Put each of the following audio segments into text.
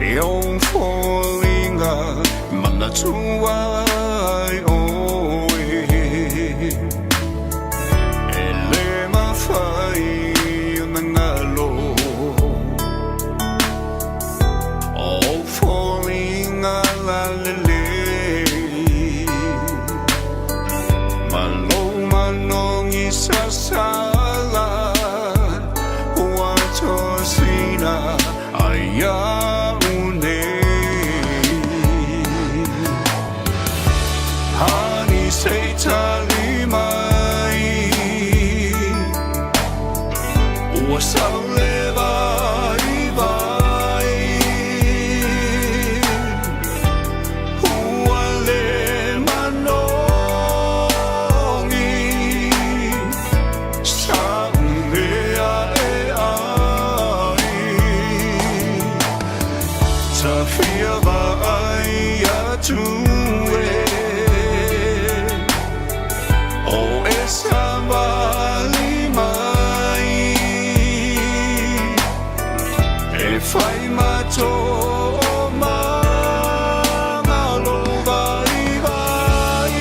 E ou foliga manatua ai ʻoe. E le mafai ona galo o foliga lalelei ma lou manogi sasala ua tosina ai iaʻu nei. Hani se i tali mai, ua sau le vaivai, ua le manogi sa'u mea e ai. Ta fia vaai atu e o e savali mai e fai ma toomaga lou vaivai.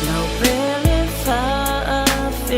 Lau pele faafetai.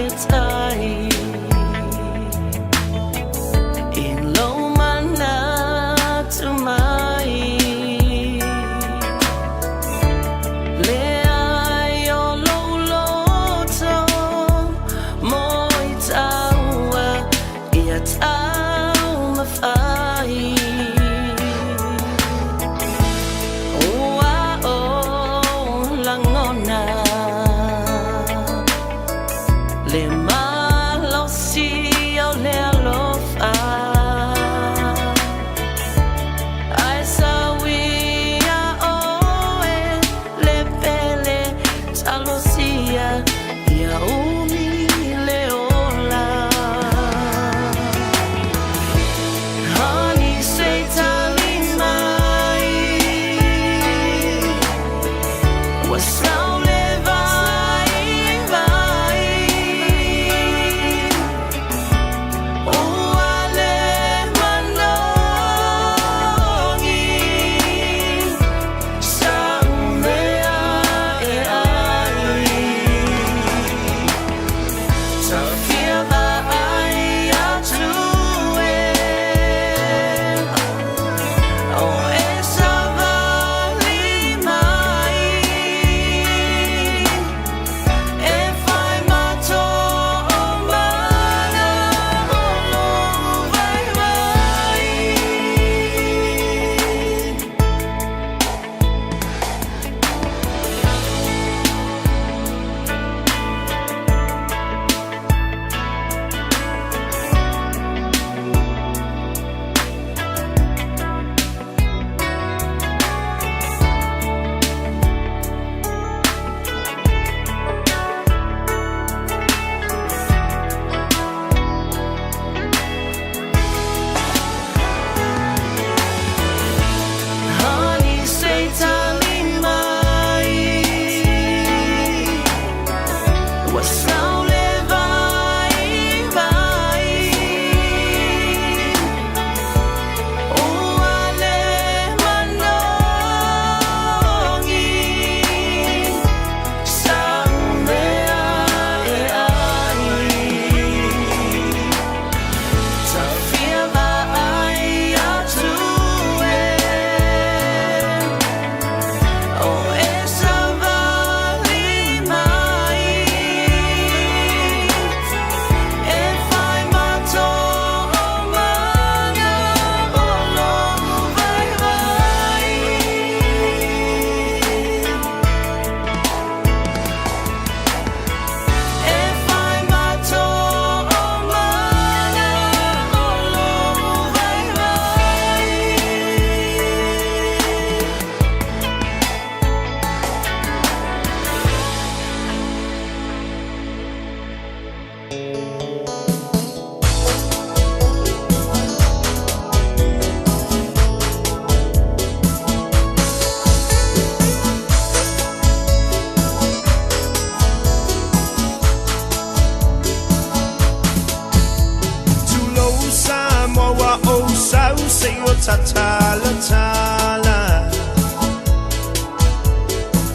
tatalatala.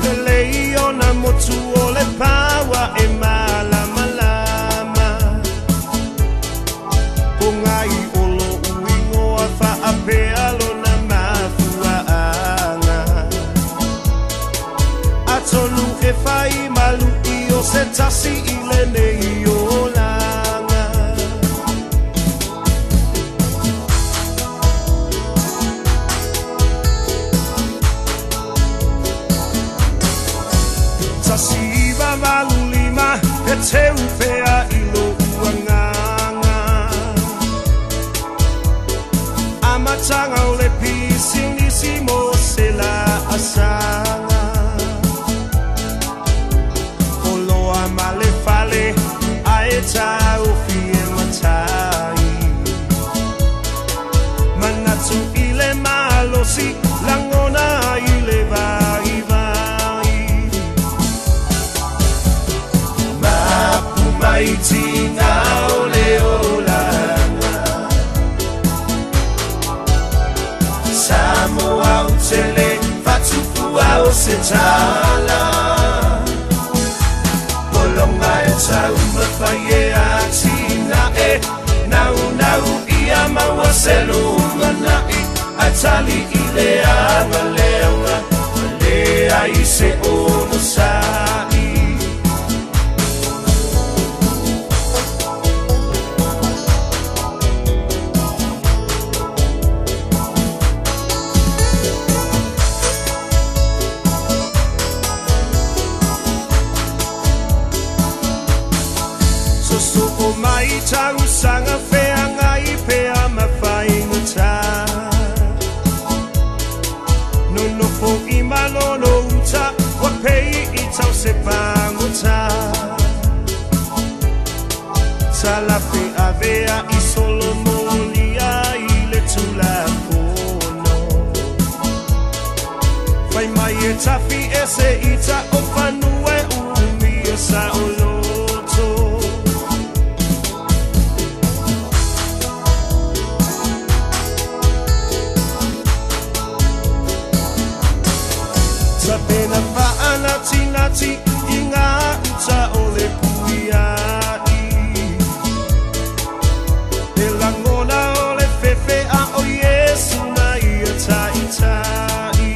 Lelei ona motu o le paua e malamalama. Po ngai o lo'u igoa faapea lona mafuaaga. Atonu e fai malu'i o se tasi i lenei olaga. 1985 e teu pea i lo'u agaga. Amataga o le pisinisi mo se laasaga. Oloa ma le fale ae taofi e matai. Manatu i le malosi lagona i le vaivai. Mapu mai tina o le olaga. Samoa ou te le fatufua o se tala. Pologa e taumafai e atinae. Naunau ia maua se lumanai. Ae tali i le agaleaga. Ua leai se onosai. Sosoo mai tausaga feagai pea ma faigata. Nonofo i malolo uta ua pei i tau se pagota. Talafe avea i solomolia i le tulafono. Fai mai e tafi ese ita o fanua e umia saoloto. Tapena faanatinati i ngā uta o le puia'i. E lagona o le fefe a o Iesu na ia ta'ita'i.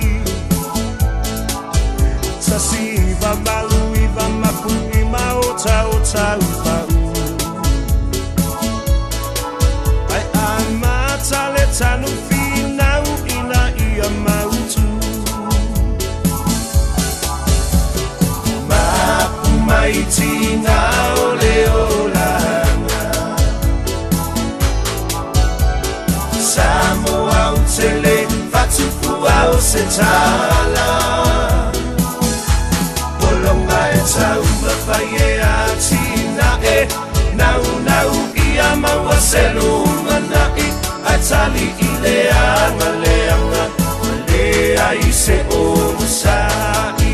1989 mapu'i ma o tautaupa'u. Ae amata le tanu finau ina ia mautu. Mapu mai tina o le olaga. Samoa ou te le fatufua o se tala. Pologa e taumafai e atinae. Naunau ia maua se lumanai. Ae tali i le agaleaga. Ua leai se onosai.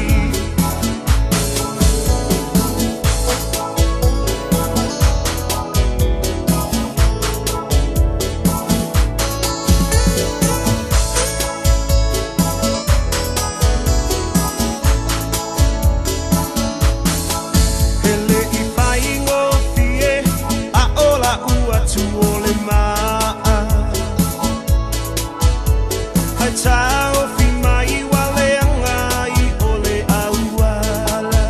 E le i faigofie a o la'u atu o le maa. Ae taofi mai ua leaga i o le auala.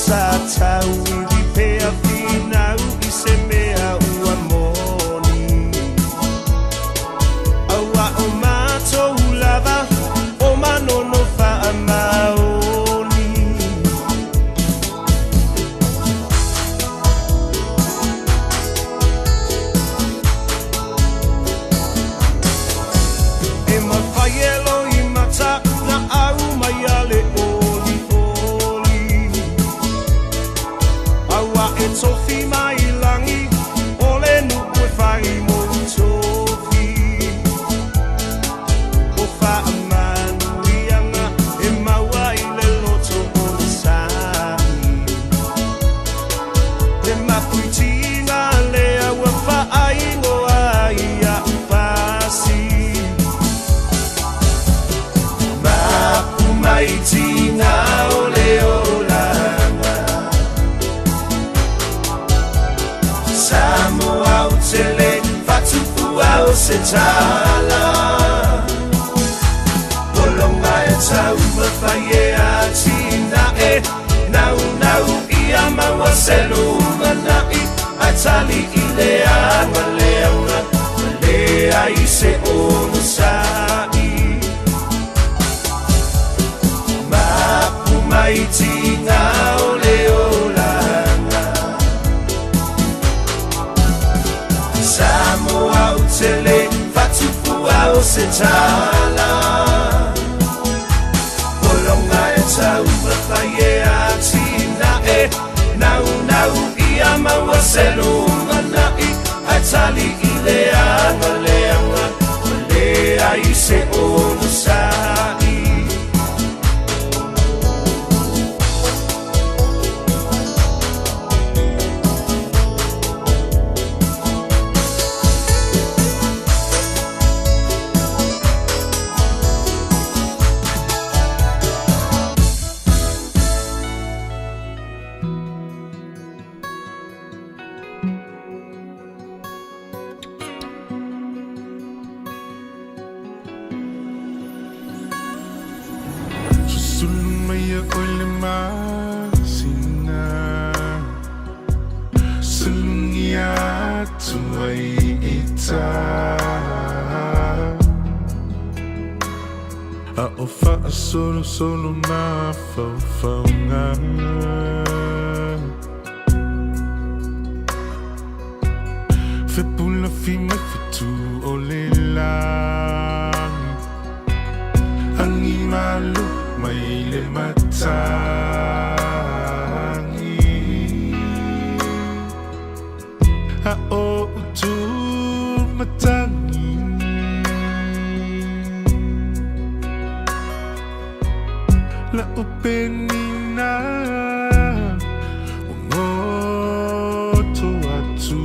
Sa tauivi pea finau i se mea ua moni. Aua o matou lava o manono faamaoni. se tala. Polonga e taumafai e atinae, Naunau ia maua se lumanai, Ae tali i le aga leaga, Ua leai se onosai. Mapu mai tiga o le olaga, Samoa ou te le faatufua o se tala. Polonga e taumafai e atinae, Naunau ia maua se lumanai, Ae tali i le aga leaga, Ua leai se onosai. Susulu mai o le masina, Sulungi atu ai i tā. A o faasolosolo mafaufauga, Fepulafi mai fetu o le lagi, Agi malo mai le matagi. A o utu matagi, La upenina Ua goto atu,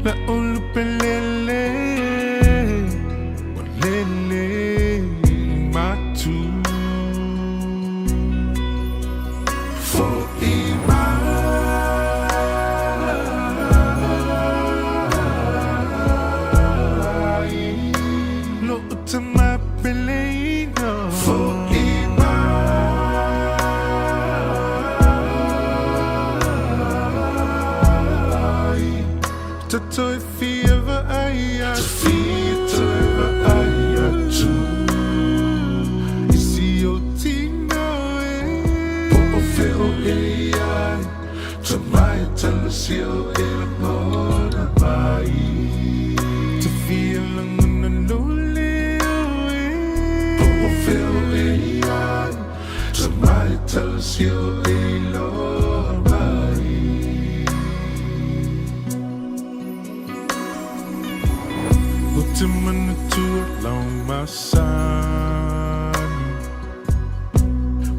La ulupelele Ua lele i matu. Fo'i mai Lo'u tama peleina. Fo'i mai Tatou e fia vaai atu, Fia toe vaai atu I si ou tino e, Po o fea o e i ai, Tama e talosia o e lagona mai. Ta fia lagona lou leo e, Po o fea o e i ai, Tama e talosia o e iloa mai. Ou te manatua lau masani,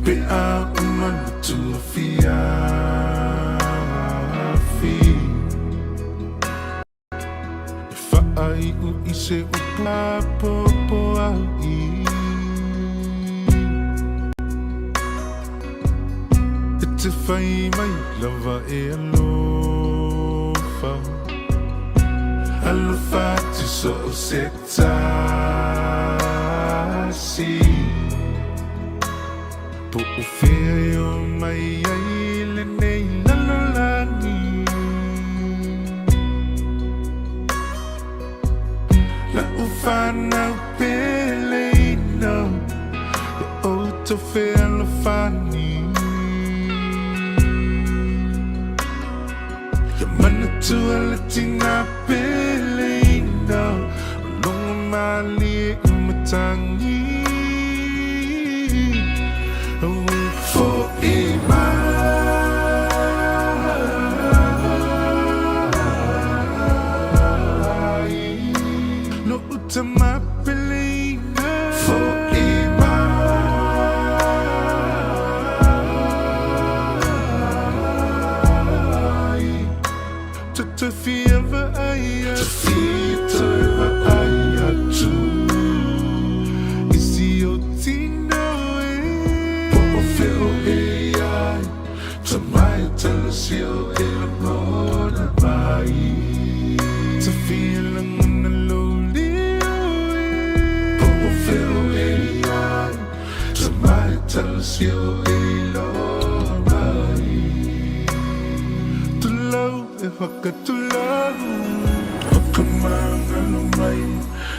Pe a uma le tua afiafi, E faaiu i se upu apoapoai. E te fai mai lava e alofa, Alofa atu so o se tasi. Po o fea e o mai ai lenei lalolagi, Lau fanau peleina, Ia outou fealofani. Ia manatua le tina peleina, O logo malie i matagi. Fo'i mai Lo'u tama peleina. Fo'i mai Tatou fia vaai atu, Fia toe vaai atu I si ou tino e, Po o fea o e i ai, Tama e talosia o e lagona. sio e loa mai. Tulau e whakatulau. Whakamangalo mai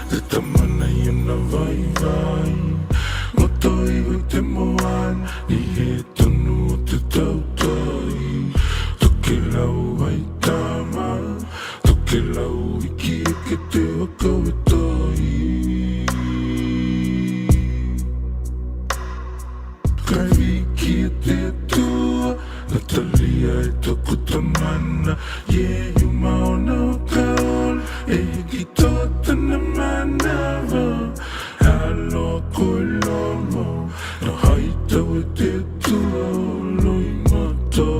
te tamana i ona vaivai. Roto iho i te moana i he tonu o te tautai. Tokelau hai tama, tokelau iki eke te waka we tai. Kai wiki e te Atua, Natalia e toku tamana, yeah you maona o ka ola, e hiki toa tana manawa. Aloha koe lomo, na hai tau e te Atua o Loimata.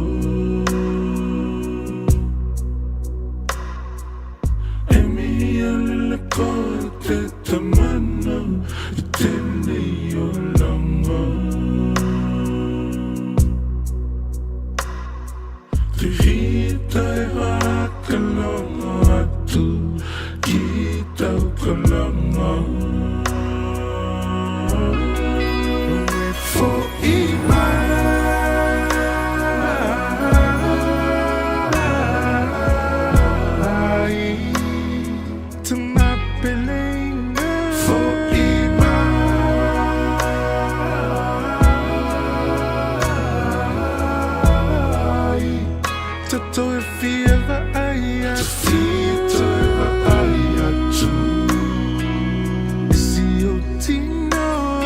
E mihi alele koe te tamana i tenei oranga. Te hita e whakalongo atu ki tau kalanga. Fo'i mai. Fo'i mai. Tatou e fia vaai atu. Tatou e vaai atu. I si ou tino e.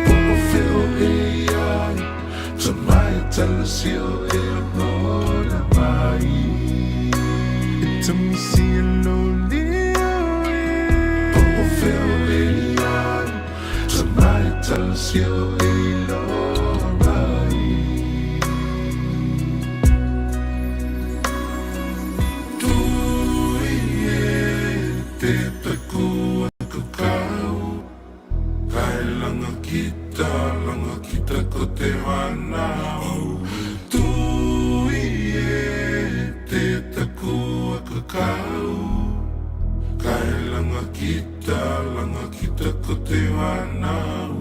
Po o feo e ai. Tamai tala sio e ona mai. E tamisi e lo leo e. Po o feo e ai. Tamai tala sio e loa mai. Tui e te taku aku kau. Kai langa kita, langa kita ko te whanau. Tui e te taku aku kau. Kai langa kita, langa kita ko te whanau.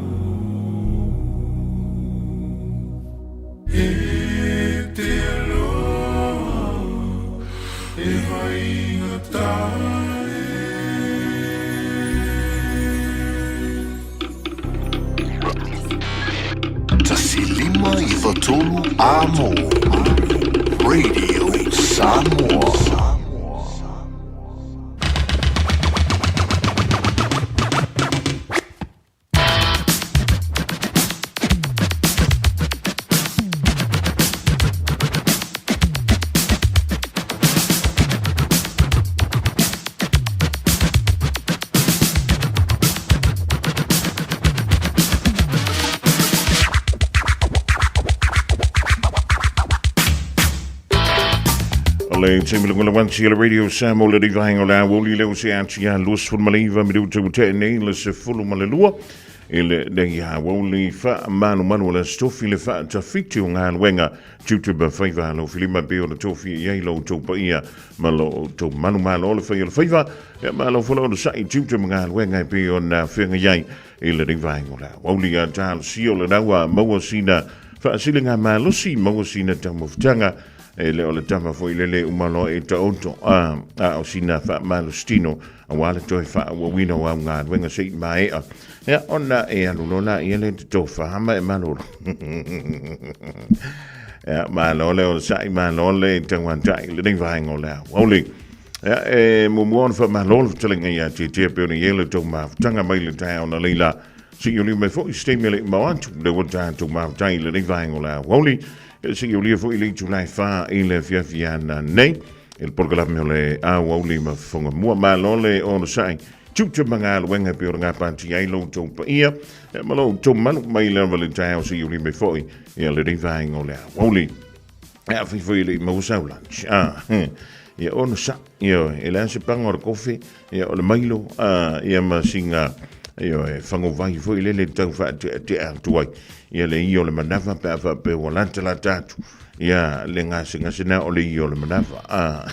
E te aloha, e haingata e. 153 Amo Radio Samoa. Le taimi le wanti le radio Samoa le rivaenga o le aoauli leo se atia 29 minuta ua tea nei le 12 i le nei aoauli faamanumanuo le Aso Tofi le faatafiti o galuega tiute ma faiva alofilima pei ona tofia i ai lo outou paia ma lo outou manumalo o le fai o le faiva ia malo foi le onosai tiute ma galuega e pei ona feagai ai i lenei vaega o le aoauli. A talosia o lena ua maua sina faasiliga malosi, maua sina taumafataga e le o le tama foi lele uma loa e taoto a a o sina faamalositino aua le toe faaauauina o au galuega se i maea ia ona e alu loa laia le totofa ma e malolo. Ia malo le onosai, malo le tauatai i lenei vaega o le aoauli. Ia e muamua ona faamalo le fetalaiga ia Tietia pei ona i ai le tou mafutaga mai le taeao na leila se i ulia mai foi se taimi e le i mao atu lea ua tatou mafuta i lenei vaega o le aoauli. Ia se i ulia foi le itula e 4 i le afiafi ana nei i le polokalame o le aoauli ma fofoga mua. Malo le onosai tiute ma galuega pei ona gapatia ai lo outou paia ma lo outou malu mai lava le taeao se i ulia mai foi ia lenei vaega o le aoauli. E a fai foi le i maua sau lunch. Ah, ia ono sa, ia e le a se panga o le kofe, ia o le mailo, ah, ia ma singa, ia e whangovai foi le le tau whaateatea atu ai. Ia le i o le manawa pe a whaapea ua lata lata atu. Ia le gasegase na o le i o le manawa. Ah.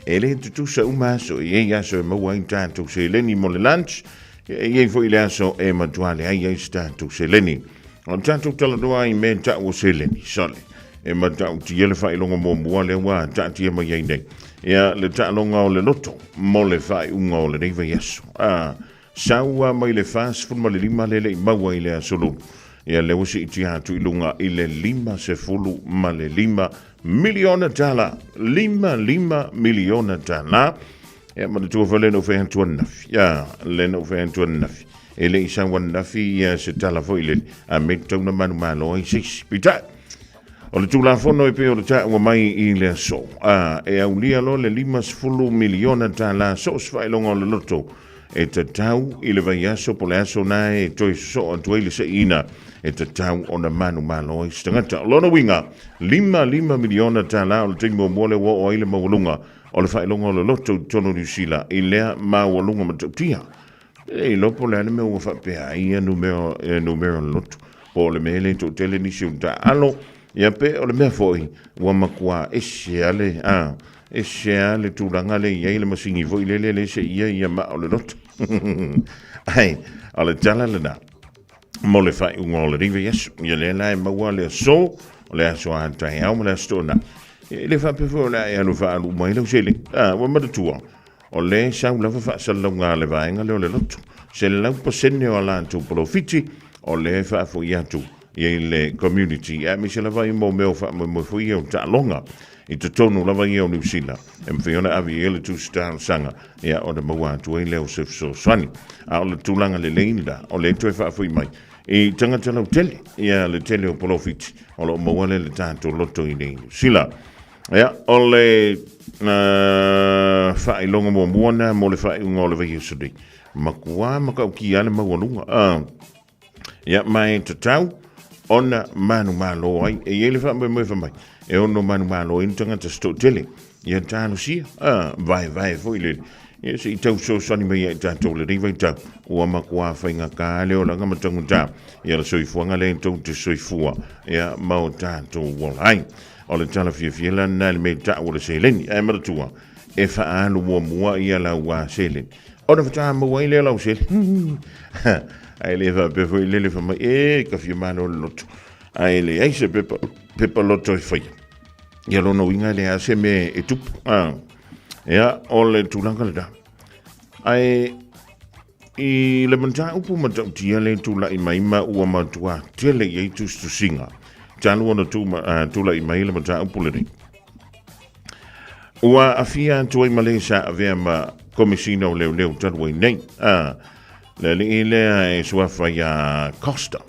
E le tutusa uma aso, e iai aso e maua ai tātou seleni mo le lunch. E i ai foi le aso e matua leai ai se tatou seleni. O le tatou talanoa ai mea tau o seleni, sole. E matautia le faailoga muamua lea ua taatia mai ai nei. Ia, le taaloga o le loto mo le faaiuga o lenei vaiaso. A, sau a mai le 45 le le i maua i le aso Lulu. Ia, lea ua siitia atu i luga i le $55 miliona tala. 55 miliona tala. Ia, manatua foi le na ou fai atu ananafi. Ia, le na ou fai atu ananafi. E le i sau ananafi ia se tala foi lele, a me tatau na manumalo ai se isi. Peitai, o le Tulafono e pei o le taua mai i le aso, a e aulia loa le $50 miliona tala so o se faailoga o le loto e tatau i le vaiaso po o le aso na e toe sosoo atu ai le seiina e tatau ona manumalo ai se tagata. O lona uiga, $55 miliona tala o le taimi muamua lea ua oo ai le maualuga o le faailoga o le loto i totonu o Niu Sila i lea maualuga matautia. E le iloa po o le a le mea ua faapea ai ia numera, numera o le loto, po o le mea e le toatele nisi o taaalo, ia pe o le mea foi ua matua ese lava le, a, ese lava le tulaga lea e i ai le masini foi lele lea e seia ia maa o le loto. Ae, o le tala lena mo le faaiuga o lenei vaiaso. Ia lea la e maua le aso, o le aso a taeao ma le aso toonai. E le faapea foi o le a e alu e faaalu uma ai lau seleni. A, ua manatua, O lea e sau lava faasalalauga a le vaega lea o le loto. 100% o a latou polofiti, o lea e faafoi atu i le community, aemaise lava i mo mea o faamoemoe foi ia o taaloga i totonu lava ia o Niu Sila, e mafai ona ave i ai le tusi talosaga, ia ona maua atu ai lea o se fesoasoani. A o le tulaga lelei lena, o lea e toe faafoi mai i tagata lautele, ia le tele o polofiti o lo o maua lea i le tatou loto i Niu Sila. Ia, o le faailoga muamua lena mo le faaiuga o le vaiaso nei. Matua matautia lava le maualuga. Ia, ma e tatau ona manumalo ai. E i ai le faamoemoe fai mai, e ono manumalo ai ni tagata se toatele. Ia talosia, vaevae foi lele. Ia se i tau fesoasoani mai ia i tatou lenei vaitau, ua matua faigata le olaga ma taugata. Ia le soifuaga lea tou te soifua, ia ma o tatou ola ai. O le tala fiafia la lena i le mea i tau o le seleni. Ae manatua, e faaalu muamua ia lau seleni. Ona faatoa maua ai lea lau seleni. Ae le faapea foi lele fai mai, e ka fia malo le loto. Ae leai se pepa, pepa loto e faia. Ia lona uiga e leai se mea e tupu. Ah. Ia, o le tulaga lena. Ae I le mataupu matautia le tulai mai ma ua matua tele i ai tusitusiga talu ona tulai mai le mataupu lenei. Ua aafia atu ai ma le sa avea ma Komesina o Leoleo talu ai nei. A, le alii lea e suafa iā Costa,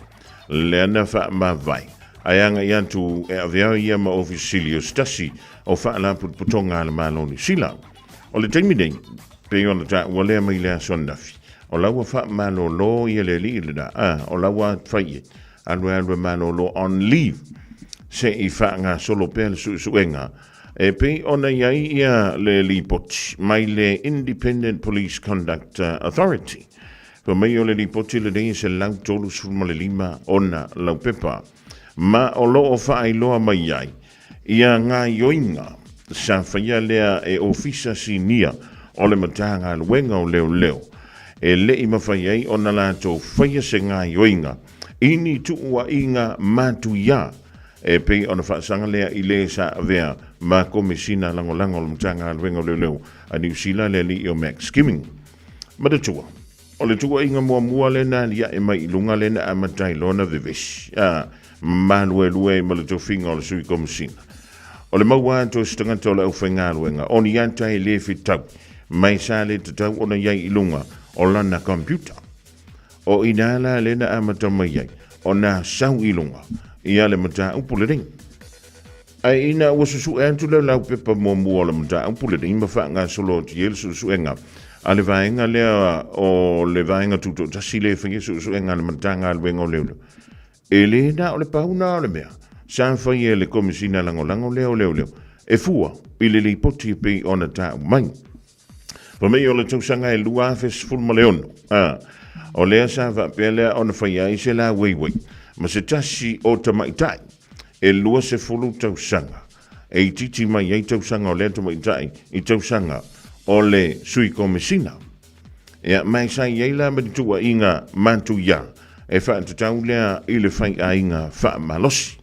lea na faamavae, ae agai atu e avea ia ma Ofisa Sili o se tasi o Faalapotopotoga a le Malo o Niu Sila. O le taimi nei, pei ona taua lea mai le aso ananafi, o la ua faamalolo ia le alii lena, a, o la ua fai i ai, alu e alu e malolo on leave, se i faagasolo pea le suesuega e pei ona i ai ia le lipoti mai le Independent Police Conduct Authority. Fai mai o le lipoti lenei e 135 ona laupepa, ma o lo o faailoa mai ai Ia gaoioiga sa faia lea e Ofisa Sinia o le Matagaluega o Leoleo, e le i mafai ai ona latou faia se gaoioiga i ni tuuaiga matuia e pei ona faasaga lea i le sa avea ma Komesina Lagolago o le Matagaluega o Leoleo a Niu Sila le alii o Max Skimming. Manatua, O le tuuaiga muamua lea na aliae mai i luga lea na amata ai loa na vevesi, a maluelue ai ma le tofiga o le Sui Komesina. O le maua atu o se tagata o le aufaigaluega, o ni ata e le fetaui, mai sa le tatau ona i ai i luga o lana computer. O i ina la lea na amata mai ai ona sau i luga ia le mataupu lenei. Ae ina ua susue atu le laupepa muamua o le mataupu lenei ma faagasolo atu i ai le suesuega a le vaega lea o le Vaega Tutoatasi lea e faia suesuega a le Matagaluega o Leoleo, e le na o le pau na o le mea sa faia e le Komesina Lagolago lea o Leoleo e fua i le lipoti e pei ona tau mai. Fai mai o le tausaga e 2016, a, o lea sa faapea lea ona faia ai se laueiuei ma se tasi o tamaitai e 20 tausaga e itiiti mai ai tausaga o lea tamaitai i tausaga o le Sui Komesina. Ia, ma e sa i ai la ma le tuuaiga matuia e faatatau lea i le faiaiga faamalosi.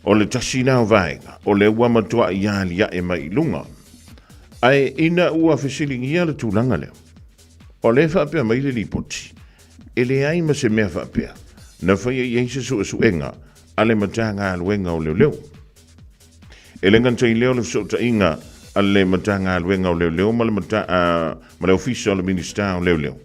O le tasi la o vaega, o lea ua matuai aliae mai i luga. Ae ina ua fesiligia le tulaga lea, o lea e faapea mai le lipoti, e leai ma se mea faapea na faia i ai se suesuega a le Matagaluega o Leoleo. E le gata i lea o le fesootaiga a le Matagaluega o Leoleo ma le, mata, ma le Ofisa o le Minisita o Leoleo,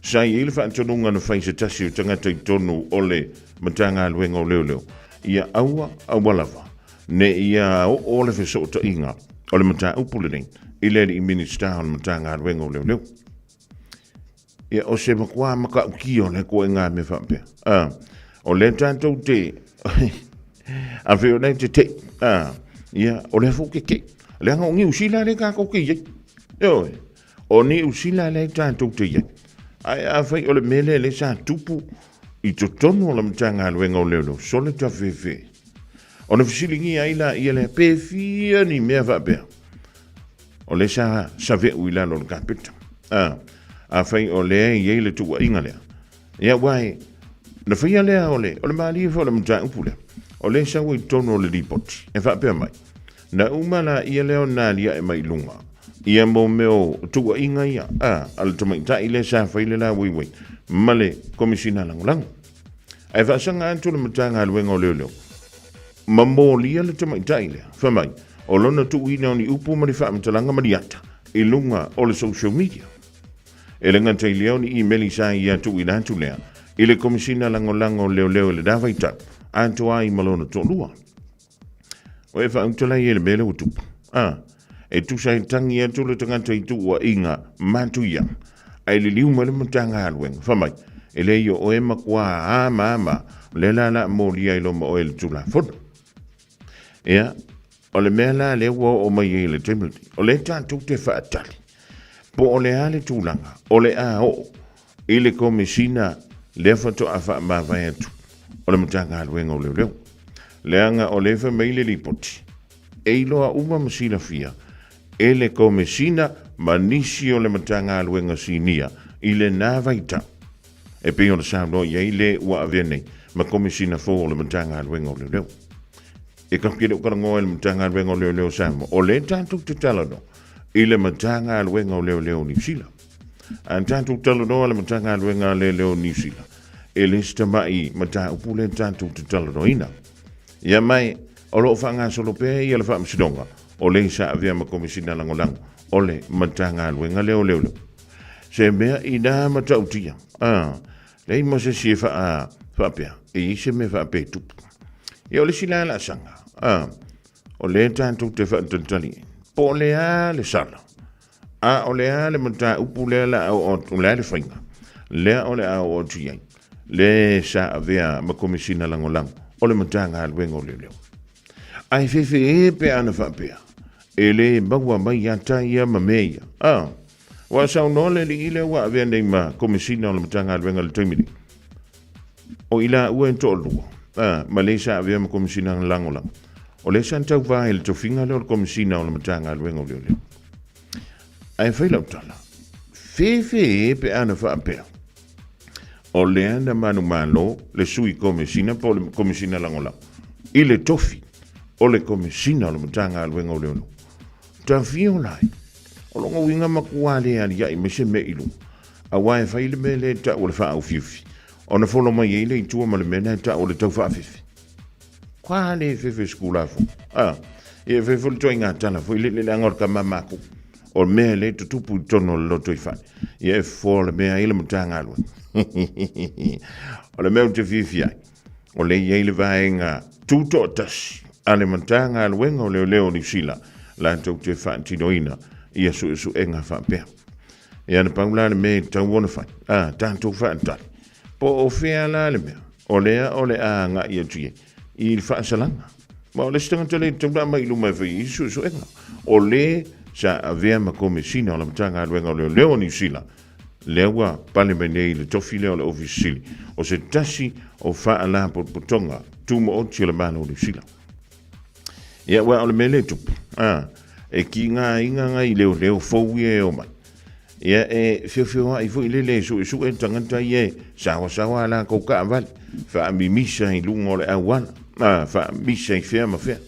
sa i ai le faatonuga na fai se tasi o tagata i totonu o le Matagaluega o Leoleo, ia aua, aua lava ne i oo le fesootaiga o le mataupu lenei i le alii Minisita o le Matagaluega o Leoleo. Ia, o se matua matautia o le koe ngā mea faapea. Ah, o lea tātou te... a fe o lea te te. Ah, ia, o lea fo ke te. Leaga o Niu Sila lea tātou te iai. Ioe, o Niu Sila lea tātou te iai. Ae a fai o le mea lea lea sa tupu i totonu o le Matagaluega o Leoleo, sole tafefe. Ona fesiligia ai la ia lea, pe fia ni mea faapea. O lea sa save'u i lalo o le kapeta. A, afai o lea e i ai le tuuaiga lea, ia aua e, na faia lea o le, o le malie foi o le mataupu lea, o lea e sau ai i totonu o le lipoti, e faapea mai, na uma laia lea ona alia'e mai i luga, ia mo mea o tuuaiga ia, a, a le tamaitai lea sa fai le lauaiuai ma le Komesina Lagolago. Ae faasaga atu le Matagaluega o Leoleo, ma molia le tamaitai lea, fai mai, o lona tuuina o ni upu ma ni faamatalaga ma ni ata i luga o le social media. E le gata i lea o ni imeli sa ia tuuina atu lea i le Komesina Lagolago o Leoleo i lena vaitau, atoa ai ma lona toalua. O e faautala ai e le mea lea ua tupu. A, e tusa e tangi atu le tagata i tuuaiga matuia, ae liliu mai le Matagaluega, fai mai, e leai o oe matua a ma a ma, o lea la la molia ai loa ma oe i le Tulafono. Ia, o le mea la lea ua oo mai ai i le taimi lenei, o lea tatou te faatali, po o le a le tulaga o le a oo i le Komesina lea faatoa faamavae atu o le Matagaluega o Leoleo. Leaga o lea fai mai le lipoti, e iloa uma ma silafia e le Komesina ma nisi o le Matagaluega Sinia i lena vaitau, e pei ona saunoa i ai le ua avea nei ma Komesina fou o le Matagaluega o Leoleo. E tatou te le o talanoa i le Matagaluega o Leoleo o Samoa, o lea tatou te talanoa i le Matagaluega o Leoleo o Niu Sila. A tatou talanoa le Matagaluega a Leoleo o Niu Sila, e le se tamai mataupu lea tatou te talanoaina. Ia mai, o lo o faagasolo pea ia le faamasinoga, o le sa avea ma Komesina Lagolago o le Matagaluega lea o Leoleo. Se mea inā matautia, a, leai ma se isi e faa, faapea, e i ai se mea faapea e tupu. Ia o le isi la laasaga, a, o lea tatou te faatalitali ai, po o le a le sala, A o le a le mataupu lea la a oo atu, o le a le faiga lea o le a oo atu i ai le sa avea ma Komesina Lagolago o le Matagaluega o Leoleo. Ae fefe pe ana faapea, e le maua mai ata ia ma mea ia. A, ua saunoa le alii lea ua avea nei ma Komesina o le Matagaluega i le taimi nei. O i laua e toalua, a, ma le sa avea ma Komesina Lagolago, o lea sa tauva i le tofiga lea o le Komesina o le Matagaluega o Leoleo. Ae fai lau tala, fefe e pe ana faapea, o lea na manumalo le sui komesina po o le komesina lagolago i le tofi o le komesina o le Matagaluega o Leoleo. Tafio lai, o lona uiga matua le aliae mai se mea i luga, aua e fai le mea lea e tau o le faaufiufi, ona folo mai ai lea i tua ma le mea lea e tau o le taufaafefe. Kwa le fefe skula fo. Ah, e fefe le toinga tala fo ile le anga o le kama maku. O le mea le tutupu i totonu o le loto i fale. Ia e fofo le mea i le Matagaluega. O le mea ou te fiafia ai, o lea e i ai le vaega tutoatasi a le Matagaluega o Leoleo o Niu Sila latou te faatinoina ia suesuega faapea. Ia na pau la le mea e tatau ona fai, a tatou faatali, po o fea la le mea o lea o le a agai atu i ai i le faasalaga. Ma o le isi tagata le tatau ona aumai i luma e fai ai suesuega, o le sa avea ma Komesina o le Matagaluega o Leoleo o Niu Sila, lea ua pale mai nei i le tofi lea o le Ofisa Sili o se tasi o Faalapotopotoga Tumaoti o le Malo o Niu Sila. Ia, aua o le mea lea e tupu, a, e kiga ai nai leoleo fou ia e omai. Ia e feofeoai foi lele e suesue tagata ia e sawasawa a latou taavale, faamimisa i luga o le auala, a, faamisa i fea ma fea.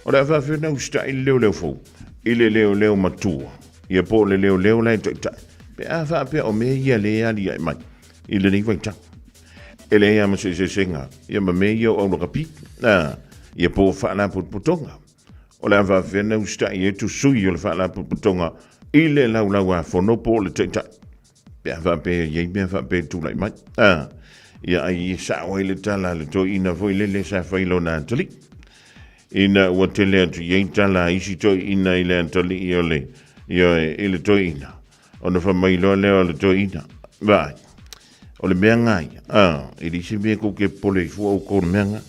O le a faafefea ona usitai le leoleo fou i le leoleo matua, ia po o le leoleo la e taitai, pe a faapea o mea ia lea e aliae mai i lenei vaitau. E leai lava ma se eseesega ia ma mea ia o aulakapi, a, ia po o faalapotopotoga. O le a faafefea ona usitai ai tusui o le faalapotopotoga i le laulauafono po o le taitai, pe a faapea e i ai mea faapea e tulai mai. A, ia ai e sao ai le tala a le toeaina foi lele sa fai lona atalii. Ina ua tele atu i ai tala a isi toeaina i le atalii o le, ioe, i le toeaina, ona fai mai loa lea o le toeaina, vaai, o le mea nga ia, a, e leai se mea tou te popole ai fua outou i le mea nga.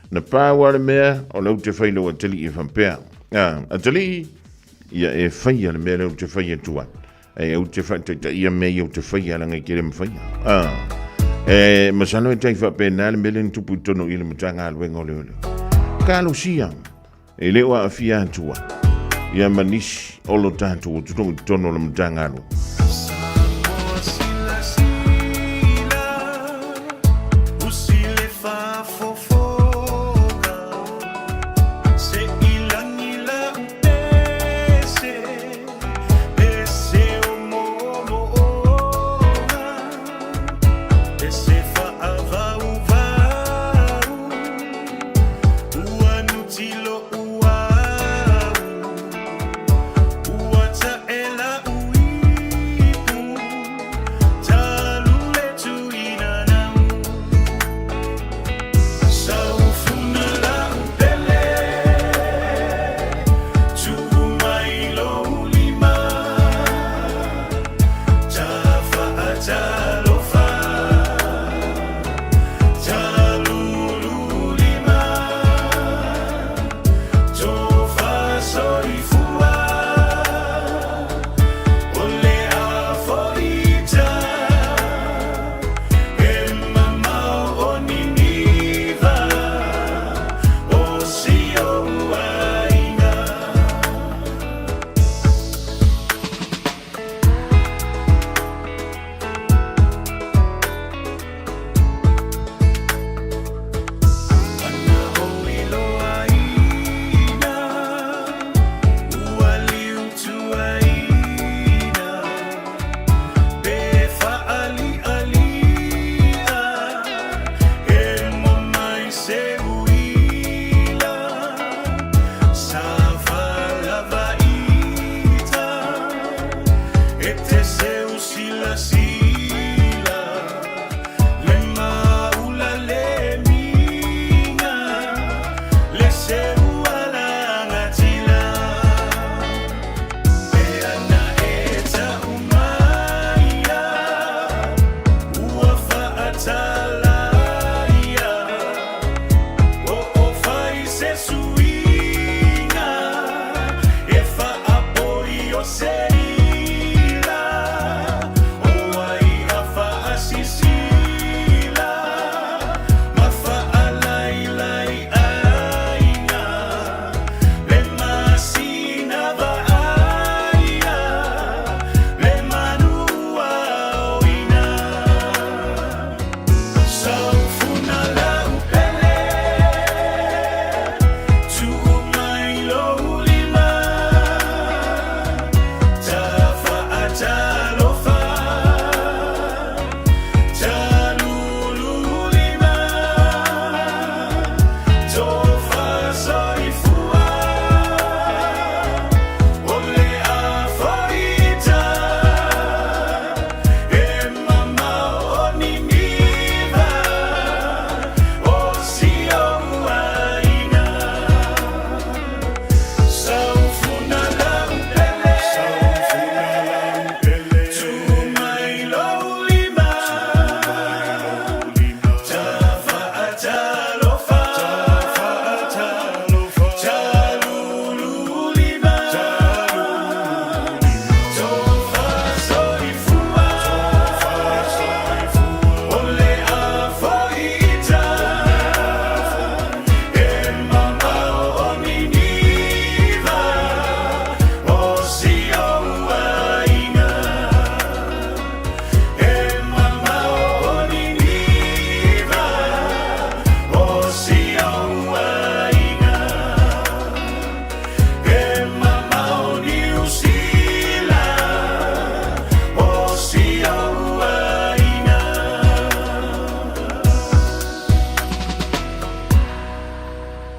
Na pau lava le mea, o lea ou te fai i lou atalii e faapea, a, atalii, ia e faia le mea lea ou te fai atu ai. Ae ou te faataitaia mea ia ou te faia leaga e te le mafaia. A, e masalo e tai faapena le mea lea na tupu i totonu i le Matagaluega o Leoleo. Talosia, e le o aafia atu ai ia ma nisi o lo tatou atunuu i totonu o le Matagaluega. Samoa silasila, usi le faafofoga, se i lagi la pese.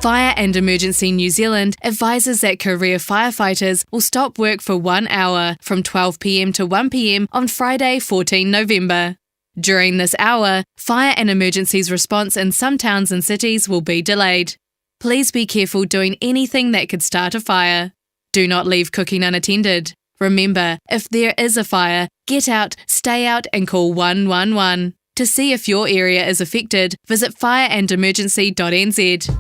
Fire and Emergency New Zealand advises that career firefighters will stop work for one hour from 12pm to 1pm on Friday, 14 November. During this hour, fire and emergencies response in some towns and cities will be delayed. Please be careful doing anything that could start a fire. Do not leave cooking unattended. Remember, if there is a fire, get out, stay out, and call 111. To see if your area is affected, visit fireandemergency.nz.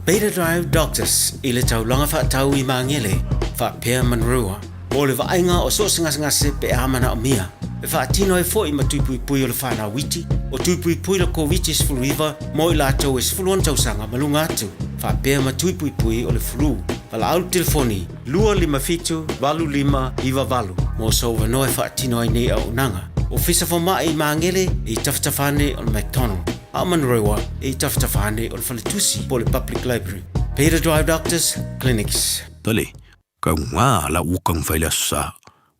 Beta Drive Doctors i le taulaga faatau i Magele faapea Manurewa mo le vaaiga o so o se gasegase pe a manaomia e faatino ai foi ma tui puipui o le fanau iti, o tui puipui le Koviti-19 mo i latou e 16 tausaga ma luga atu, faapea ma tui puipui o le flu. Valaau le telefoni 257 8598 mo sou avanoa e faatino ai nei auaunaga. Ofisa Fomai i Magele e i tafatafa ane o le McDonald, a o Manurewa e i tafatafa ane o le Faletusi po o le Public Library. Beta Drive Doctors Clinics. Tole, kau ngā la ukang fai le aso sa,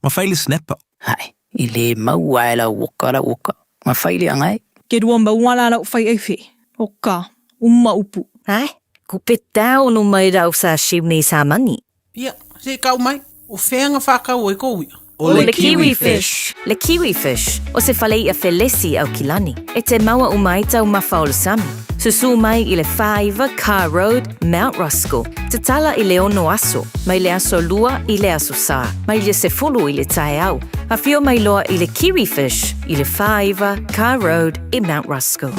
ma fai le snapper. Hae, i le maua e lau oka lau oka, ma fai le anga e. Ke rua maua la lau fai ai fe, o ka, uma upu. Hae, ku pe tau no mai rau sa shiu nei sa mani. Ia, se i kau mai, o fea nga whakau ai kou ia? O le kiwi fish. Le kiwi fish, o se fale i'a felesi Aukilani, e te maua uma ai taumafa o le sami. Susū mai i le 49 Carr Road, Mount Roskill. Tatala i le ono aso, mai le aso lua i le aso sa, mai le sefulu i le taeao. Afio mai loa i le Kiwi Fish i le 49 Carr Road i Mount Roskill.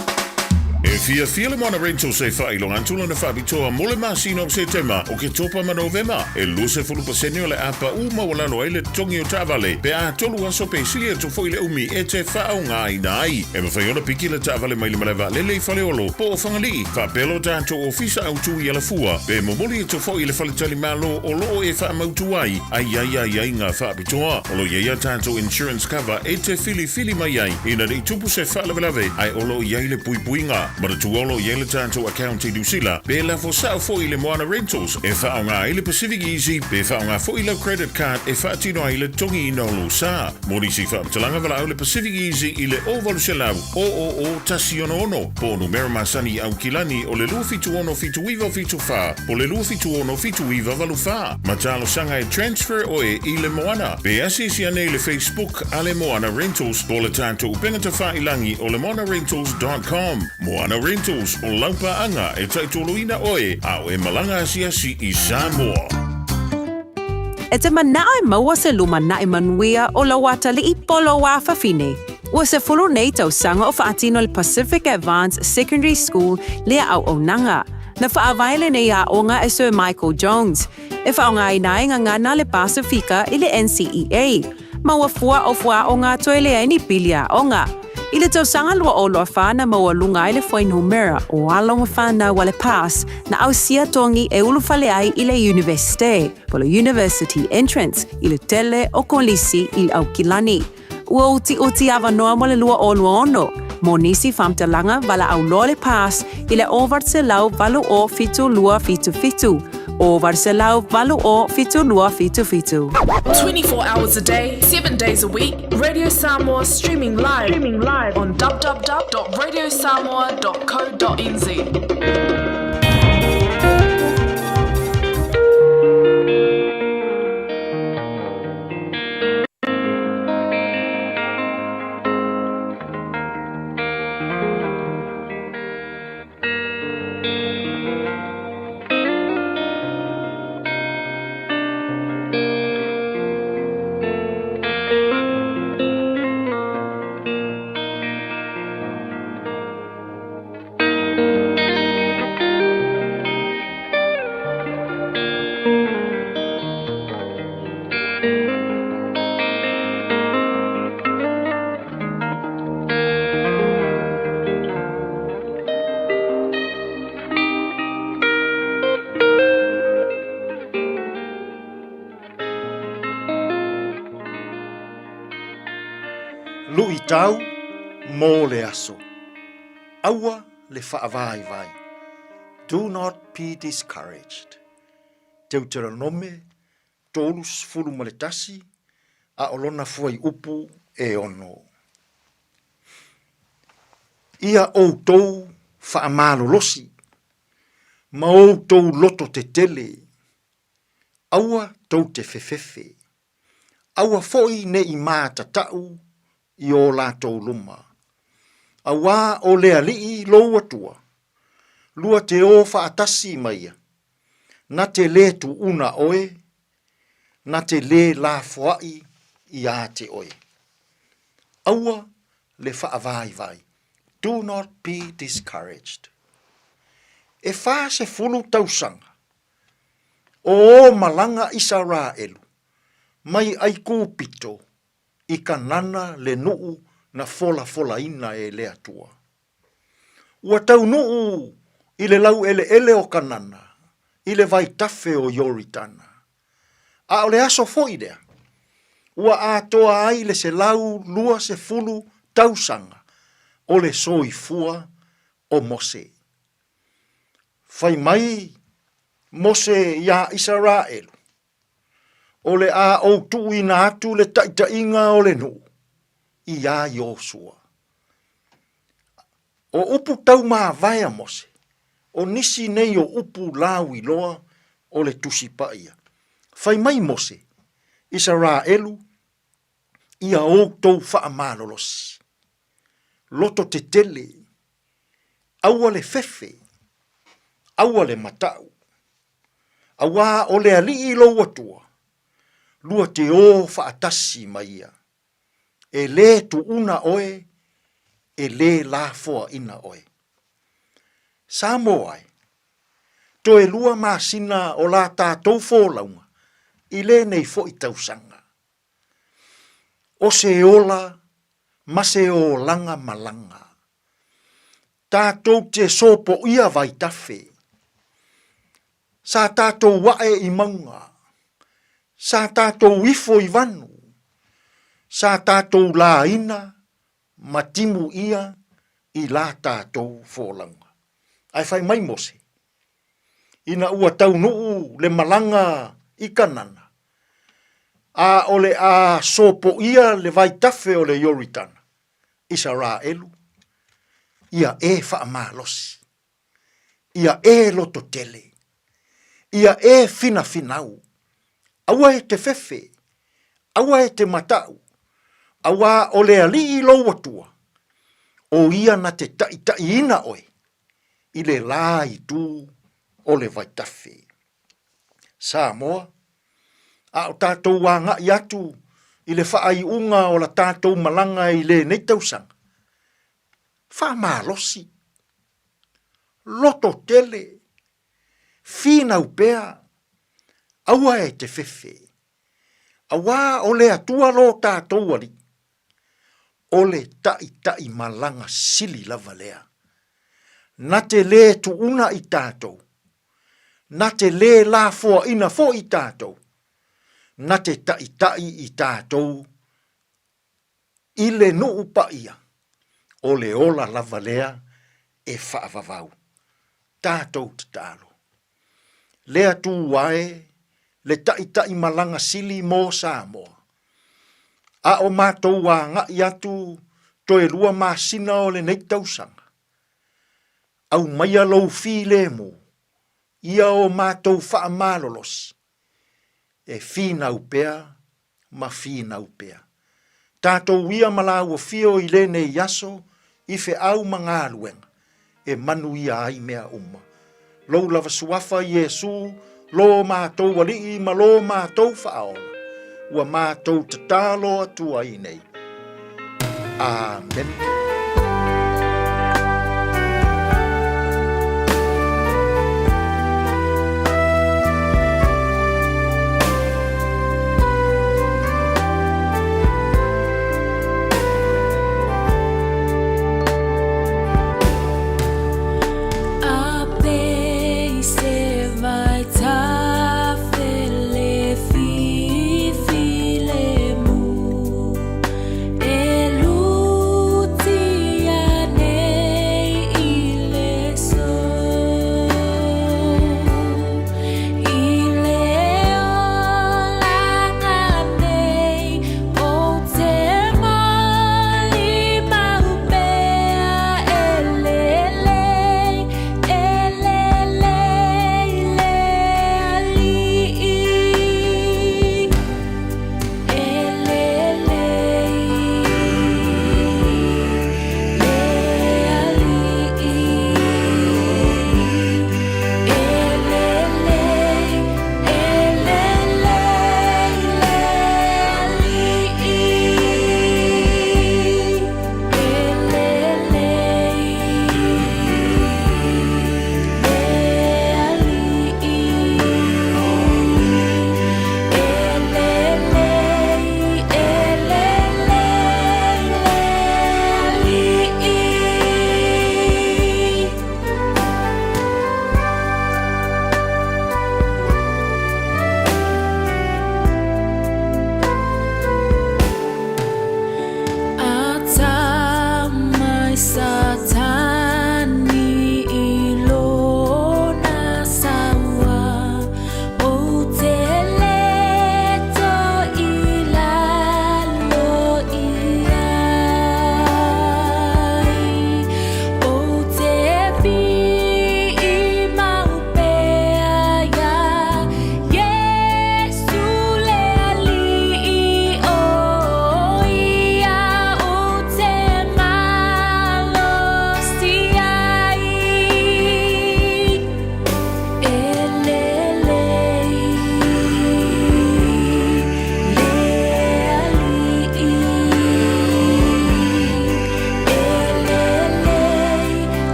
E fiafia le Moana Rentals e faailoga atu lona faapitoa mo le masina o Setema, Oketopa ma Novema. E 20% o le a paʻu maualalo ai le totogi o taavale pe a tolu aso pe sili atu foi le umi e te faaaogaina ai. E mafai ona piki le taavale mai le malae vaalele i Faleolo po o Fagalii, faapea lo tatou ofisa autu i Alafua, pe momoli atu foi i le faletalimalo o loo e faamautu ai a i ai aiaiga faapitoa. O lo o i ai a tatou insurance cover e te filifili mai ai ina ne i tupu se faalavelave ae o lo o i ai le puipuiga. Manatua o lo o i ai le tatou account i Niu Sila pe lafo sao foi i le Moana Rentals e faaaoga ai le Pacific Easy pe faaaoga foi lau credit card e faatino ai le totogiina o lou sa. Mo nisi faamatalaga valaau le Pacific Easy i le 0800 000 166 po o numera masani i Aukilani o le 276 7974 po o le 276 7984. Ma talosaga e transfer oe i le Moana. Pe asiasi ane i le Facebook a le Moana Rentals po o le tatou upega tafailangi o le moanarentals.com. Moana Rentals, o lau paaga e taitoloina oe a o e malaga asiasi i Samoa. E te manao e maua se lumanaʻi manuia o lau atalii po lou afafine. Ua sefulu nei tausaga o faatino le Pacific Advance Secondary School lea auaunaga. Na faavae lenei aoga e Sir Michael Jones, e faaaogaina ai gagana le Pasifika i le NCEA, ma ua fua o fuaaoga toe leai ni pili aoga. I le tausaga 2024 na maualuga ai le fuainumera o alo ma fanau a le PASS na ausia togi e ulufale ai i le Iunivesite, po le University Entrance, i le tele o kolisi i Aukilani. Ua utiuti avanoa mo le 2026 mo nisi faamatalaga valaau loa le PASS i le 808 072 77, 808 7277. 24 hours a day, 7 days a week, Radio Samoa streaming live, streaming live on www.radiosamoa.co.nz. Luʻitau mo le aso. Aua le faavaivai. Do not be discouraged. Teuteronome 31, a o lona fuaiupu e ono. Ia outou faamalolosi. ma outou loto tetele, aua tou te fefefe, aua foi ne i mātatau i ō latou luma. Auā o le Alii lou Atua, lua te ō faatasi ma ia, na te lē tuuna oe, na te lē lafoaʻi iā te oe. Aua le faavaivai, do not be discouraged. E 40 tausaga o ō malaga Isaraelu mai Aikupito i Kanana le nuu na folafolaina e le Atua. Ua taunuu i le laueleele o Kanana i le vaitafe o Ioritana. A o le aso foi lea, ua atoa ai le 120 tausaga o le soifua o Mose. Fai mai Mose iā Isaraelu, O le a ou tuuina atu le taitaiga o le nuu iā Iosua. O upu taumavae a Mose, o nisi nei o upu lauiloa o le Tusi Paia. Fai mai Mose, Isaraelu, ia outou faamalolosi. Loto tetele, aua le fefe, aua le matau. Auā o le Alii lou Atua, lua te ō faatasi ma ia. E lē tuuna oe, e lē lafoaina oe. Samoa e, toe lua masina o la tatou folauga i lenei foi tausaga. O se ola ma se olaga malaga. Tatou te sopoia vaitafe. Sa tatou ae i mauga. Sa tatou ifo i vanu. Sa tatou laina ma timu ia i la tatou folauga. Ae fai mai Mose, ina ua taunuu le malaga i Kanana, a o le a sopoia le vaitafe o le Ioritana, Isaraelu, ia e faamalosi, ia e lototele, ia e finafinau, aua e te fefe, aua e te matau, auā o le Alii lou Atua, o ia na te taʻitaʻiina oe i le la itu o le vaitafe. Samoa, a o tatou agai atu i le faaiuga o la tatou malaga i lenei tausaga, faamalosi, loto tele, finau pea, aua e te fefe, auā o le Atua lo tatou Alii, o le taʻitaʻimalaga sili lava lea. Na te lē tuuna i tatou, na te lē lafoaina foi i tatou, na te taʻitaʻi i tatou i le nuu paia, o le ola lava lea e faavavau. Tatou tatalo. Le Atua e, le taʻitaʻimalaga sili mo Samoa. A o matou agai atu toe lua masina o lenei tausaga, aumaia lou filemu ia o matou faamalolosi e finau pea ma finau pea. Tatou ia ma lāua fio i lenei aso i feau ma galuega e manuia ai mea uma. Lou lava suafa Iesū, lō mātou Alii ma lō mātou Faaola, ua mātou tatalo atu ai nei. Āmene.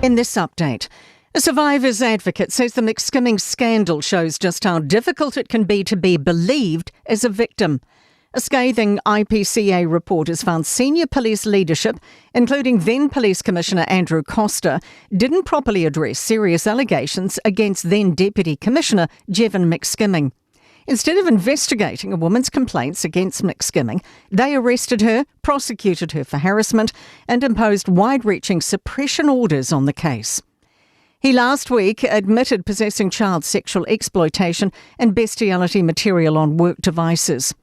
In this update, a survivor's advocate says the McSkimming scandal shows just how difficult it can be to be believed as a victim. A scathing IPCA report has found senior police leadership, including then Police Commissioner Andrew Coster, didn't properly address serious allegations against then Deputy Commissioner Jevon McSkimming. Instead of investigating a woman's complaints against McSkimming, they arrested her, prosecuted her for harassment, and imposed wide reaching suppression orders on the case. He last week admitted possessing child sexual exploitation and bestiality material on work devices.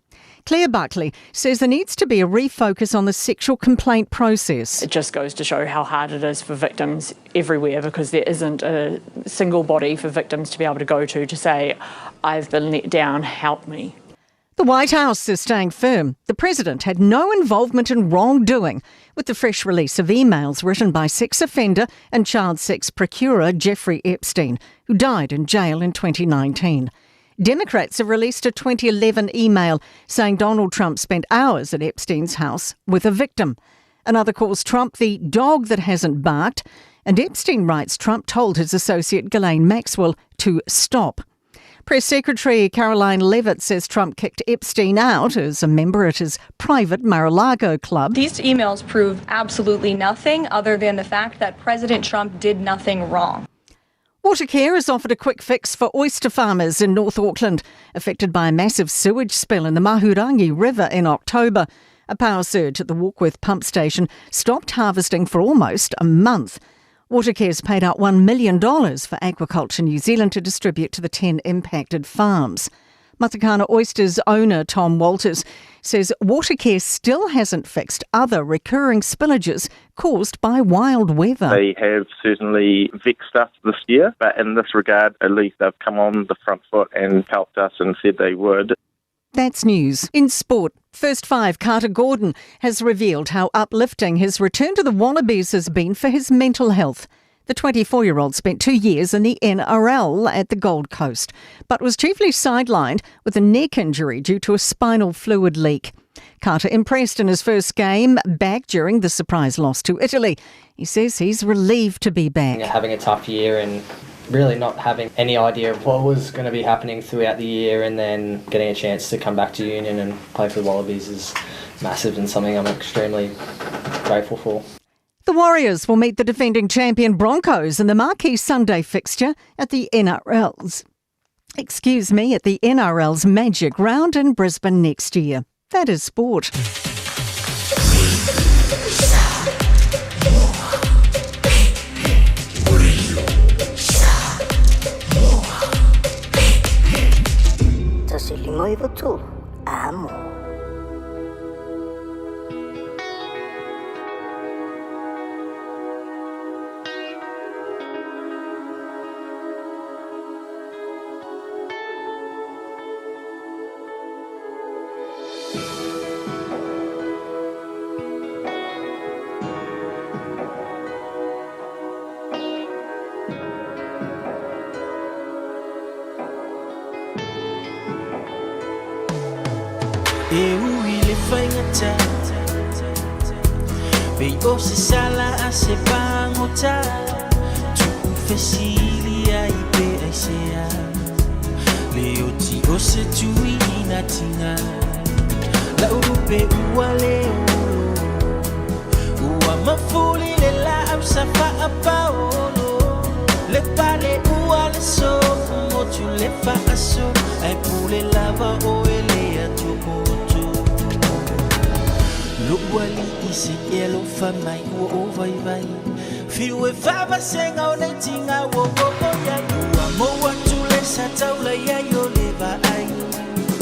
Claire Buckley says there needs to be a refocus on the sexual complaint process. It just goes to show how hard it is for victims everywhere because there isn't a single body for victims to be able to go to to say, I've been let down, help me. The White House is staying firm. The president had no involvement in wrongdoing with the fresh release of emails written by sex offender and child sex procurer Jeffrey Epstein, who died in jail in 2019. Democrats have released a 2011 email saying Donald Trump spent hours at Epstein's house with a victim. Another calls Trump the dog that hasn't barked, and Epstein writes Trump told his associate Ghislaine Maxwell to stop. Press Secretary Karoline Leavitt says Trump kicked Epstein out as a member at his private Mar-a-Lago club. These emails prove absolutely nothing other than the fact that President Trump did nothing wrong. Watercare has offered a quick fix for oyster farmers in North Auckland, affected by a massive sewage spill in the Mahurangi River in October. A power surge at the Warkworth pump station stopped harvesting for almost a month. Watercare's paid out $1 million for Aquaculture New Zealand to distribute to the 10 impacted farms. Matakana Oysters owner Tom Walters says Watercare still hasn't fixed other recurring spillages caused by wild weather. They have certainly vexed us this year, but in this regard, at least they've come on the front foot and helped us and said they would. That's news. In sport, first five, Carter Gordon has revealed how uplifting his return to the Wallabies has been for his mental health. The 24 year old spent two years in the NRL at the Gold Coast, but was chiefly sidelined with a neck injury due to a spinal fluid leak. Carter impressed in his first game back during the surprise loss to Italy. He says he's relieved to be back. Having a tough year and really not having any idea of what was going to be happening throughout the year and then getting a chance to come back to Union and play for the Wallabies is massive and something I'm extremely grateful for. The Warriors will meet the defending champion Broncos in the marquee Sunday fixture at the NRL's excuse me, at the NRL's Magic Round in Brisbane next year. That is sport. Tasi lima iwa tolu. Amo. E ui le faigata Pei o se sala a se pagota Tu'ufesilia i pe aisea Le oti o se tui ina tiga La'u lupe ua le olo Ua mafuli le la'au sa fa'apaolo Le pale ua le sofu motu le fa'aso Ae pule lava oe le ato'oto Lo'u ali'i se e alofa mai ua ou vaivai Fiu e faavasega o nei tiga ua oo iai Ua mou atu le sa taula iai o le vaai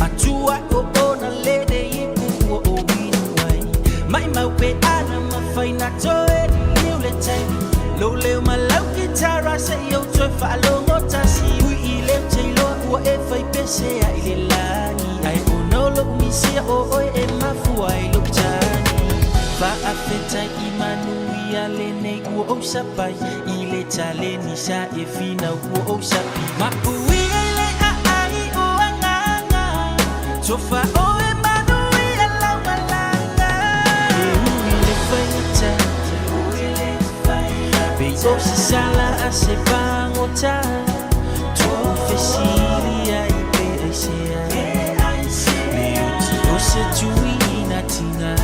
Atua o ona lele ipu ua ou inu ai Maimau pe ana mafai na toe liliu le taimi Lou leo ma lau kitara se'i ou toe faalogo tasi Ui i leo teiloa ua e fai pese ai le lagi Ae ona o lo'u misia o oe e mafua ai lou tagi Faafetai i manuia lenei ua ou sapai I le taleni sa e finau ua ou sapi Mapuia i le aai o agaga Tofa oe manuia lau malaga E ui le faigata Pei o sasala a se pagota Tuufesili ai pe aisea Le oti o se tuina tiga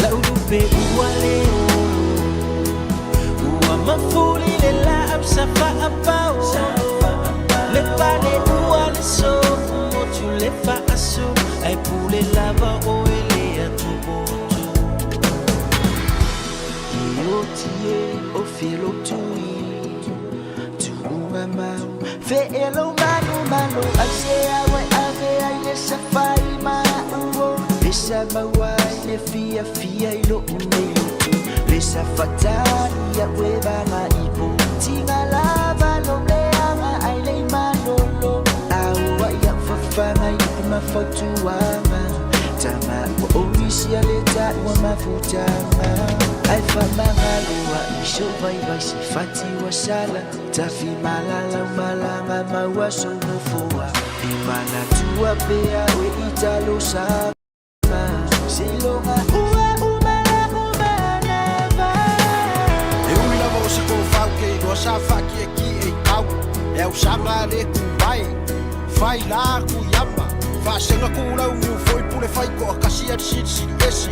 Laulupe ua le olo Ua mafuli le laau sa faapao Le pale ua le sofu motu le faaso Ai pule lava o ele atubotu E oti e o felo tui Tuunga mau Fe e lo manu malo Ai se awe ave ai le safai ma uo Le sa maua ai le fia fia i lo unei lotu Le sa fatani a ue vanga ipo Tinga lava lo leanga ai le malolo Aua ia fafanga i upu mafautuanga Tama ua oisi a le ta ua mafutanga Ai whamangaloa i so vai se fati wa sala Tafi malala malanga maua so nofoa E mana tua pea ue italo sama Silonga ua umala umanava E ui lava o se kōwhau ke iloa sa whaki e ki e kau E au sanga le ku mai Whai la ku yama Whaasenga ku lau ngu foi pule whai ko a kasi a siri siri ese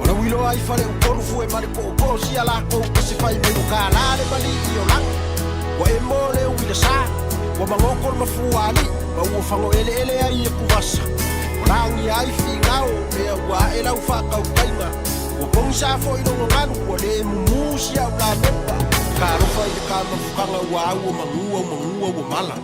O lau iloa ai whare u koru fue mare ko o ko si a la kou ke se whai me u ka la le mali i o langa Wa e mō le ui le sa Wa mangoko le mafua ali Ma ua whango ele ele ai e kuvasa O langi ai whingao Mea ua e lau whakau kainga Ua pongi sa fo i rongo ngalu Ua le mumu si au la mepa Ka alofa i le ka mafukanga ua au o mangua o mangua ua mala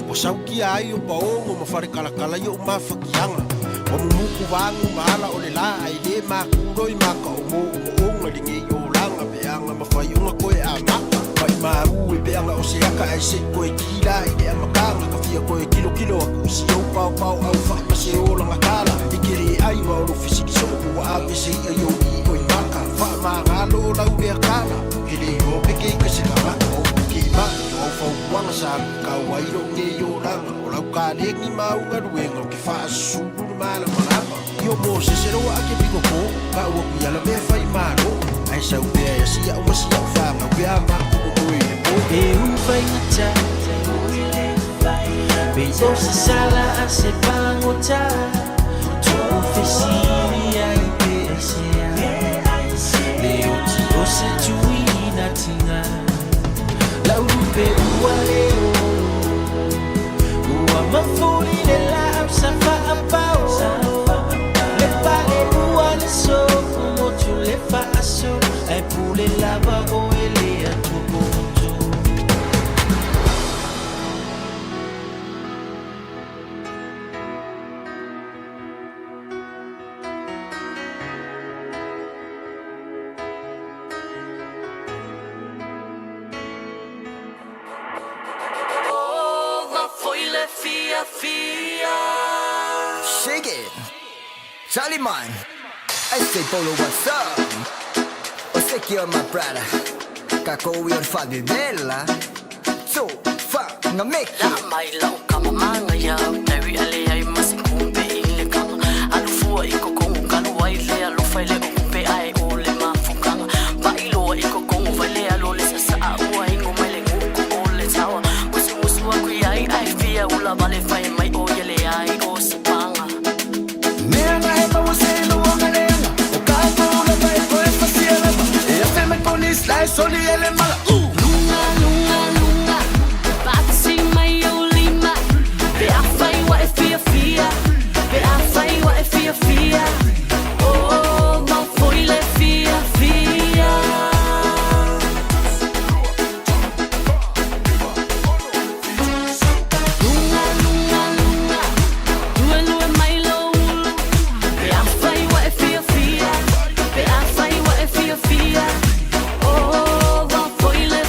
Ua saukia ai o paongo ma whare kalakala i o mafakianga Ua mumuku vangu maala o le la ai le makuroi maka o mo o mo onga le ngei o langa Peanga mawhai unga koe a maka Mai maru e peanga o se aka ai se koe kila i le amakanga Ka fia koe kilo kilo aku isi au pao pao au whai ma se o langa kala I kere ai wa o lo fisiki sopo wa a pese i ai o i o i maka Wha mangalo o lau lea kala Hele o peke i kase ka maka o ke ma i o whau wanga sa ka wairo nge o langa O lau ka lengi maunga luenga o ke whaasulu le mala malama I o mo se se roa ake piko ko Ka ua kui ala mea whai maro Ai sau pea ia sia o masia o whanga Pea mako o moe le po E ufai ngata Pe o sasala a se pagota Tuufesili ai pe aisea Le oti o se tuina tiga Laulupe ua le olo Ua mafuli le laau sa faapao Le pale ua le sofu motu le faaso Ai pule lava o ele atubotu Oh, ma foi le fia fia. Shake it. Charlie mine. I say Polo, what's up? O secure my brother. Kako we on Fadi Bella. So, fuck, no make La mai lau kama manga ya Tawi ale ai masinkumpe i le kanga Alufua i kokongo kalu ai le alofa i le okumpe ai o le mafukanga Vailoa i kokongo vai le alo le sasa a ua ingo mai le nguku o le tawa Musu musu aku i ai ai fia ula vale fai mai o ye le ai o sapanga Mea na he maua se luonga leanga O ka kula mai koe fasia lava E afe mai polis la e soli ele mala Lunga, lunga, lunga Patsi mai o lima Pe a fai wa e fia fia Pe a fai wa e fia fia Oh, mau foi le fia fia Lunga, lunga, lunga Lue, lue mai lo ulu Pe a fai wa e fia fia Pe a fai wa e fia fia Oh, mau foi le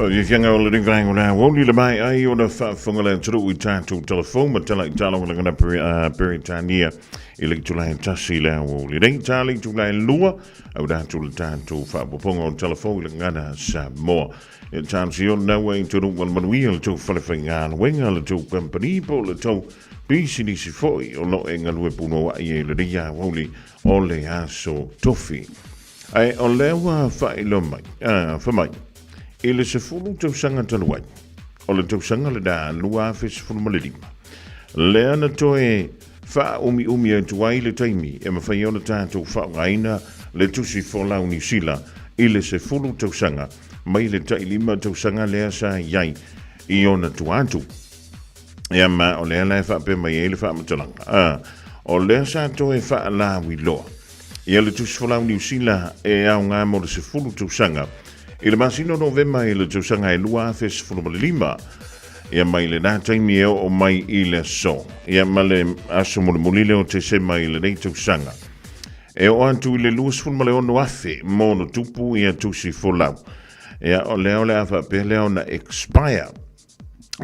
Faafiafiaga o lenei vaega o le aoauli le maea ai ona faafofoga le atunuu i tatou telefoni ma tala i talogalaga Peretania i le itula e 1 i le aoauli nei. Ta le itula e 2 auina atu le tatou faaopoopoga o telefoni i le gagana Samoa. E talosia o lena ua i tonu ma le manuia le tou fale faigaluega, le tou kamupani po o le tou pisinisi foi o lo o e galue punouai ai i lenei aoauli o le aso Tofi. Ae o lea ua faailoa mai, fai mai, i le 10 tausaga talu ai, o le tausaga lena 2015, lea na toe faaumiumi atu ai le taimi e mafai ona tatou faaaogaina le tusi folau Niu Sila i le 10 tausaga mai le tai 5 tausaga lea sa i ai i ona tua atu. Ia ma o lea la e faapea mai ai le faamatalaga, o lea sa toe faalauiloa ia le tusi folau Niu Sila e aoga mo le 10 tausaga i le masina o Novema i le tausaga e 2015. Ia mai lena taimi e oo mai i le aso, ia ma le aso mulimuli lea o Tesema i lenei tausaga, e oo atu i le 26,000 ma ono tupu ia tusi folau. Ia o lea o le a faapea lea ona expire.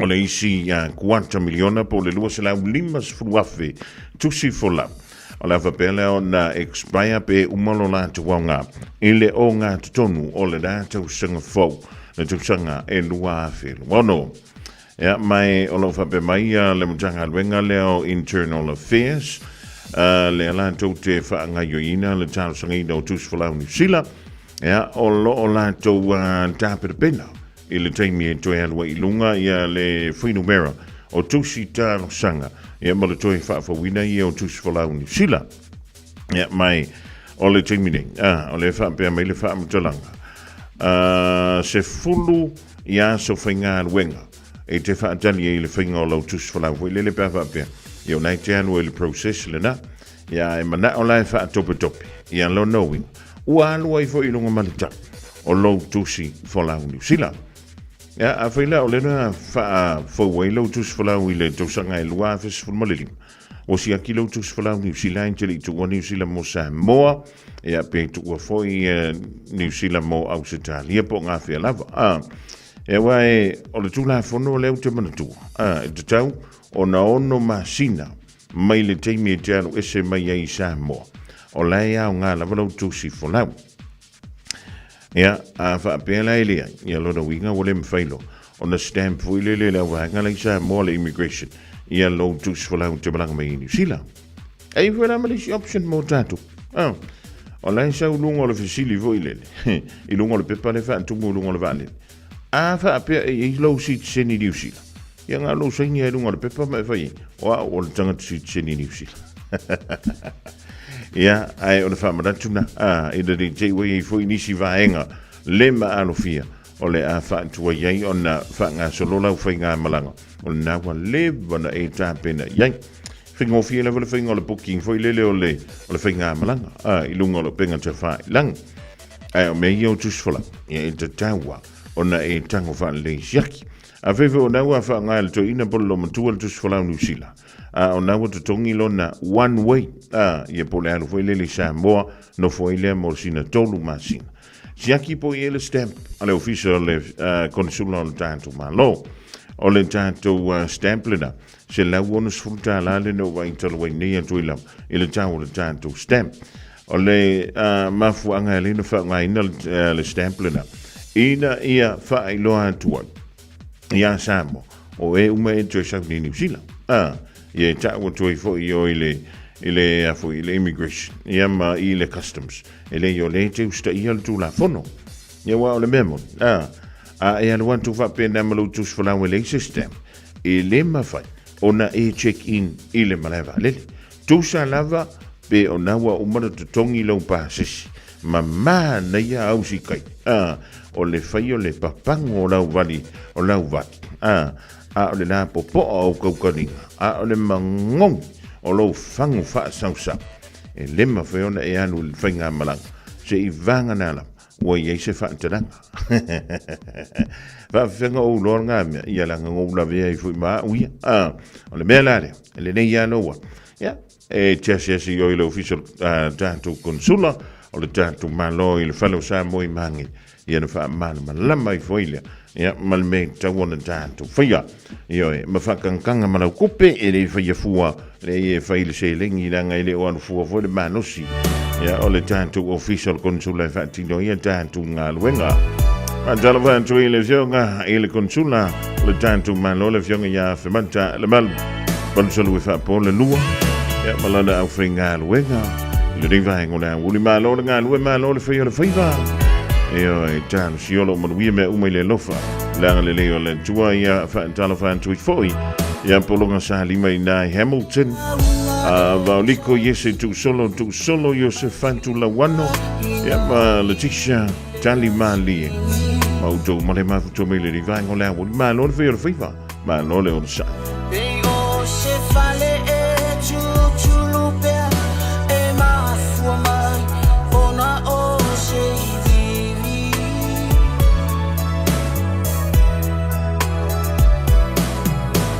O le isi kuata miliona po o le 250,000 tusi folau. O le a faapea lea ona expire pe uma lo latou aoga i le ogatotonu o lena tausaga fou, le tausaga e 2026. Ia, ma e o lo o faapea mai le Matagaluega lea o Internal Affairs, lea latou te faagaoioiina le talosagaina o tusi folau Niu Sila, ia, o lo o latou tapenapena i le taimi e toe alu ai i luga ia le fuainumera o tusi talosaga ia ma le toe faafouina ia o tusi folau Niu Sila. Ia mai o le taimi nei, o lea e faapea mai le faamatalaga, 10 i aso faigaluega e te faatali ai i le faiga o lau tusi folau foi lele pe a faapea, ia o lena e te alu ai i le process lena, ia e manao la e faatopetope, ia lona uiga, ua alu ai foi i luga ma le tau o lou tusi folau Niu Sila. Ia, afai la o lea na faafou ai lau tusi folau i le tausaga e 2015, ua siaki lau tusi folau Niu Sila e te le i tuua Niu Sila mo Samoa, ia pe tuua foi Niu Sila mo Ausetalia po o gafea lava. Ia aua e, o le Tulafono lea ou te manatua, e tatau ona ono masina mai le taimi e te alu ese mai ai i Samoa, o la e aoga lava lau tusi folau. Ia, a faapea la e leai, ia lona uiga ua le mafai loa ona stamp foi lele e le auvaega la i Samoa le immigration, ia lou tusi folau te malaga mai i Niu Sila. E i foi la ma le isi option mo tatou. Ah, o la e sau luga o le fesili foi lele, i luga o le pepa le faatumu i luga o le vaalele. A faapea e i ai lou sitiseni Niu Sila, ia na o lou saini lava i luga o le pepa ma e fai ai, o au o le tagata sitiseni Niu Sila. Ia, ae o le faamanatu na, a, ina ne i te i ua i ai foi nisi vaega le maalofia o le a faatuai ai ona faagasolo lau faigamalaga, o lena ua leva ona e tapena i ai. Faigofie lava le faiga o le booking foi lele o le, o le faigamalaga, a, i luga o le upega tafailagi. Ae o mea ia o tusi folau, ia e tatau lava ona e tago faalelei siaki. Afai foi o lena ua faaaoga e le toeaina po o le loomatua le tusi folau Niu Sila, a o lena ua totogi lona one way, a, ia po o le alu foi lele i Samoa, nofo ai lea mo sina 3 masina. Siaki po i ai le stamp a le ofisa o le konesula o le tatou Malo. O le tatou stamp lena, $160 lena ua vaai talu ai nei atu ai lava i le tau o le tatou stamp. O le mafuaaga e ala ai ona faaaogaina le stamp lena, ina ia faailoa atu ai iā Samoa, o e uma e toe sau nei Niu Sila. Ia e tau atu ai foi i o i le, i le, a foi, i le immigration, ia ma i le customs. E leai o lea e te usitaia le Tulafono. Ia aua o le mea moni, a e alu atu faapena ma lou tusi folau e leai se stamp, e le mafai ona e check in i le malae vaalele. Tusa lava pe ona ua uma ona totogi lou pasese, ma manaia au sikai, a, o le fai o le papago o lau vali, o lau vali, a, a o le lapopoa o kaukaniga, a o le magogi o lou fagu faasausau, e le mafai ona e alu i le faigamalaga, se i vagana lava ua i ai se faatalaga. Faafefea ou iloa lena mea, ia leaga na ou lavea ai foi ma au ia. A, o le mea la lea, e lelei lava lou alu. Ia, e te asiasi i o i le ofisa o le tatou konsula o le tatou Malo i le fale o Samoa i Magele, ia na faamalamalama ai foi lea, ia, ma le mea e tatau ona tatou faia. Ioe, ma faakagakaga ma lau tupe, e le faia fua, leai e fai le seleni leaga e le o alu fua foi le malosi. Ia, o le tatou ofisa o le Konsula e faatino ai a tatou galuega. Faatalofa atu i le afioga i le Konsula o le tatou Malo, le afioga ia Femata Lemalu, 82 e faapo le lua, ia, ma lana aufaigaluega i lenei vaega o le aoauli. Malo le galue, malo le fai o le faiva. Ioe, talosia o lo o manuia mea uma i le alofa le agalelei o le Atua. Ia, faatalofa atu ai foi ia Pologa Salima i ina i Hamilton, Vaoliko Iese Tuusolo, Tuusolo Iosefatu Lauano, ia ma Letitia Tali Malie. Ma outou ma le mafuto mai le vaega o le aoauli. Malo le fai o le faiva, malo le onosai. Pei o se fale e tutulu pea e mafua mai ona o se iviivi.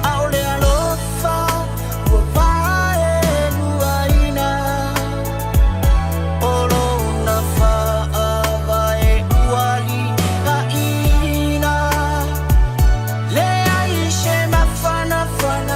ʻAʻole alofa ua paeluaina o lona fa'avae ua liaʻina. Leai se mafanafana.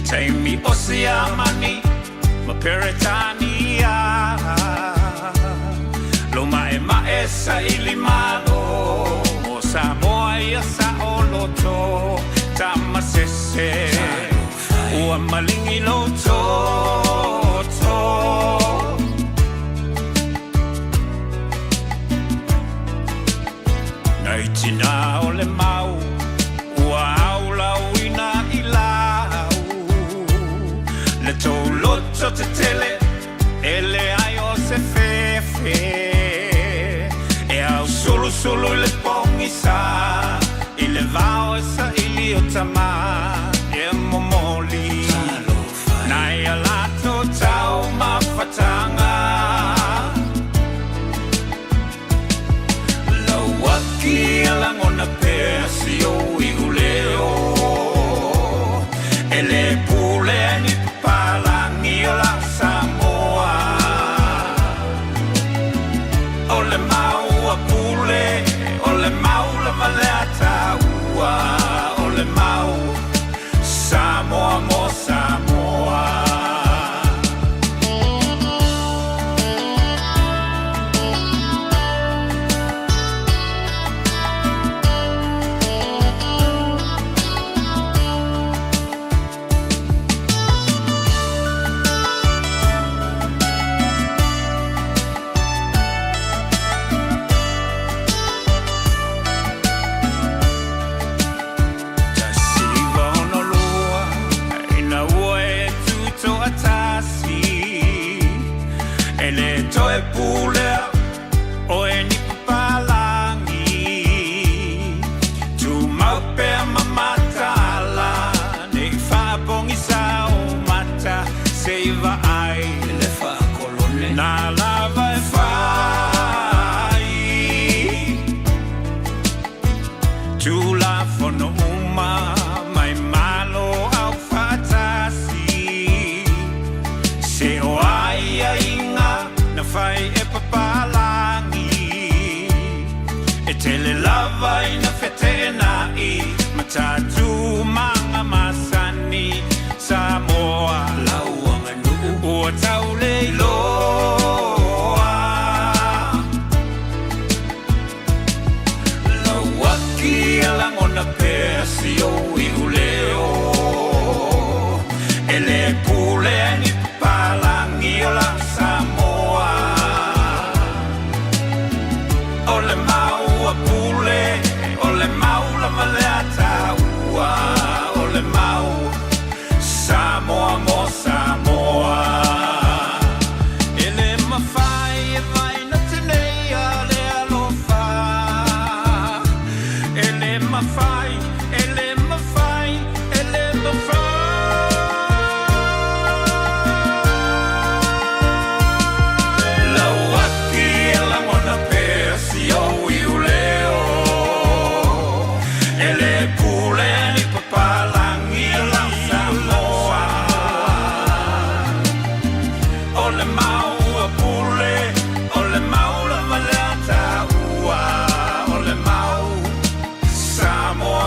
taimi o Siamani ma Peretania. Lo ma'ema'e saili malo mo Samoa ia sa'oloto tamasese ua maligi lou toto. Nai tinā o le mau ua aulauina i lau le tou loto tetele e leai o se fefe e ausulusulu i le pogisa i le vao e saili o tama e momoli nai a latou taumafataga. Lauaki e lagona pea si ou iuleo e le pulea ni papalagi o lau Samoa. O le mau a Pule, o le mau lava le a taua, o le mau Samoa mo Samoa. 1962 ina ua e tutoatasi e le toe pulea oe ni papalagi tumau pea ma mataala nei faapogisa o mata se i vaai le faakolone na lava e fai Tulafono uma mai Malo Aufaatasi se o aiaiga na fai e papalagi e tele lava ina feteenai ma tatumaga masani Samoa lau aganuu ua tauleiloa. Lauaki e lagona pea si ou iuleo e le pulea ni papalagi o lau Samoa. O le mau a Pule, o le mau lava le a taua, o le mau Samoa mo Samoa. E le mafai e vaina teneia le alofa. E le mafai, e le mafai, e le mafai. Lauaki e lagona pea si ou iuleo e le pulea ni papalagi o lau Samoa. O le mau a Pule, o le mau lava le a taua, o le mau Samoa.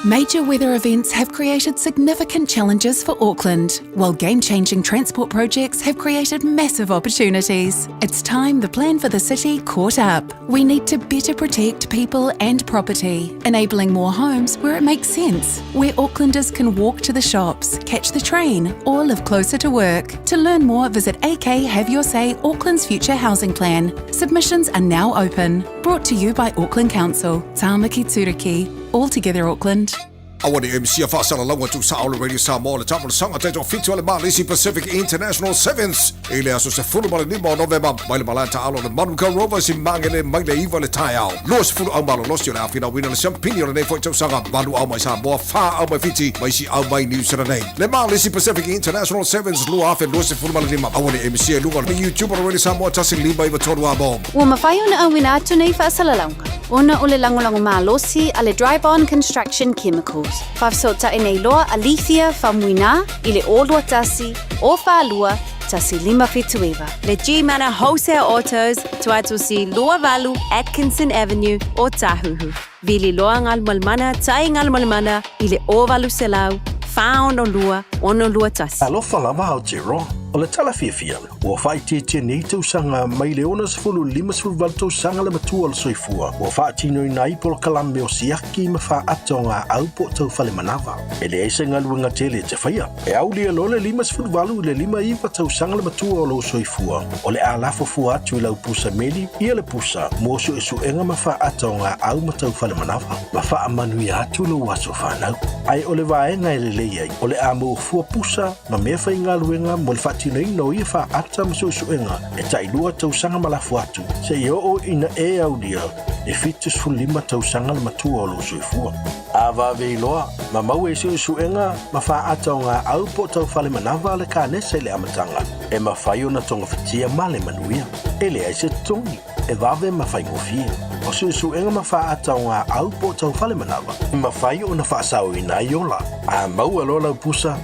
Major weather events have created significant challenges for Auckland, while game changing transport projects have created massive opportunities. It's time the plan for the city caught up. We need to better protect people and property, enabling more homes where it makes sense, where Aucklanders can walk to the shops, catch the train, or live closer to work. To learn more, visit AK Have Your Say Auckland's Future Housing Plan. Submissions are now open. Brought to you by Auckland Council. Tāmaki Turuki. All together Auckland. Aua ne MC a faasalalauga tuusao le Radio Samoa le Tamalosanga taitoafitu a le Malisi Pacific International Sevens i le aso 15 o Novema mai le malae taaalo o le Manukau Rovers i Magele mai le 9 le taeao. 20 au malolosi o le afinauina le siampini o lenei foi tausaga, valu au mai Samoa, fa au mai Fiti ma isi au mai Niu Sila nei. Le Malisi Pacific International Sevens 2025. Aua ne MC i luga o le YouTube o le Radio Samoa 1 5 93 Amo. Ua mafai ona auina atu nei faasalalauga ona o le lagolago malosi a le Dryborn Construction Chemicals. Faafesootai nei loa a Lethia Faumuina i le 0 21 042 1579. Le G-Mana Wholesale Autos, Tuatusi 28 Atkinson Avenue, Ōtāhuhu. Vili loa Galumalemana Tai Galumalemana i le 0800 462 621. Alofa lava Aotearoa. O le tala fiafia, ua faaitiitia nei tausaga mai le 60 58 tausaga le matua o le soifua ua faatinoina ai polokalame o siaki ma faaata o gaau po o taufale manava. E leai se galuega tele e te faia. E aulia loa le 58 i le 59 tausaga le matua o lou soifua, o le a lafo fua atu i lau pusa meli ia le pusa mo suesuega ma faaata o gaau ma taufale manava ma faamanuia atu lou aso fanau. Ae o le vaega e lelei ai, o le a maua fua pusa ma mea faigaluega mo le faatinoina o ia faaata ma suesuega e tailua tausaga ma lafo atu seia oo ina e aulia e 75 tausaga le matua o lou soifua. A vave iloa, ma maua i suesuega ma faaata o gaau po o taufale manava le kanesa i le amataga, e mafai ona togafitia ma le manuia. E leai se totogi, e vave ma faigofie. O suesuega ma faaata o gaau po o taufale manava, e mafai ona faasaoina ai ola. A maua loa lau pusa,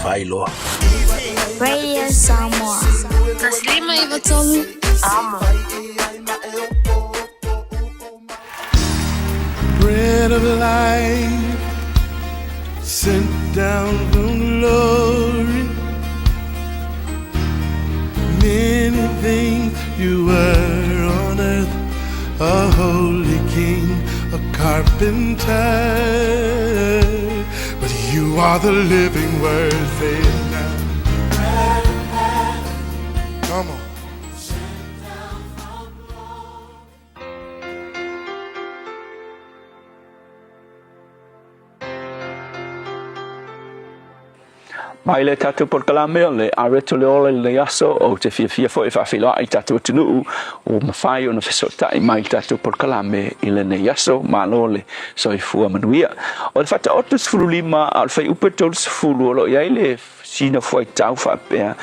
fai loa. Radio Samoa. 1 5 9 3 Amo. Bread of life sent down from glory. Many things you were on earth, a holy king, a carpenter. But you are the living word, say it now. Come on. Mai le tatou polokalame o le Areto le Ola i lenei aso, ou te fiafia foi e faafeiloai i tatou atunuu ua mafai ona fesootai mai i le tatou polokalame i lenei aso. Malo le soifua manuia. O le Faataoto 15 a o le Fuaiupu 30 o lo o i ai le sina fuaitau faapea,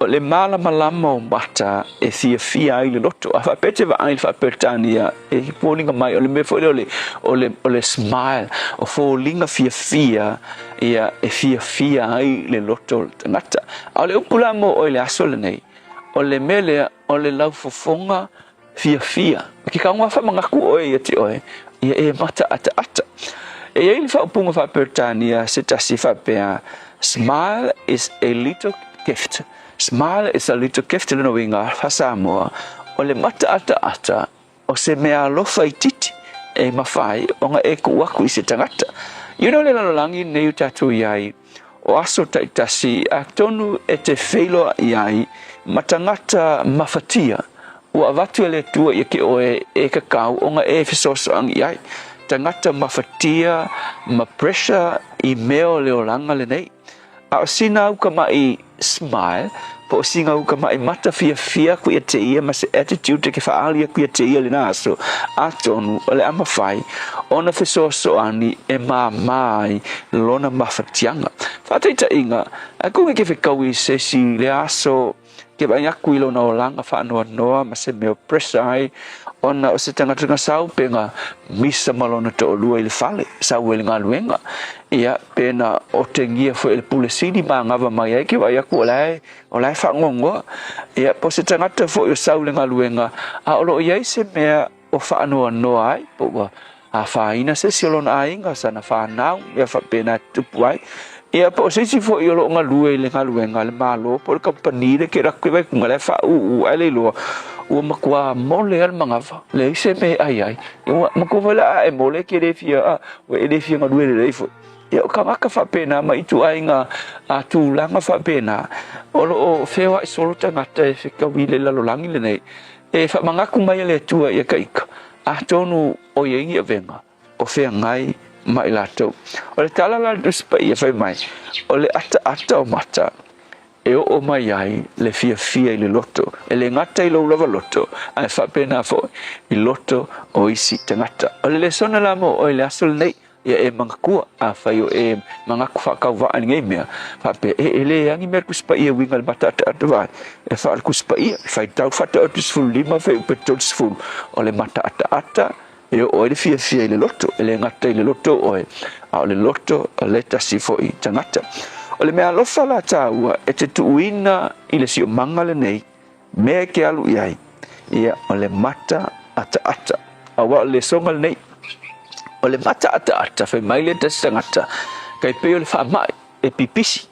O le malamalama o mata e fiafia ai le loto. A faapea e te vaai i le Faa-Peretania, e foliga mai, o le mea foi lea o le, o le, o le smile, o foliga fiafia, ia, e fiafia ai le loto o le tagata. A o le upu la mo oe i le aso lenei, o le mea lea, o le laufofoga fiafia. Ke kauga faamanatu oe ia te oe, ia e mataataata. E i ai le faaupuga faa-Peretania se tasi faapea, Smile is a little gift. Smile is a little gift lona uiga faa-Samoa, o le mataataata o se mea alofa itiiti e mafai ona e tuu atu i se tagata. You know le lalolagi lenei o tatou i ai, o aso taitasi atonu e te feiloai ai ma tagata mafatia ua avatu e le Atua ia te oe e kakau ona e fesoasoani i ai. Tagata mafatia ma pressure i mea o le olaga lenei. A o sina uka maʻi smile, po o sina uka maʻi mata fiafia aku ia te ia ma se attitude e ke faaali aku ia te ia lena aso, atonu o le a mafai ona fesoasoani e māmā ai lona mafatiaga. Faataitaiga, a ke fekaui i se isi i le aso ke vaai aku i lona olaga faanoanoa ma se mea o pressure ai ona o se tagata na sau pe na misa ma lona toalua i le fale, sau ai le galuega. Ia, pe na otegia foi e le pule sili ma agava mai ai ke vaai aku o la e, o la e faagoagoa. Ia, po o se tagata foi o sau i le galuega, a o loo i ai se mea o faanoanoa ai, po ua afaina se isi o lona aiga, sana fanau, mea faapena e tutupu ai. Ia po o se isi foi o lo o galue i le galuega a le Malo po o le kamupani le ke lako i Vaikuga la e faauu ae le iloa ua matua mole lava le manava, leai se mea e ai ai. Ua matua foi la a e mole e ke le fia, a, ua e le fia galue lelei foi. Ia o tagata faapena ma ituaiga a tulaga faapena o lo o feoai solo tagata e fetaui i le lalolagi lenei e faamanatu mai e le Atua ia taita atonu o i ai ni avega o feagai ma i latou. O le tala la a le Tusi Paia fai mai, o le ataata o mata e oo mai ai le fiafia i le loto, e le gata i lou lava loto, ae faapena foi i loto o isi tagata. O le lesona la mo oe i le aso lenei, ia e manatua, afai o e manatu faatauvaa i lenei mea, faapea, e, e leai ni mea Tusi Paia e uiga i le mataataata vae, e faa le Tusi Paia, e faitau faataoto 15 fuaiupu 30, o le mataataata e oo ai le fiafia i le loto, e le gata i le loto o oe, a o le loto o le tasi foi tagata. O le mea alofa la tāua e te tuuina i le siomaga lenei, mea e ke alu i ai, ia, o le mata ataata. Aua o le lesoga lenei, o le mata ataata, fai mai le tasi tagata, kai pei o le faamai, e pipisi.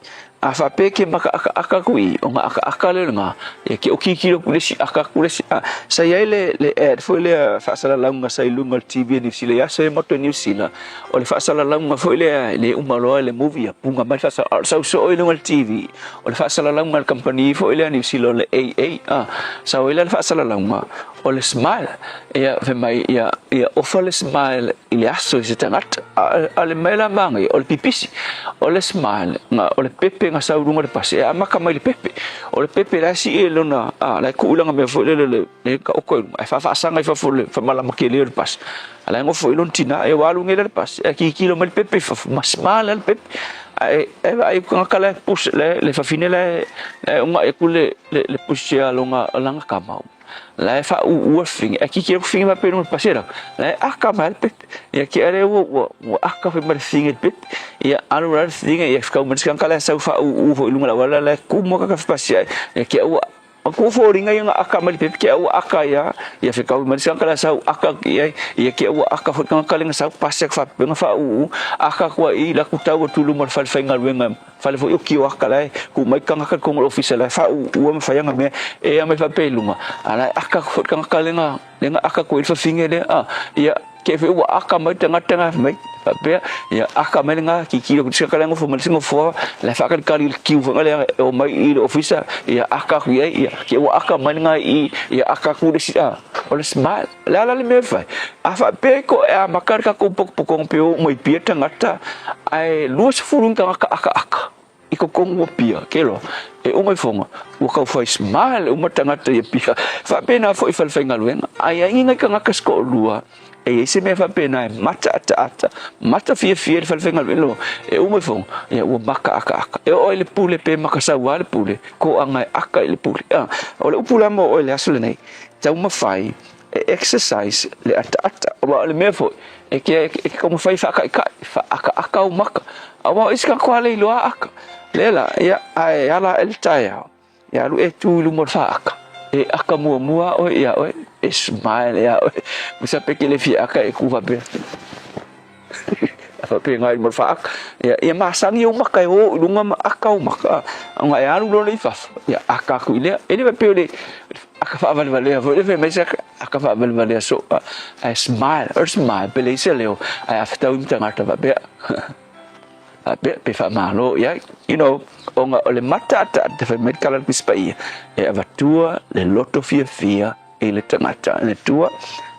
A faapea ke maka akaaka aku i, o nga akaaka lea o le nga, ia ke okikilo aku i le isi aka aku le isi a. Sa i ai le, le ad foi lea faasalalauga sa i luga o le TV a Niu Sila i aso ia matou i Niu Sila, o le faasalalauga foi lea e le uma loa le movie ia puga mai le faasala, a o le sau soo i luga o le TV, o le faasalalauga a le kamupani foi lea a Niu Sila o le AA, a, sau ai la le faasalalauga, o le smile, ia fai mai ia, ia ofa le smile i le aso i se tagata. A, a le mea la manaia, o le pipisi, o le smile, nga, o le pepe nga sau i luga o le pasi, e amata mai i le pepe. O le pepe la e sii e lona, a, la e tuu i lana mea foi lele, le, le taoto i luga, ae faafaasaga i fafo i le faamalama tele o le pasi. A la e nofo i lona tina, e ua alu nei la le pasi, ae tilotilo mai le pepe i fafo, ma smile lava le pepe. Ae, e vaai atu tagata la e push, le, le fafine la e, la e oga'i atu le, le, le push a lona, lana tama. La e faauu le fafine, ae tilotilo atu fafine faapea i luga o le pasi e lata, la e aka mai lava le pepe. Ia ke ale ua, ua, ua aka foi ma le fafine i le pepe. Ia alu la le fafine, ia fekau mai le isi tagata la e sau faauu foi i luga o le auala la e kumu aka ka pasi ae. Ia ke ua, ua foliga ia na aka mai le pepe, ke ua aka ia, ia fekau mai le isi tagata la e sau aka atu i ai. Ia ke ua aka foi le tagata lea na sau pasi atu faapea na faauu, aka atu ai i latou tau atu i luma o le fale faigaluega. Fale foi o kioaka la e ku mai tagata i totonu o le ofisa la e faauuua ma fai ana mea e a mai faapea i luga a la e aka atu foi le tagata lea na lea na aka atu ai le fafine lea a ia ke foi ua aka mai le tagata na mai faapea ia aka mai lena tilotilo atu i le tagata lea nofo mai le isi nofoa la e faatalitali i le queue foi lea e omai i le ofisa ia aka atu i ai ia ke ua aka mai lena i ia aka atu le isi a o le smile. O le a la le mea e fai? A faapea ko e amata le tatou potopotoga pe o uma i Apia tagata, ae 20 ni tagata akaaka i totonu o Apia, ke loa, e uma ifoga, ua tau fai smile uma tagata i Apia. Faapena foi i falefaigaluega, a i ai ni nai tagata se toalua, e i ai se mea faapena e mata ataata, mata fiafia i le falefaigaluega, loa, e uma ifoga, ia ua mata akaaka. E oo ai le pule pe mata saua le pule, toaga e aka i le pule. O le upu la mo oe i le aso lenei, Taumafai e exercise le ataata aua o le mea foi e ke e ke taumafai e faataitai, faaakaaka ou maka aua o isi tagata le iloa aka. Lea la, ia, ae ala ae le taeao, ia alu e tu i luma o le faaka, e aka muamua oe ia oe, e smile ia oe. Musa pe ke le fia aka e ku faapea. Faapena i luma o le faaka. Ia, ia masani ou maka e o i luga ma aka ou maka. Ona e alu loa lea i fafo, ia aka atu i lea. E le faapea o le aka faavalevalea foi lea, fai mai se aka, aka faavalevalea soo. Ae smile, o le smile, pe leai se leo, ae a fetaui ma tagata faapea. Faapea, pe faamalo i ai. You know, ona o le mataataata fai mai le tala a le Tusi Paia, e avatua le loto fiafia i le tagata. Le Atua,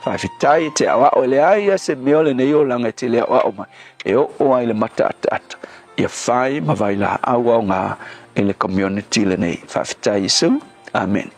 faafetai e te aoao, e leai lava se mea o lenei olaga e te le aoao mai, e oo ai le mataataata ia fai ma vailaau aoga i le community lenei. Faafetai Iesu. Amene.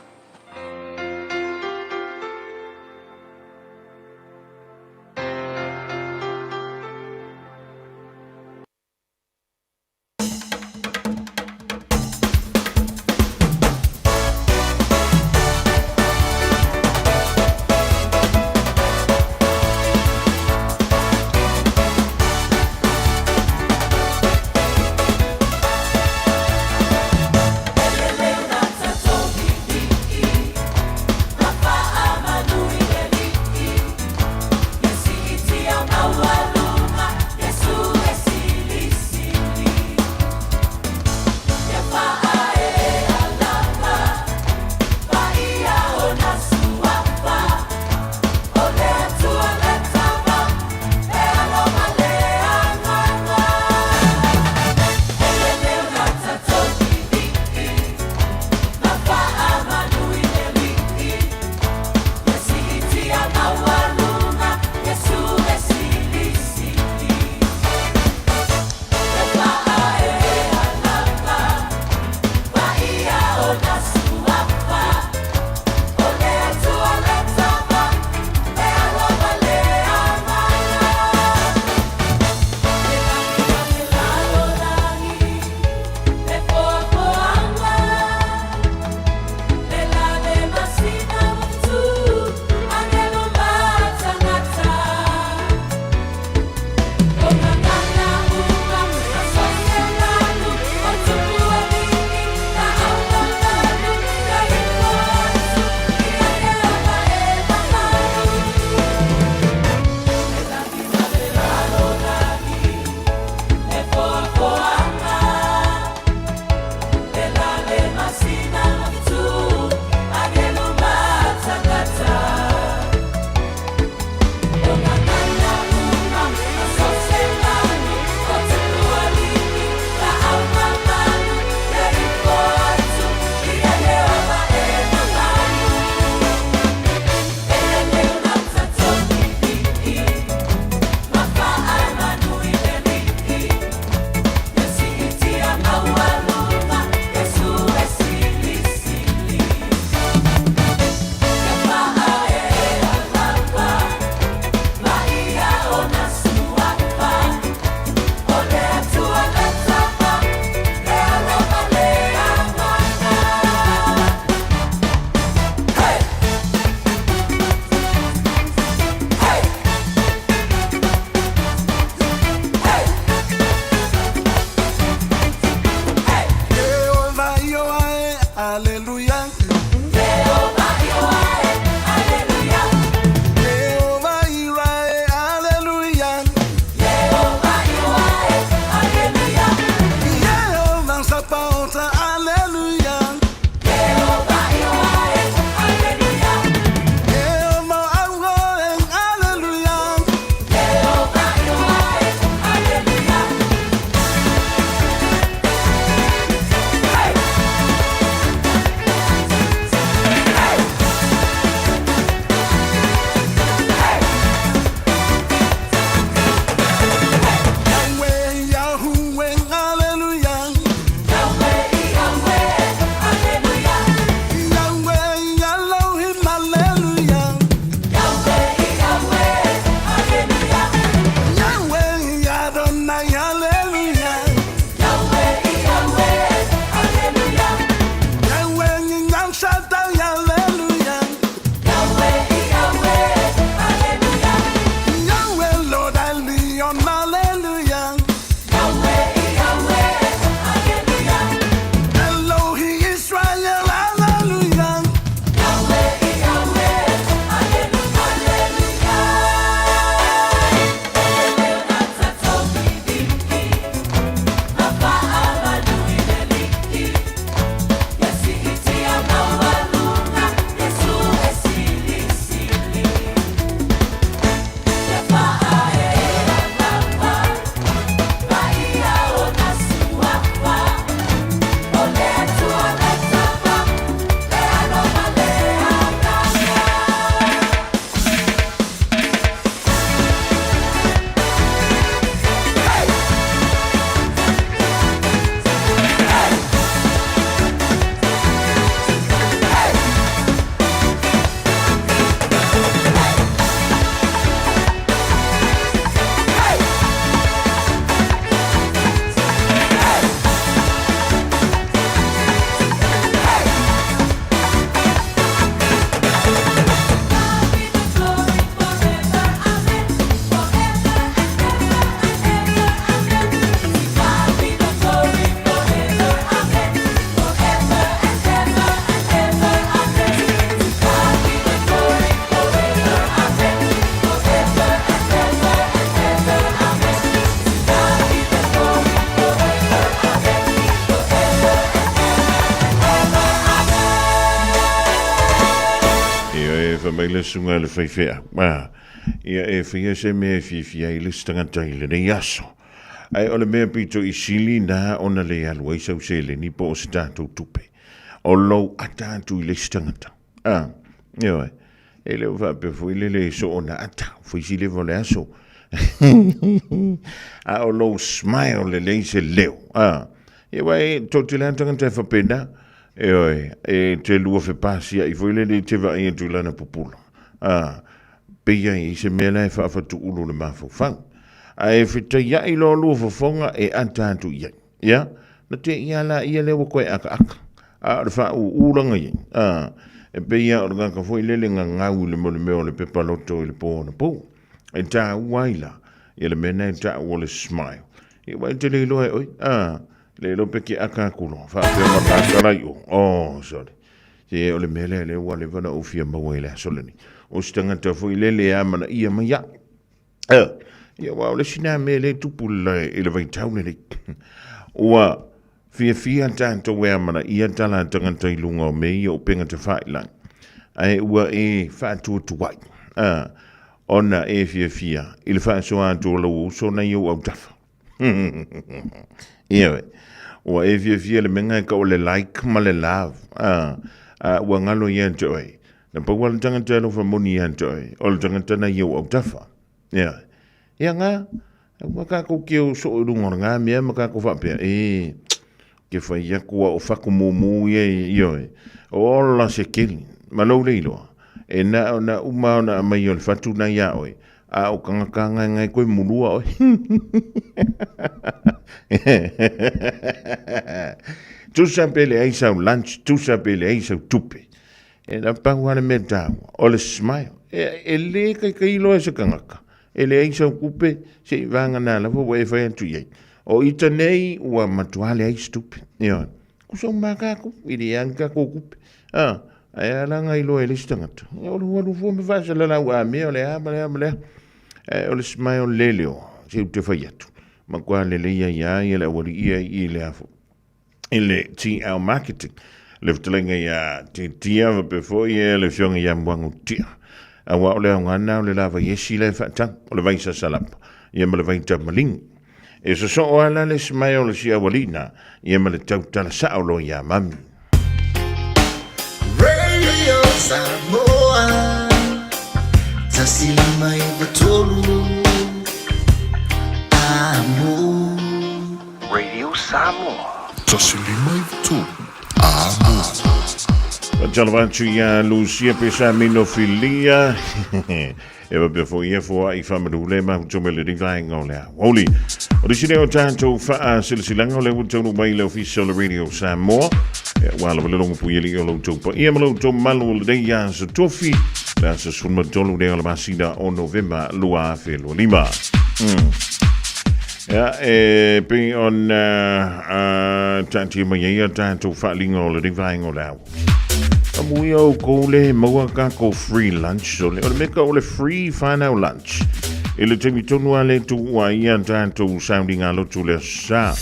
Fai mai le susuga i le faifeau, a, ia e faia se mea e fiafia ai le isi tagata i lenei aso. Ae o le mea pito i sili na ona le alu ai sau seleni po o se tatou tupe. O lou ata atu i le isi tagata. A, ioe, e le o faapea foi le le soona ata, fai si leva o le aso. A o lou smile lelei se leo. A, ia wa e toatele lava tagata e faapena. Ioe, e te lua fepasiaʻi foi lele e te vaai atu i lana pupula. A, pei ai i se mea la e faafatuulu le mafaufau. Ae fetaiaʻi loa lua fofoga e ata atu i ai. Ia, na te ia la ia lea ua koe akaaka. A o le faaūūlaga ia, a, e pei lava o le tagata foi lele gagau i le mea o le pepa loto i le po anapo. E taua ai la, ia le mea lena e taua o le smile. Ia ua e te le iloa e oe, a, Le iloa pe ke aka aku loa, faapea ma tatala i o. Oh, sorry. Se o le mea lea lea ua leva ona ou fia maua i le aso lenei. O se tagata foi lele e amanaia mai au. Eh, ia aua o le isi lena mea lea e tupu i le vaitau lenei. Ua fiafia tatou e amanaia tala a tagata i luga o mea ia o upega tafailagi. Ae ua e faatuatuai, ah, ona e fiafia i le faasoa atu o lou uso nai ou autafa. Ioe. Ua e fiafia le mea e kau le like ma le love. Ah, ah, ua ngalo ia te oe. Na pau le tagata e alofa moni ia te oe. O le tagata na ia au tafa. Ia. Ia ngā, ua kākou ke o so i runga o ngā mea ma kākou whaapea. E, ke whai aku a o whaku mūmū ia i oe. O ola se keli, ma lou le iloa. E na o na uma o na mai o le whatu na ia oe. A o kanga ngai ngai koe mulua oe. Tusa pe leai sau lunch, tusa pe leai sau tupe. E na pau ale mea tāua, o le smile. E, e le kai kai loa e se kangaka. E leai sau kupe, se i vānga nā lava ua e whai atu i ai. O ita nei, ua matua leai se tupe. Ia, kusa uma kākou, i le ang kākou kupe. Ah, Ae a la ngai loa e le isi tagata. Ia o le hualu fua ma faasalalau a mea o le a ma le a ma le a. Ae o le smile lele o, se u te fai atu. Matua lelei ai a ia le auali'i ai i le a foi. I le TL Marketing. Le fetalaiga ia Te Tia faapea foi e le afioga ia Muagu Tia. Aua o le aoga lena o le lava iesi la e faatau, o le vai sasalapa, ia ma le vai tamaligi. E sosoo lava la le smile o le si aualii na, ia ma le tautala sao loa ia mami. Radio Samoa 153 Amo. Radio Samoa. 153 Amo. Faatalofa atu ia Lucia Pesamino Filia. E faapea foi ia foai faamalu le mafuto mai lenei vaega o le aoauli. O le isi lea o tatou faasilasilaga o lea ua taunuu mai le Ofisa o le Radio Samoa. E ua lava le logo puialii o lo outou paia ma lo outou malu o lenei aso tofi, le aso 13 lea o le masina o Novema 2025. Ia, e pei ona taatia mai ai a tatou faaaliga o lenei vaega o le aoauli. Amuia oukou le maua kako free lunch o le, o le meka o le free whanau lunch. I le taimi tonu a le tuua ia tātou sauninga lotu le sa.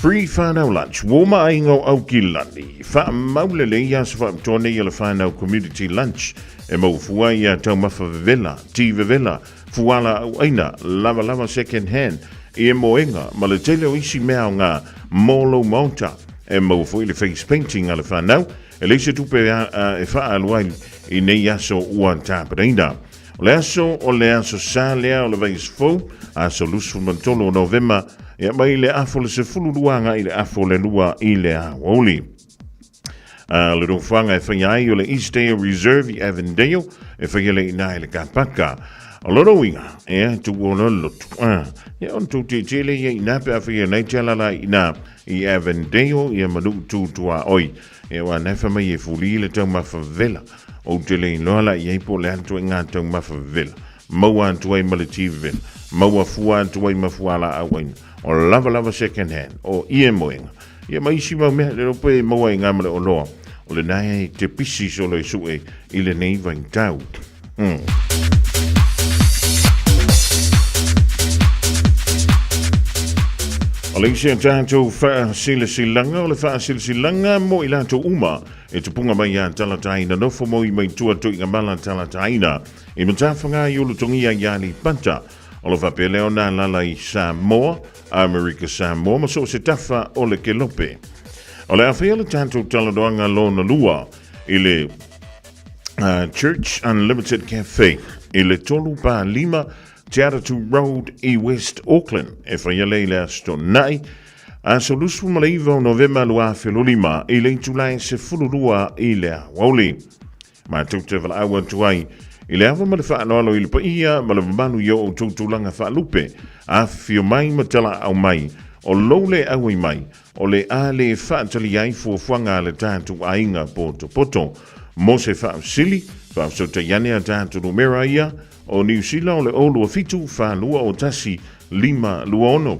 Free whanau lunch, woma ai ngau au ki lani. Wha maulele ia sa whaapitoa nei o le whanau community lunch. E mau fua ia taumafa vevela, ti vevela, fuala au aina, lava lava second hand, i e moenga, ma le tele o isi mea o ngā mōlou maota. E maua foi le face painting a le whanau, e leai se tupe e faaalu ai i nei aso ua tapenaina. O le aso o le aso sa lea o le vaiaso fou, aso 23 o Novema, ia mai le afa o le 12 agai i le afa o le 2 i le aoauli. A le nofoaga e faia ai o le Eastdale Reserve i Avondale, e faia le ina i le kapaka. O lona uiga, ea tuu o le lotu. A, ia ona tou tietie lea ia ina pe a faia nei te ala la ina i Avondale, ia ma nuu tu tua oi. Ia wa nei wha mai e fuli le taumafa vela. Ou te le iloa la i ai po le atu i ngā taumafa vela. Maua atu ai ma le ti vela. Maua fua atu ai ma fua la au aina. O lava lava second hand. O ie moenga. Ia ma isi mau mea, le ropo e maua i ngā male o loa. O le nae ai te pisi solo e sue i lenei vaitau. O O le isi a tatou faasilasilaga o le faasilasilaga mo i latou uma e tupuga mai ia Talataina nofo moi mai tua Tuigamala Talataina i Matafaga i Ulutogia i Aleipata o lo faapea lea ona alaala i Samoa, Amerika Samoa ma so o se tafa o le kelope. O le a faia le tatou talanoaga lona lua i le Church Unlimited Cafe i le 3 pa 5 Te Atatu Road i West Auckland e faia lea i le Aso Toonai, aso 29 o Novema 2025 i le itula e 12 i le aoauli. Matou te valaau atu ai i le ava ma le faaaloalo i le paia ma le mamalu i o outou tulaga faalupe, afifio mai ma talaau mai, o lou le auai mai, o le a le faatalia ai fuafuaga a le tatou aiga potopoto. Mo se faafesili, faafesootai ane a tatou numera ia, o Niu Sila o le 027 421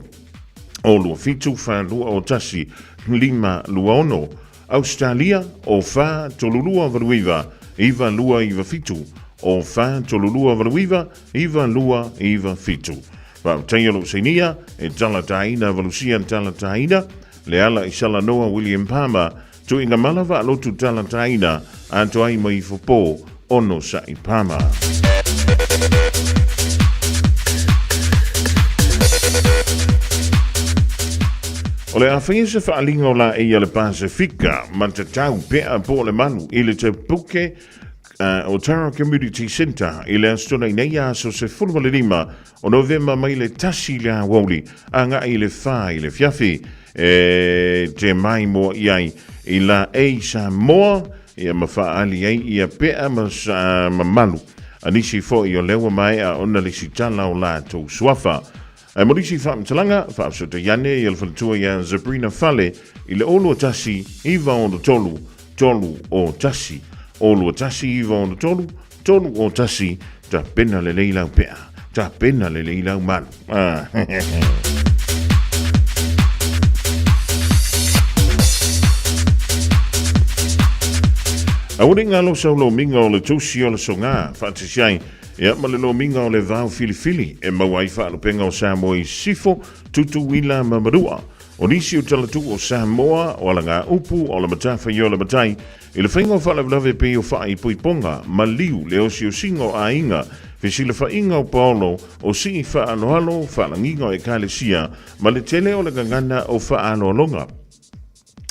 526, 027 421 526, Ausetalia o 4 32 89 9297, o 4 32 89 9297. Faafetai o lou sainia e talataina valusia talataina le ala i Salanoa William Palmer Tuigamala Vaalotu talataina atoa ai mai ifo ono sa'i Palmer. O le a faia se faaaliga o laei a le Pasefika ma tatau pea po o le malu i le te puke o Tara Community Centre i le Aso Toonai nei aso 15 o Novema mai le 1 i le aoauli agai i le 4 i le fiafi e te mai moa i ai i la ei Samoa ia ma faaali ai ia pea ma sa mamalu a nisi foi o lea ua maea ona lesitala o latou suafa. Ae mo nisi faamatalaga, faafesootai ane ia le faletua ia Zabrina Fale i le 021 963 301, 021 963 301, tapena lelei lau pea, tapena lelei lau malu. Ah. Aua ne i galo sau lomiga o le tusi o le soga, faatasi ai, ia ma le lomiga o le vao filifili e maua ai faalupega o Samoa i Sisifo, Tutuila ma Manua. O nisi o talatuu o Samoa, o alagaupu, o le matafaioi o le matai, i le faiga o faalavelave pei o faaipoipoga, maliu, le osiosiga o aiga, fesilafaiga o paolo, o sii faaaloalo, faalagiga o ekalesia, ma le tele o le gagana o faaaloaloga.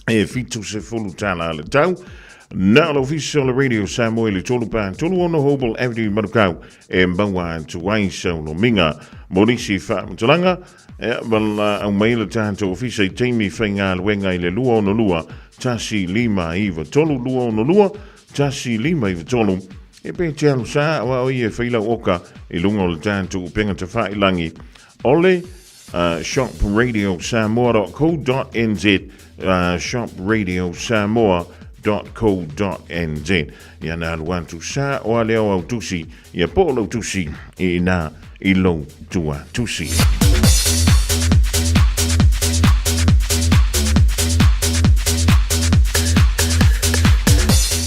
E 70 tala le tau. Na o le ofisa o le Radio Samoa i le 3 pa 36 Hobel Avenue Manukau e maua atu ai sau lomiga. Mo nisi faamatalaga, e ma au mai le tatou ofisa i taimi faigaluega i le 262 159 3 262 159 e pe te alu sa aua o ia e fai lau oka i luga o le tatou upega tafailangi o le shopradiosamoa.co.nz shopradiosamoa.co.nz ia na alu atu sa o ale o au tusi ia po o lau tusi i na i lou tua tusi.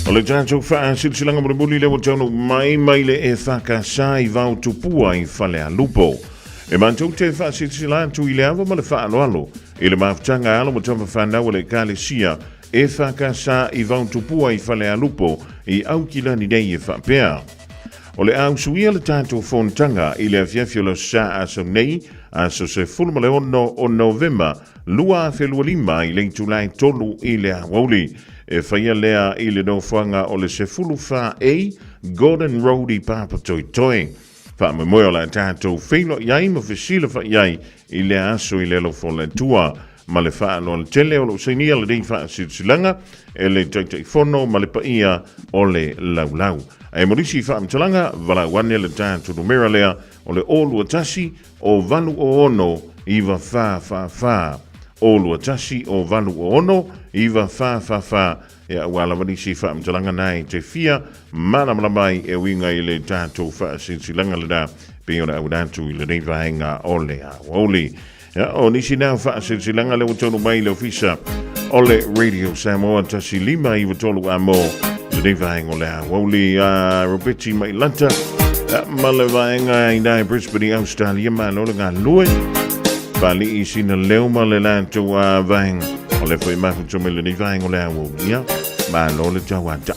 O le tatou faasilasilaga mulimuli lea ua taunuu mai mai le e whakasa i vao tupua i Falealupo. E matou te faasilasila atu i le ava ma le faaaloalo i le mafutaga a alo ma tama fanau a le Ekalesia EFKS i Vaotupua i Falealupo i Aukilani nei e faapea, O le a usuia le tatou fonotaga i le afiafi o le Aso Sa aso nei, aso 16 o Novema 2025 i le itula e 3 i le aoauli. E faia lea i le nofoaga o le 14A Gordon Road i Papatoetoe. Faamoemoe o le a tatou feiloai ai ma fesilafai ai i lea aso i le alofa o le Atua. Ma le faaaloalo tele o lou sainia lenei faasilasilaga e le Taitaifono ma le paia o le laulau. Ae mo nisi faamatalaga, valaau ane le tatou numera lea o le 021 o 806 9444. 021 o 806 9444. E aua lava nisi faamatalaga na e te fia malamalama ai e uiga i le tatou faasilasilaga lena pei ona auina atu i lenei vaega o le aoauli. Ia, o nisi na o faasilasilaga lea ua taunuu mai i le ofisa o le Radio Samoa 1593 amo lenei vaega o le aoauli a Robeti Mailata ma le vaega i nai Brisbane i Australia malo le galulue. Pali'i sina leo ma le latou vaega o le foi mafuta mai lenei vaega o le aoauli. Ia, malo le tauata.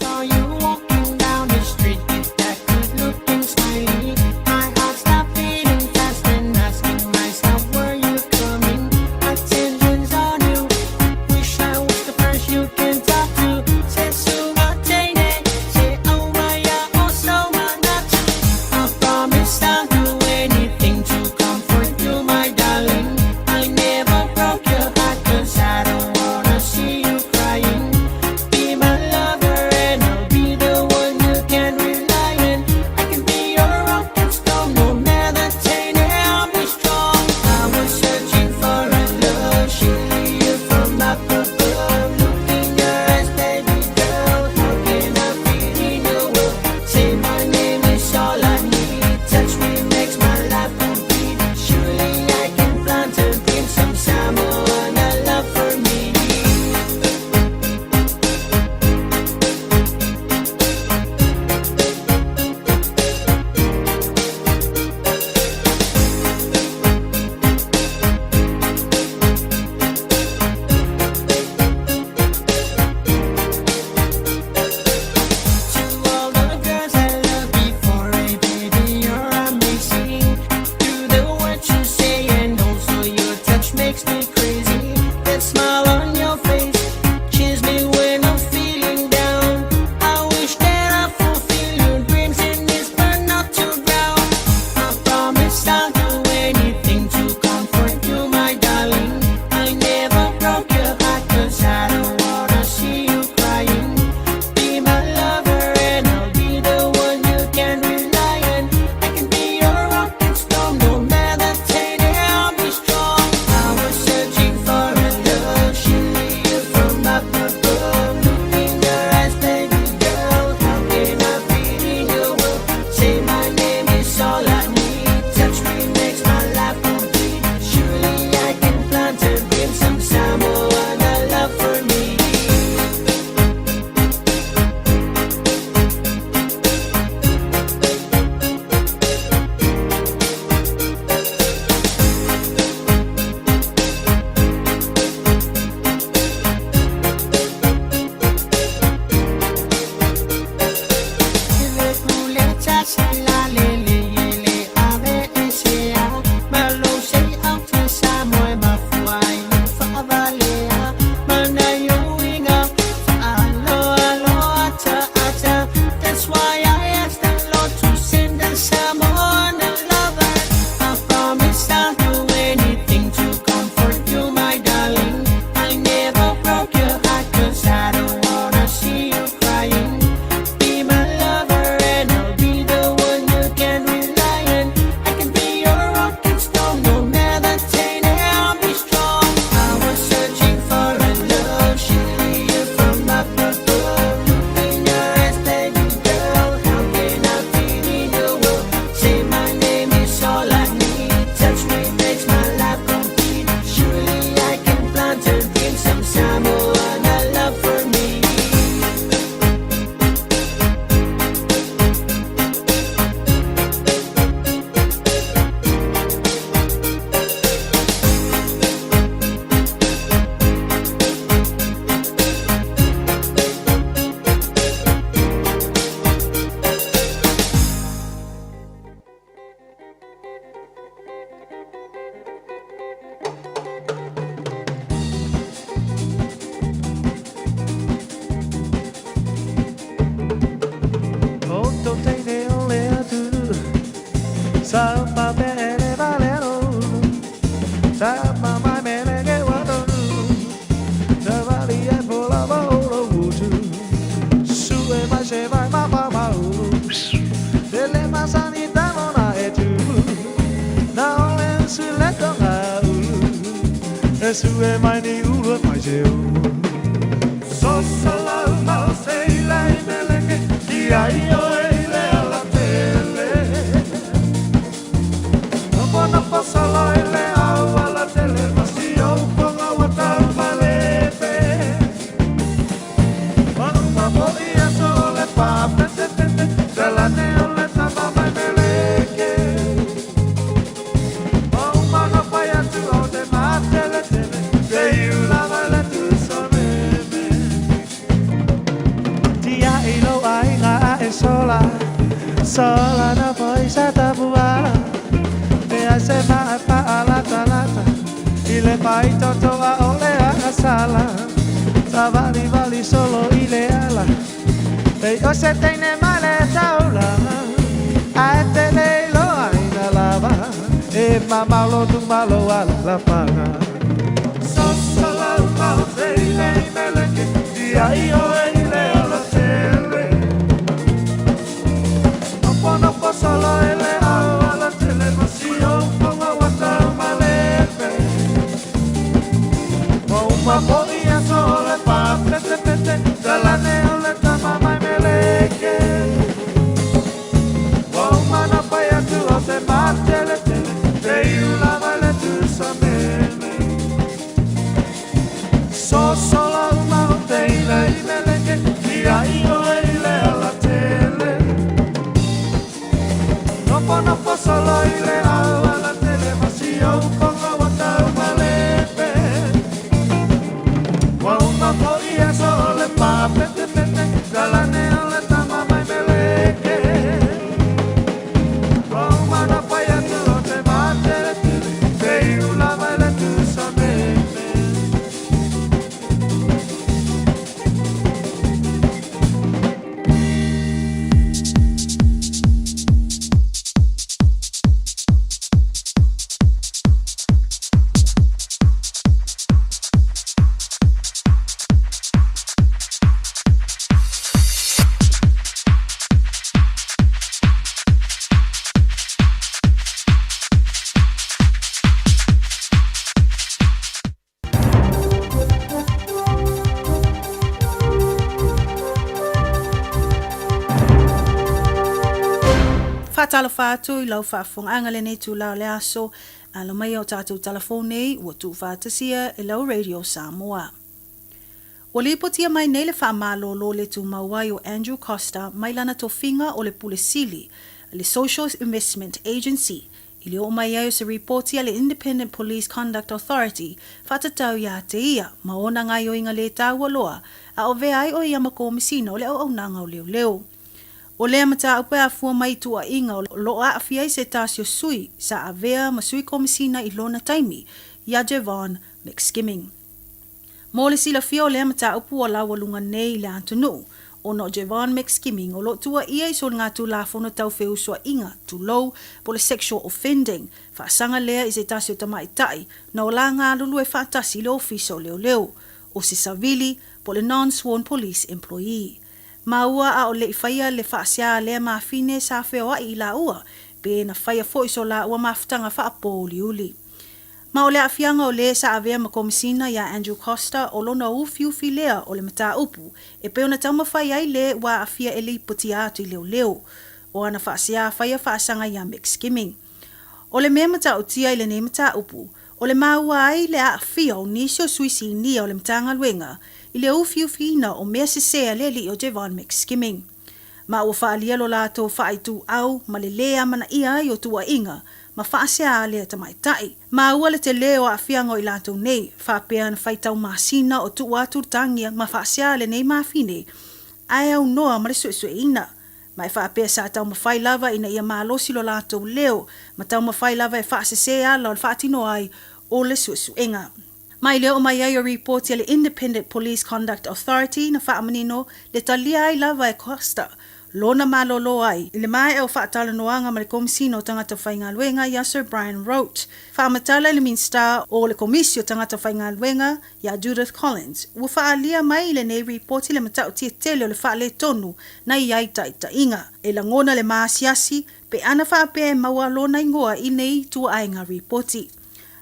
lou aiga ae sola Sola nofo i sa tapuala Leai se maa e faalatalata I le faitoto ʻaʻole agasala Savalivali solo i le ala Pei o se teine mai le taulaga Ae te le iloaina lava E mamao lou luma lou alaalafaga Soso lau maote i le meleke Ia i oe i le alatele Nofonofo solo i le ao alatele Ma si ou foga ua tau malepe Ua uma foi aso o le faapetepete Talane o le tama mai meleke Ua uma ona fai atu o se mateletele Te iu lava i le tusameme Soso lau maote i le meleke Ia i oe i le alatele Nofonofo solo i le ao alatele Ma si ou foga ua tau malepe Ua uma foi aso o le faapetepete Talane o le tama mai meleke Ua uma ona fai atu o se mateletele Te iu lava i le tusameme. Faatalofa atu i lau faafofogaaga lenei itula o le aso, alo mai o tatou talafou nei ua tuufaatasia e lau Radio Samoa. Ua lipotia mai nei le faamalolo le tumau ai o Andrew Coster mai lana tofiga o le Pule Sili a le Social Investment Agency i le oo mai ai o se ripoti a le Independent Police Conduct Authority faatatau iā te ia ma ona gaioiga lē taua loa a o vea ai o ia ma Komisina o le Auaunaga o Leoleo. O lea mataupu e afua mai i tuuaiga o loo aafia ai se tasi o sui sa avea ma sui komisina i lona taimi iā Jevon McSkimming. Mo le silafia o lea mataupu ua laualuga nei i le atunuu, ona o Jevon McSkimming o lo o tuuaia i soligatulafono tau feusuaiga, tulou, po o le sexual offending, faasaga lea i se tasi o tamaitai na o la galulue faatasi i le ofisa o leoleo, o se savili, po o le non-sworn police employee. Maua a o le i faia le faasea a lea mafine sa feoai i laua, pe na faia foi so laua mafutaga faapouliuli. Ma o le aafiaga o lē sa avea ma Komisina iā Andrew Coster o lona ufiufi lea o le mataupu e pei ona taumafai ai lē ua aafia e lipotia atu i leoleo o ana faaseā faia faasaga iā McSkimming. O le mea matautia i lenei mataupu, o le maua ai le aafia o nisi o sui sinia o le Matagaluega i le ufiufiina o mea sesē a le alii o Jevon McSkimming. Ma ua faaalia lo latou faaituau ma le lē amanaia ai o tuuaiga ma faasea a lea tamaitai. Maua le telē o aafiaga o i latou nei, faapea na faitau masina o tuu atu le tagia ma faasea a lenei mafine, ae aunoa ma le suesueina. Ma e faapea sa taumafai lava ina ia malosi lo latou leo ma taumafai lava e faasesē ala o le faatino ai o le suesuega. Mai le oo mai ai o ripoti a le Independent Police Conduct Authority na faamanino le talia ai lava e Costa lona malolo ai i le maea o faatalanoaga ma le Komisina o Tagata Faigaluega iā Sir Brian Roat. Faamatala i le Minisita o le Komisi o Tagata Faigaluega iā Judith Collins, ua faaalia mai i lenei ripoti le matautia tele o le faaletonu na i ai taitaiga. E lagona le maasiasi pe ana faapea e maua lona igoa i nei ituaiga ripoti.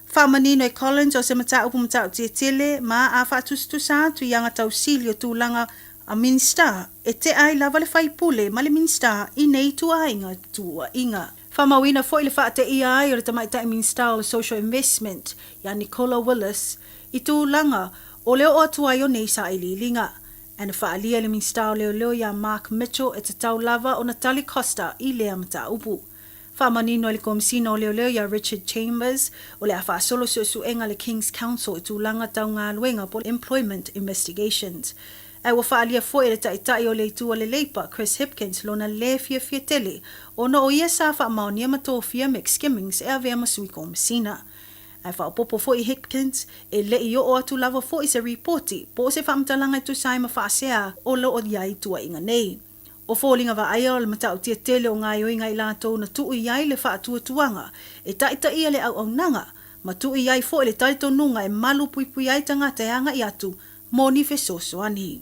Faamanino e Collins o se mataupu matautia tele ma a faatusatusa atu i aga tausili o tulaga a Minisita e tea ai lava le faipule ma le Minisita i nei ituaiga tuuaiga. Faamauina foi le faateia ai o le Tamaitai Minisita o le Social Investment ia Nicola Willis i tulaga o le oo atu ai o nei sailiiliga. Ae na faaalia e le Minisita o Leoleo ia Mark Mitchell e tatau lava ona tali Costa i lea mataupu. Faamanino e le Komisina o Leoleo ia Richard Chambers, o le a faasolo suesuega a le King's Counsel i tulaga tau galuega po o Employment Investigations. Ae ua faaalia foi e le Taitai o le Itu a le Leipa, Chris Hipkins, lona lē fiafia tele ona o ia sa faamaonia ma tofia McSkimmings e avea ma sui komasina. Ae faaopoopo foi Hipkins, e le i oo atu lava foi se ripoti po o se faamatalaga e tusa ai ma faasea o lo o i ai tuuaiga nei. O foliga vaaia o le matautia tele o gaoioiga i latou na tuu i ai le faatuatuaga e taitaia le auaunaga ma tuu i ai foi le talitonuga e malu puipui ai tagata e agai atu mo ni fesoasoani.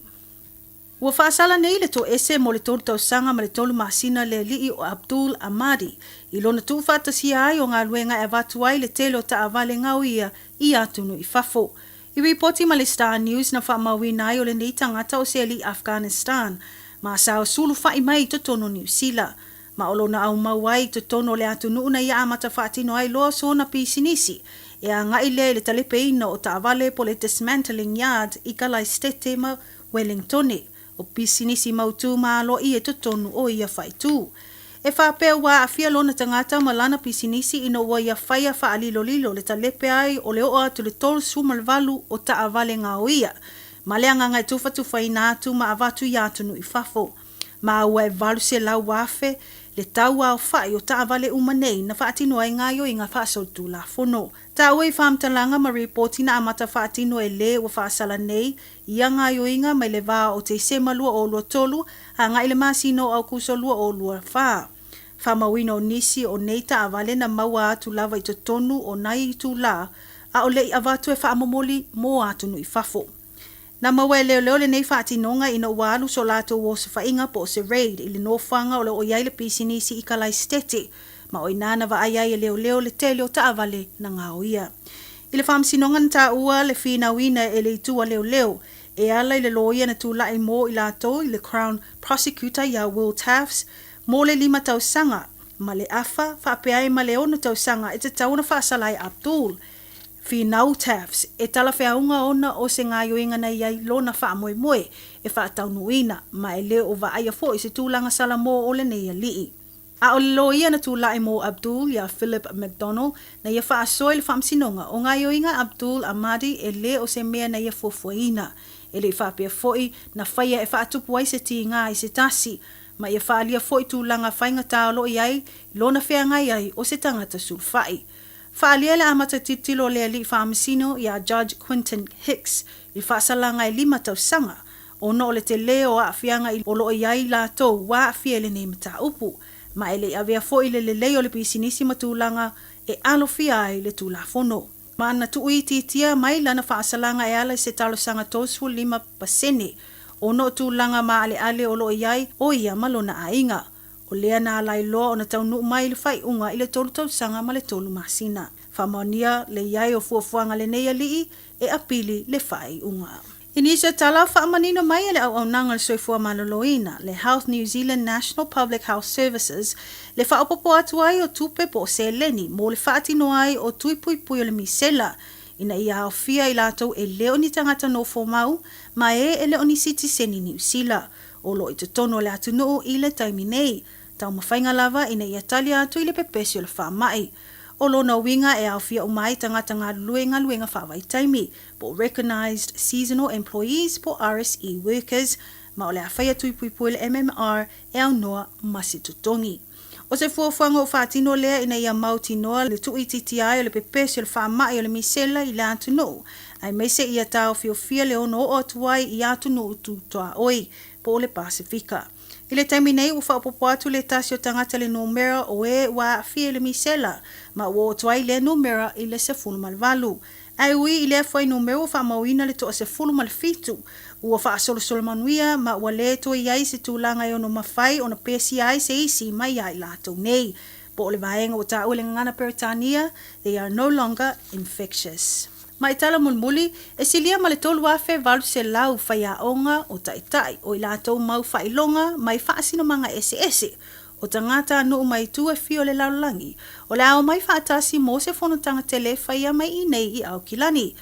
Ua faasala nei le toese mo le tolu tausaga ma le tolu masina le alii o Abdul Ahmadi i lona tuufaatasia ai o galuega e avatu ai le tele o taavale gaoia i atunuu i fafo. I ripoti ma le Star News na faamauina ai o lenei tagata o se alii Afghanistan ma sa sulufai mai i totonu o Niu Sila ma o lona aumau ai i totonu o le atunuu na ia amata faatino ai loa sona pisinisi e agai lea i le talepeina o taavale po le dismantling yard i Kalaistete ma Wellingtone, o pisinisi mautū ma aloaia i totonu o ia faitū. E faapea ua aafia lona tagata ma lana pisinisi ina ua ia faia faalilolilo le talepe ai o le oo atu i le 38 o taavale gaoia ma le agaga e tufatufaina atu ma avatu i atunuu i fafo. Ma ua e 800,000 le tau aofai o taavale uma nei na faatino ai gaoioiga faasolitulafono. Taua i faamatalaga ma ripoti na amata faatino e lē ua faasala nei ia gaoioiga mai le va o Tesema 2023 agai i le masina o Aukuso 2024. Faamauina o nisi o nei taavale na maua atu lava i totonu o nai itulā a o le i avatu e faamomoli mo atunuu i fafo. Na maua e leoleo lenei faatinoga ina ua alu so latou osofaiga po o se raid i le nofoaga o lo o i ai le pisinisi i Kalaistete, ma o i ina na vaai ai e leoleo le tele o taavale na gaoia. I le faamasinoga na taua le finauina e le itu a leoleo e ala i le loia na tulai mo i latou i le Crown Prosecutor iā Will Tafts mo le lima tausaga ma le afa faapea ai ma le ono tausaga e tatau ona faasala ai Abdul Finau Tafts e talafeauga ona o se gaoioiga na i ai lona faamoemoe e faataunuuina ma e le o vaaia foi se tulaga salamo o lenei alii. A o le loia na tulai mo Abdul iā Philip McDonald na ia faasoa i le faamasinoga o gaoioiga Abdul Ahmadi e lē o se mea na ia fuafuaina. E le i faapea foi na faia e faatupu ai se tigā i se tasi, ma ia faaalia foi tulaga faigata o lo o i ai lona feagai ai o se tagata sulufai. Faaalia le amata tilotilo o le alii faamasino iā Judge Quinton Hicks i le faasalaga e lima tausaga, ona o le telē o aafiaga i o lo o i ai latou ua aafia i lenei mataupu, ma e le i avea foi le lelei o le pisinisi ma tulaga e alofia ai le Tulafono. Ma na tuuitiitia mai lana faasalaga e ala i se talosaga 35% ona o tulaga maaleale o lo o i ai o ia ma lona aiga. O lea na ala ai loa ona taunuu mai i le faaiuga i le tolu tausaga ma le tolu masina. Faamaonia le i ai o fuafuaga a lenei alii e apili le faaiuga. I nisi o tala, faamanino mai e le Auaunaga o le Soifua Maloloina, le Health New Zealand National Public Health Services, le faaopoopo atu ai o tupe po o seleni mo le faatino ai o tui puipui o le misela ina ia aofia i latou e le o ni tagata nofo mau ma e e le o ni sitiseni Niu Sila o lo o i totonu o le atunuu i le taimi nei, taumafaiga lava ina ia tali atu i le pepesi o le faamai. O lona uiga e aofia uma ai tagata galulue i galuega faavaitaimi, po o Recognised Seasonal Employees po o RSE workers, ma o le a faia tui puipui le MMR e aunoa ma se totogi. O se fuafuaga ua faatino lea ina ia mautinoa le tuuitiitia ai o le pepesi o le faamai o le misela i le atunuu, aemaise ia taofiofia le ono oo atu ai i atunuu tutoaoi, po o le Pasefika. I le taimi nei, ua faaopoopo atu le tasi o tagata i le numera o e ua aafia i le misela, ma ua oo atu ai lea numera i le 18. Ae ui i lea fuainumera ua faamauina le toa 17, ua faasolosolo manuia ma ua le toe i ai se tulaga e ono mafai ona pesia ai se isi mai ia i latou nei. Po o le vaega ua taua i le gagana Peretania, they are no longer infectious. Ma i tala mulimuli, e silia ma le 3,800 faiaoga o taitai o i latou mau faailoga mai faasinomaga eseese o tagata nuu mai itu e fia o le lalolagi, o le a omai faatasi mo se fonotaga tele e faia mai i nei i Aukilani.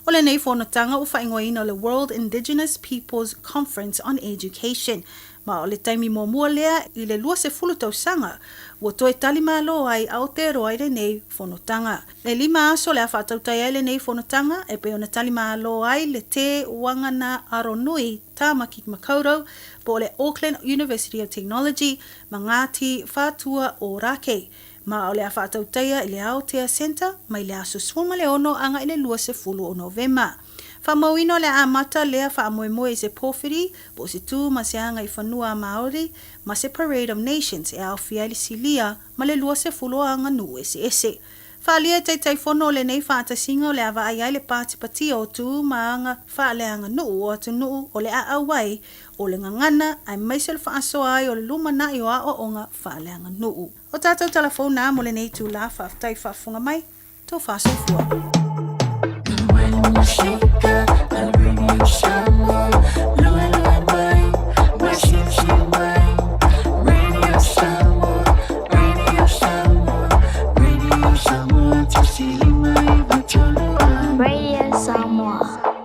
O lenei fonotaga ua faaigoaina o le World Indigenous Peoples Conference on Education, ma o le taimi muamua lea i le 20 tausaga ua toe tali malo ai Aotearoa i lenei fonotaga. E lima aso o le a faatautai ai lenei fonotaga e pei ona tali malo ai le Te Wangana Aronui Tāmaki Makaurau po o le Auckland University of Technology ma Ngāti Whātua Ōrākei ma o le a faatautaia i le Aotea Centre mai le aso 16 agai le 20 o Novema. Faamauina o le a amata lea faamoemoe i se pōwhiri po o se tū ma se aga i fanua a Māori ma se Parade of Nations e aofia ai le silia ma le 20 o aganuu eseese. Faaalia e Taitaifono o lenei faatasiga o le a vaai ai le patipatia o tū ma aga faaleaganuu o atunuu o le a auai o le gagana aemaise o le faasoa ai o le lumanai o aoaoga faaleaganuu. O tātou tala fou nā mo lenei itulā, faafetai faafofoga mai, tou faasoifua. Radio Samoa.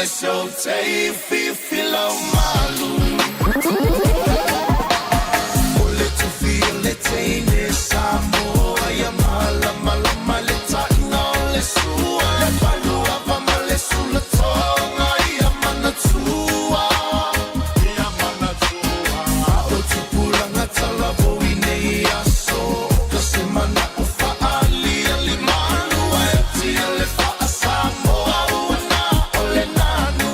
mole se o te fifi lau malu. O le tufi o le teine Samoa ia malamalama le taʻiga o le sua. Le paluava ma le sulatoga ia manatua. Ia manatua. A o tupulaga talavou i nei aso. Ka se manaʻo faaliali malu ae atia le faa-Samoa ua na o le nanu.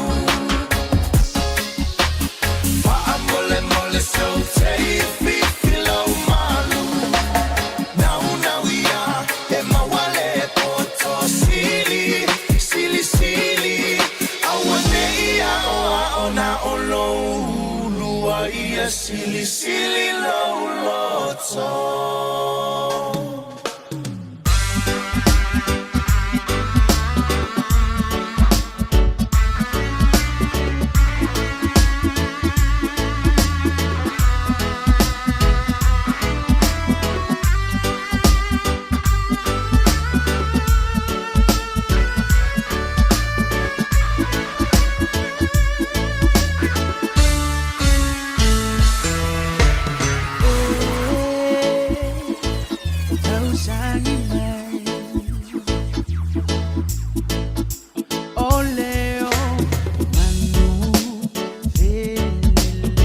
Faamolemole se o te fifi lau malu. Naunau ia e maua le poto sili, sili sili. Aua nei aoao na o lou ulua ia silisili lou loto. Tausagi mai O leo manu felelei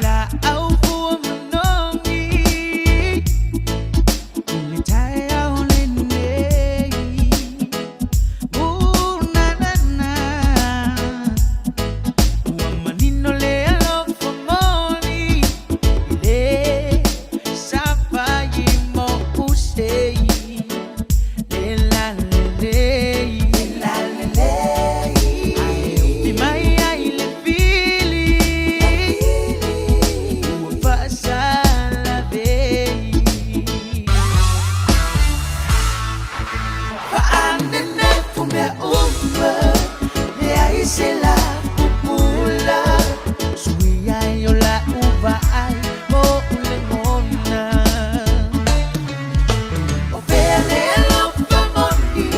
La au fua manogi I le taeao lenei Na na na Ua manino le alofa moni I le safai mo usei Le la le le Le la le le Ae upi mai ai le fili Ua faasalavei Faanenefu mea uma Leai se la pupula Suia ai o lau vaai mo le gona O fea le alofa moni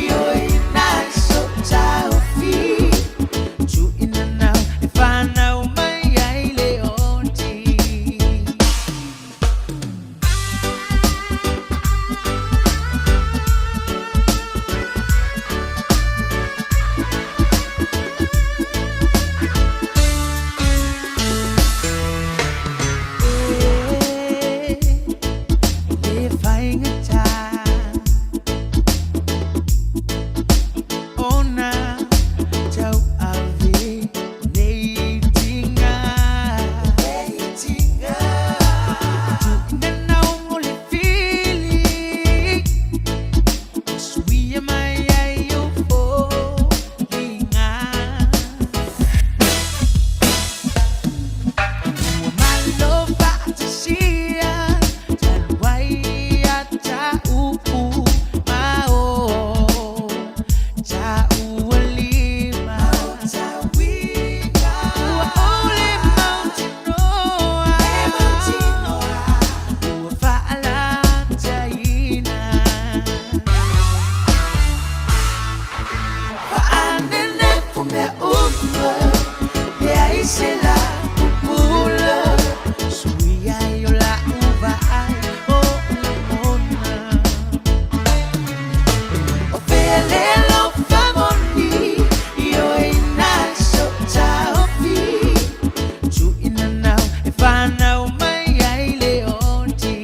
I oe na so taofi Tuʻina nau e fanau mai ai le oti. E le faigata ona tauave nei tiga. Tuʻina nau mo le fili Suia mai ai o foliga Ua malo faatasia talu ai ia ta'u ma o ta'ualima. Ua ʻole mautinoa ua faalataina. Faanenefu mea uma leai se la pupula Suia ai o lau vaai mo le gona O fea le alofa moni I oe na so taofi Tuʻina nau e fanau mai ai le oti.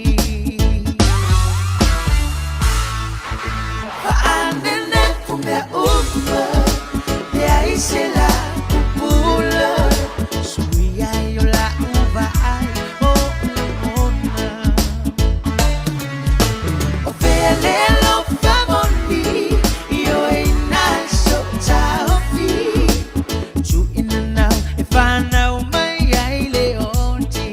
Faanenefu mea uma leai se la pupula Suia ai o lau vaai mo le gona O fea le alofa moni I oe na so taofi Tuʻina nau e fanau mai ai le oti.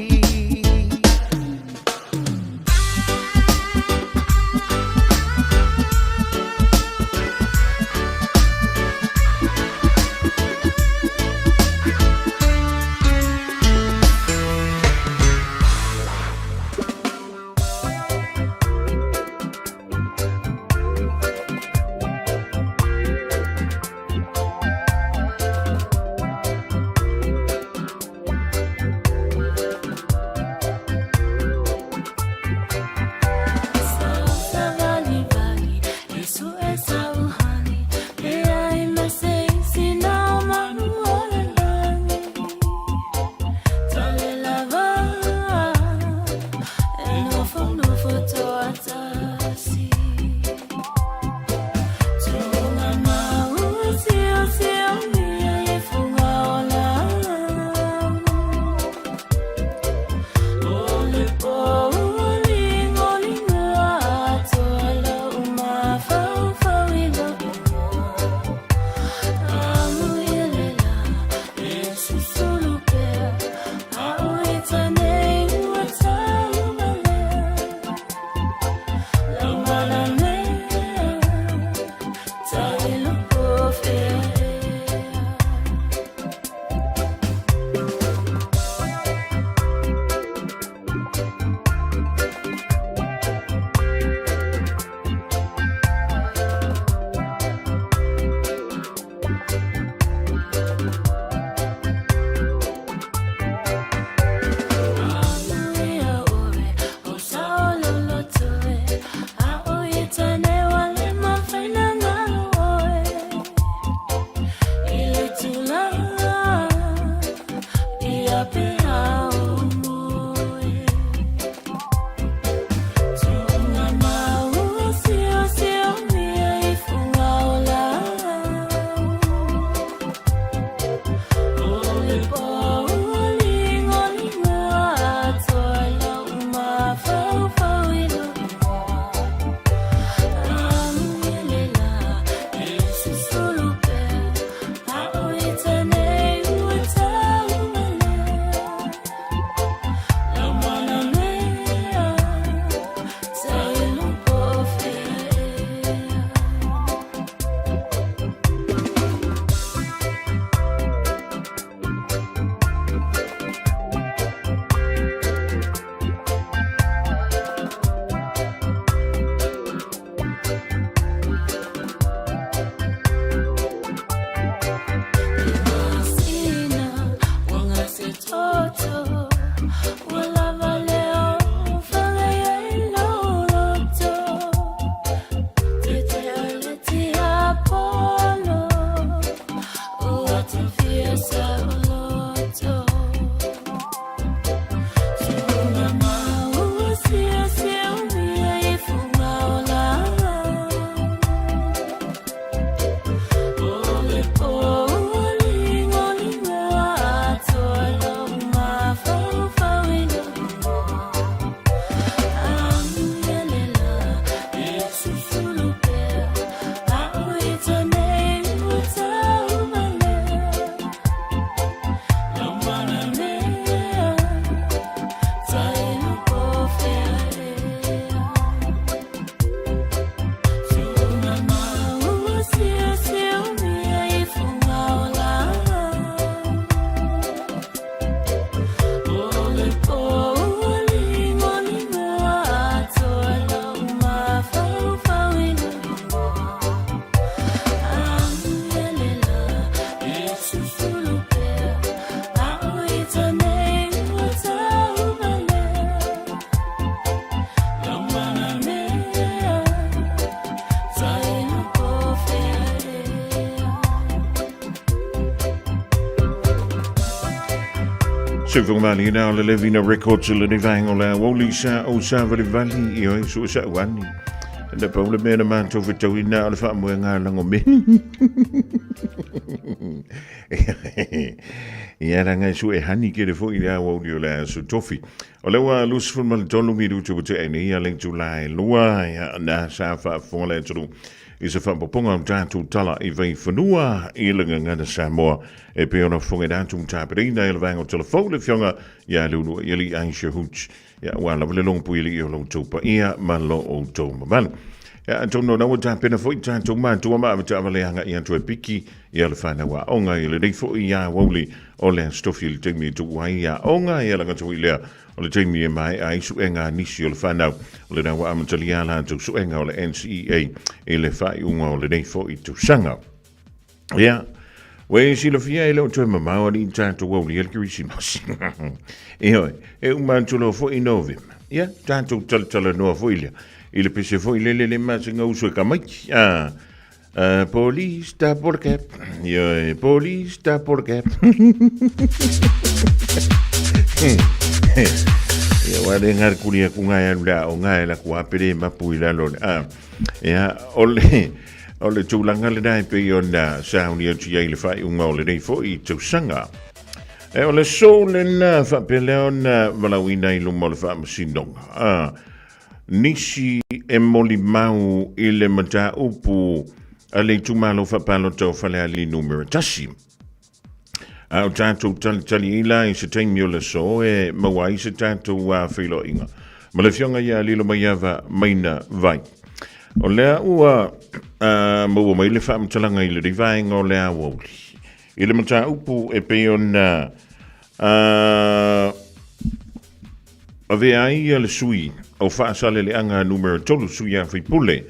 Soifua o le Levina Records i lenei vaega o le aoauli sa ou savalivali i oi sua sa uani. Na pau le mea na mātou fetauina o le faamoega lango me. Ia ranga e sue hani ke le foi le aoauli o le aso tofi. O le ua 23 minutu ua tea nei a le itula e 2 ia na sa faafofoga le atunuu i se faaopoopoga o tatou tala i vaifanua i le gagana Samoa e pei ona fofogaina atu ma tapenaina e le vaega o telefou le afioga ia Leuluaialii Aisha Hooch ia aua lava le logopuialii o lo outou paia ma lo outou mamalu. Ia atonu o lena ua tapena foi tatou matua ma avetaavale agai atu e piki ia le fanau aoga i lenei foi aoauli o le Aso Tofi i le taimi e tuu ai aoga ia le gata foi lea o le taimi e maea ai suega a nisi o le fanau o lena ua amatalia a latou suega o le NCEA i le faaiuga o lenei foi tausaga. Ia, ua e silafia e le o toe mamao alii tatou aulia le Kerisimasi. Ioe, e uma atu loa foi i Novema. Ia, tatou talatalanoa foi lea i le pese foi lele le masega uso e tamaiti. Ah, police da porke. Ioe, police da porke. Ia, wa le ngar kuri aku ngai alu le ao ngai la kua pere mapu i lalo. Ah, ia, o le, O le tulaga lena e pei ona sauni atu i ai le faaiuga o lenei foi tausaga. E o le aso lena faapea lea ona valaauina i luma o le faamasinoga. A, nisi e molimau i le mataupu a le itumalo faapalota o Falealili numera 1. A o tatou talitali ai la i se taimi o le aso e maua ai se tatou feiloaiga ma le Afioga ia Lilomaiava Maina Vai. O lea ua maua mai le faamatalaga i lenei vaega o le aoauli i le mataupu e pei ona avea ai le sui o Faasaleleaga numera 3, sui a faipule,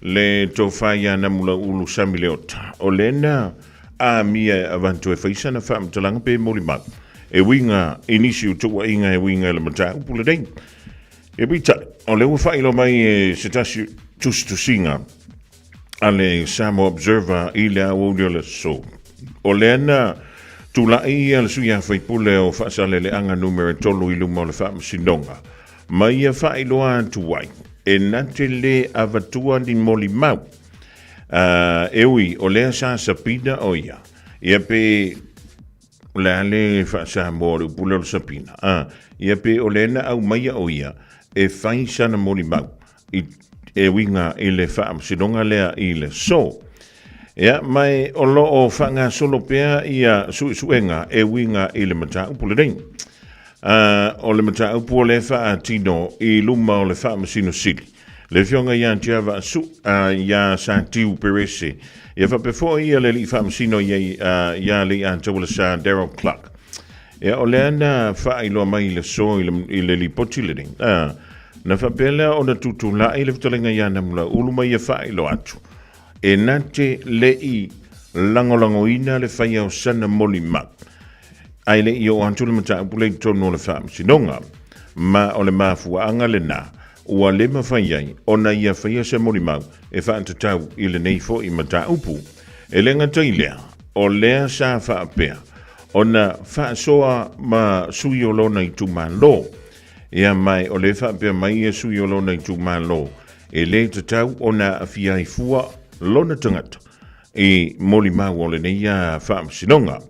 le tofa ia Namulauulu Sami Leota. O lena amia e avatu e fai sana faamatalaga pe molimau e uiga i nisi o tuuaiga e uiga i le mataupu lenei. E peitai, o lea ua faailoa mai e se tasi tusitusiga a le Samoa Observer i le aoauli o le aso. O lea na tulai ia le sui usufono o Faasaleleaga numera 3 i luma o le Faamasinoga ma ia faailoa atu ai e na te lē avatua ni molimau e ui o lea sa sapina o ia ia pe o le a le faa-Samoa o le upu lea o le sapina ia pe o lea na aumaia o ia e fai sana molimau i, e uiga i le faamasinoga lea i le aso. Ia, ma e o lo o faagasolo pea ia suesuega e uiga i le mataupu lenei. O le mataupu o lea faatino i luma o le Faamasino Sili, le Afioga ia Tiava Su, ia Satiu Perese, ia faapea foi ia le Alii Faamasino ia, ia Leiataualesa Daryl Clark. Ia, o lea na faailoa mai i le aso i le, i le lipoti lenei. Na faapea lea ona tutulai le fetalaiga ia Namulaulu ma ia faailoa atu, e na te le i lagolagoina le faia o sana molimau, ae le i oo atu le mataupu lea i totonu o le faamasinoga. Ma o le mafuaaga lena ua le mafai ai ona ia faia se molimau e faatatau i lenei foi mataupu. E le gata i lea, o lea sa faapea ona faasoa ma sui o lona itumalo. Ia mai o lea faapea mai ia sui o lona itumalo, e le tatau ona aafia ai fua lona tagata i molimau o lenei faamasinoga.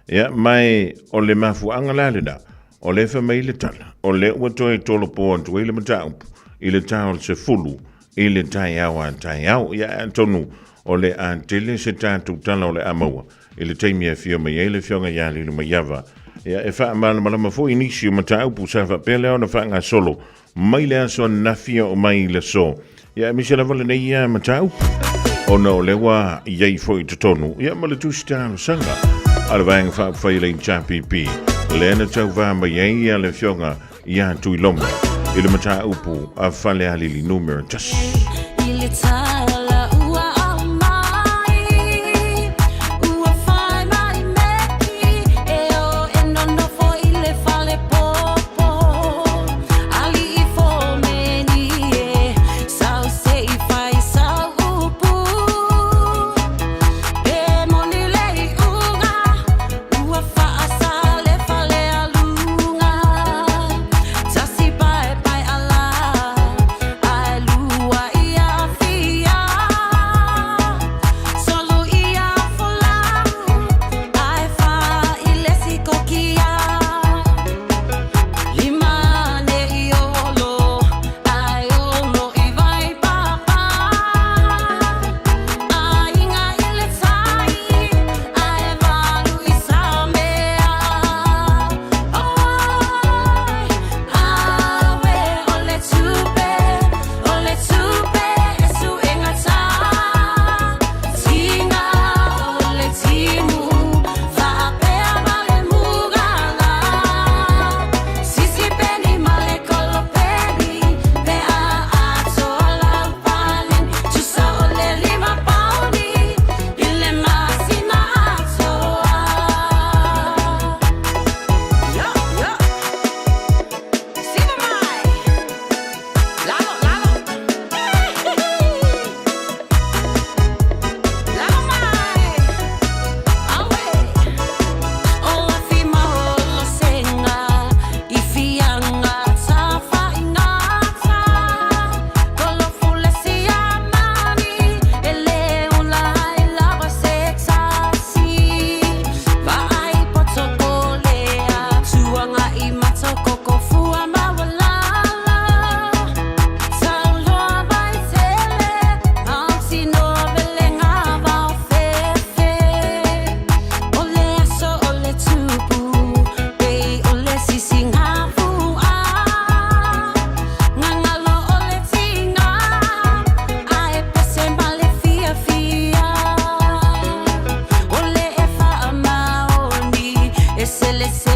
Ia mai o le mafuaaga la lena, o lea fai mai le tala, o lea ua toe tolopo atu ai le mataupu i le ta o le 10 i le taeao a taeao. Ia atonu o le a tele se tatou tala o le a maua i le taimi e afio mai ai le Afioga ia Lilomaiava. Ia, e faamalamalama foi nisi o mataupu sa faapea lea ona faagasolo mai le aso ananafi e oo mai i le aso. Ia, aemaise lava lenei ia mataupu, ona o lea ua i ai foi i totonu, ia, ma le tusi talosaga a le Vaega Faaupufai a le HRPP, lea na tauva mai ai ia le Afioga ia Tuiloma i le mataupu a Falealili numera 1.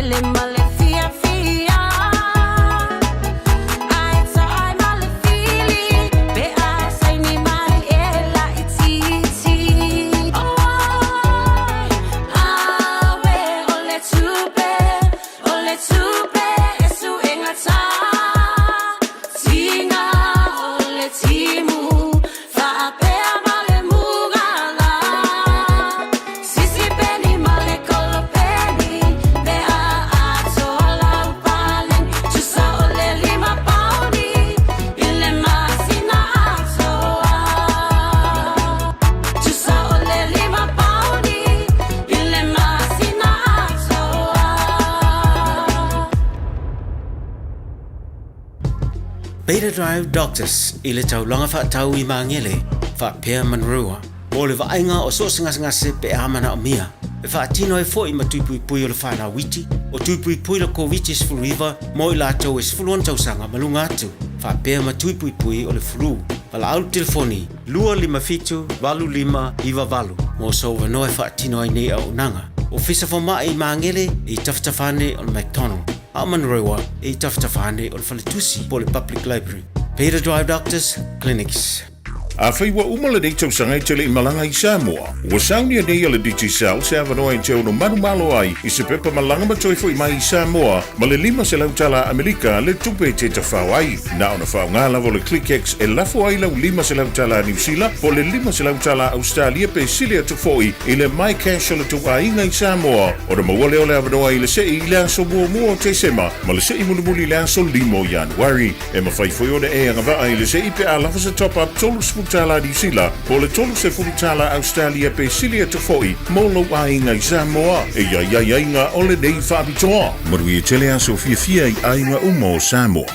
tele ma le fiafia. Ae taai ma le fili pe a saini mai e laitiiti. Oi, awe o le tupe, o le tupe e suegata. Tiga o le timu, faapea ma le mugala. Sisi peni ma le kolopeni, pe a atoa lau paleni. Tusa o le 5 paoni, i le masina atoa. Tusa o le 5 paoni, i le masina atoa. Beta Drive Doctors i le taulaga faatau i Magele, faapea Manurewa, mo le vaaiga o so o se gasegase pe a manaomia. E faatino ai foi ma tui puipui o le fanau iti, o tui puipui le Koviti-19 mo i latou e 16 tausaga ma luga atu, faapea ma tui puipui o le flu. Valaau le telefoni 257 8598 mo sou avanoa e faatino ai nei auaunaga. Ofisa Fomai i Magele e i tafatafa ane o le McDonald, a o Manurewa e i tafatafa ane o le Faletusi po o le Public Library. Beta Drive Doctors Clinics. Afai ua uma lenei tausaga e te le i malaga i Samoa, ua saunia nei e le Digicel se avanoa e te ono manumalo ai i se pepa malaga ma toe foi mai i Samoa ma le 500 tala Amerika le tupe e te tafao ai. Na ona faaaoga lava o le ClickX e lafo ai lau 500 tala Niu Sila po o le 500 tala Ausetalia pe sili atu foi i le MyCash o le tou aiga i Samoa ona maua lea o le avanoa i le sei i le aso muamua o Tesema ma le sei mulimuli i le aso 5 o Ianuari. E mafai foi ona e agavaa i le sei pe a lava se top-up $30 Niu Sila po o le $30 Ausetalia pe sili atu foi mo lou aiga i Samoa. E i ai aiaiga o lenei faapitoa. Manuia tele aso fiafia i aiga uma o Samoa.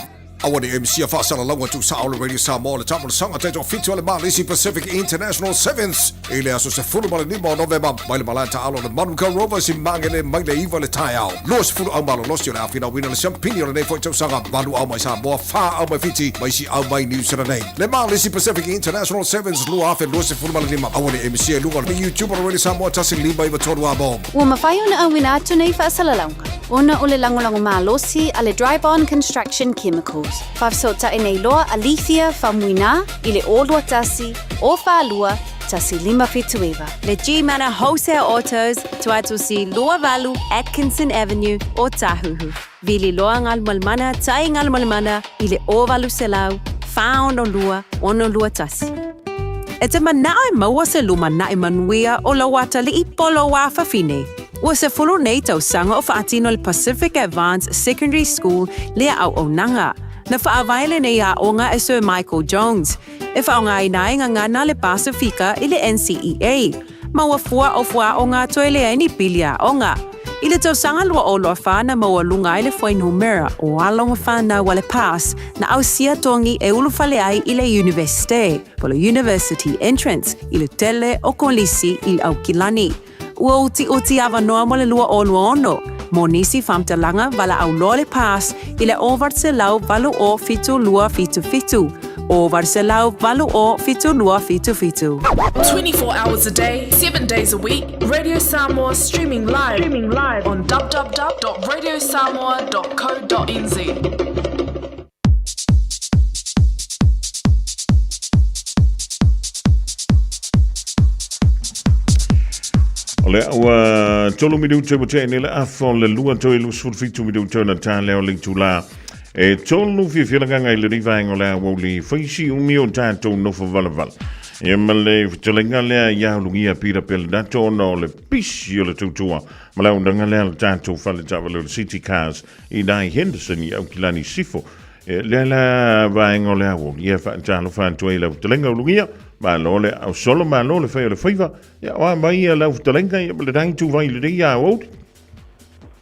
Aua ne i misia faasalalauga tuusao le Radio Samoa le Tamalosanga taito fitu a le Malisi Pacific International Sevens i le aso 15 o Novema mai le malae taalo le Manukau Rovers i Magele mai le 9 le taeao. 20 au malolosi o le a finauina le siampini o lenei foi tausaga, valu au mai Samoa, fa au mai Fiti ma isi au mai Niu Sila nei. Le Malisi Pacific International Sevens 2025. Aua ne i misia i luga o le YouTube o le Radio Samoa 1593 amo. Ua mafai ona auina atu nei faasalalauga ona o le lagolago malosi a le Dryborn Construction Chemicals. Faafesootai nei loa a Lethia Faumuina i le 021 042 1579. Le G-Mana Wholesale Autos, Tuatusi 28 Atkinson Avenue, Ōtāhuhu. Vili loa Galumalemana tai Galumalemana i le 0800 462 621. E te manao e maua se lumanai manuia o lau atalii po o lou afafine. Ua 10 nei tausaga o faatino le Pacific Advance Secondary School lea auaunaga. Na faavae lenei aoga e Sir Michael Jones, e faaaogaina ai gagana le Pasifika i le NCEA. Ma ua fua o fuaaoga toe leai ni pili aoga. I le tausaga 2024 na maualuga ai le fuainumera o alo ma fanau a le PASS na ausia togi e ulufale ai i le Iunivesite, po le University Entrance, i le tele o kolisi i Aukilani. Ua utiuti avanoa mo le 2026 mo nisi faamatalaga valaau loa le PASS i le 808 72 77, 808 72 77. 24 hours a day, 7 days a week, Radio Samoa streaming live, streaming live on www.radiosamoa.co.nz. O lea ua tolu minute ua tea nei le afa o le lua toe 27 minute ona ta lea o le itula e tolu fiafia lagaga i lenei vaega o le aoauli faisi umi o tatou nofo valavala. Ia ma le fetalaiga lea ia ulugia Pita Pelenato ona o le pisi o le tautua ma le auaunaga lea a le tatou fale taavale o le City Cars i Nai Henderson i Aukilani Sifo. E, lea la vaega o le aoauli ia faatalofa atu ai lau fetalaiga ulugia, malo le au solo, malo le fai o le faiva, ia o a mai ia lau fetalaiga ia ma le nai tuvai lenei aoauli.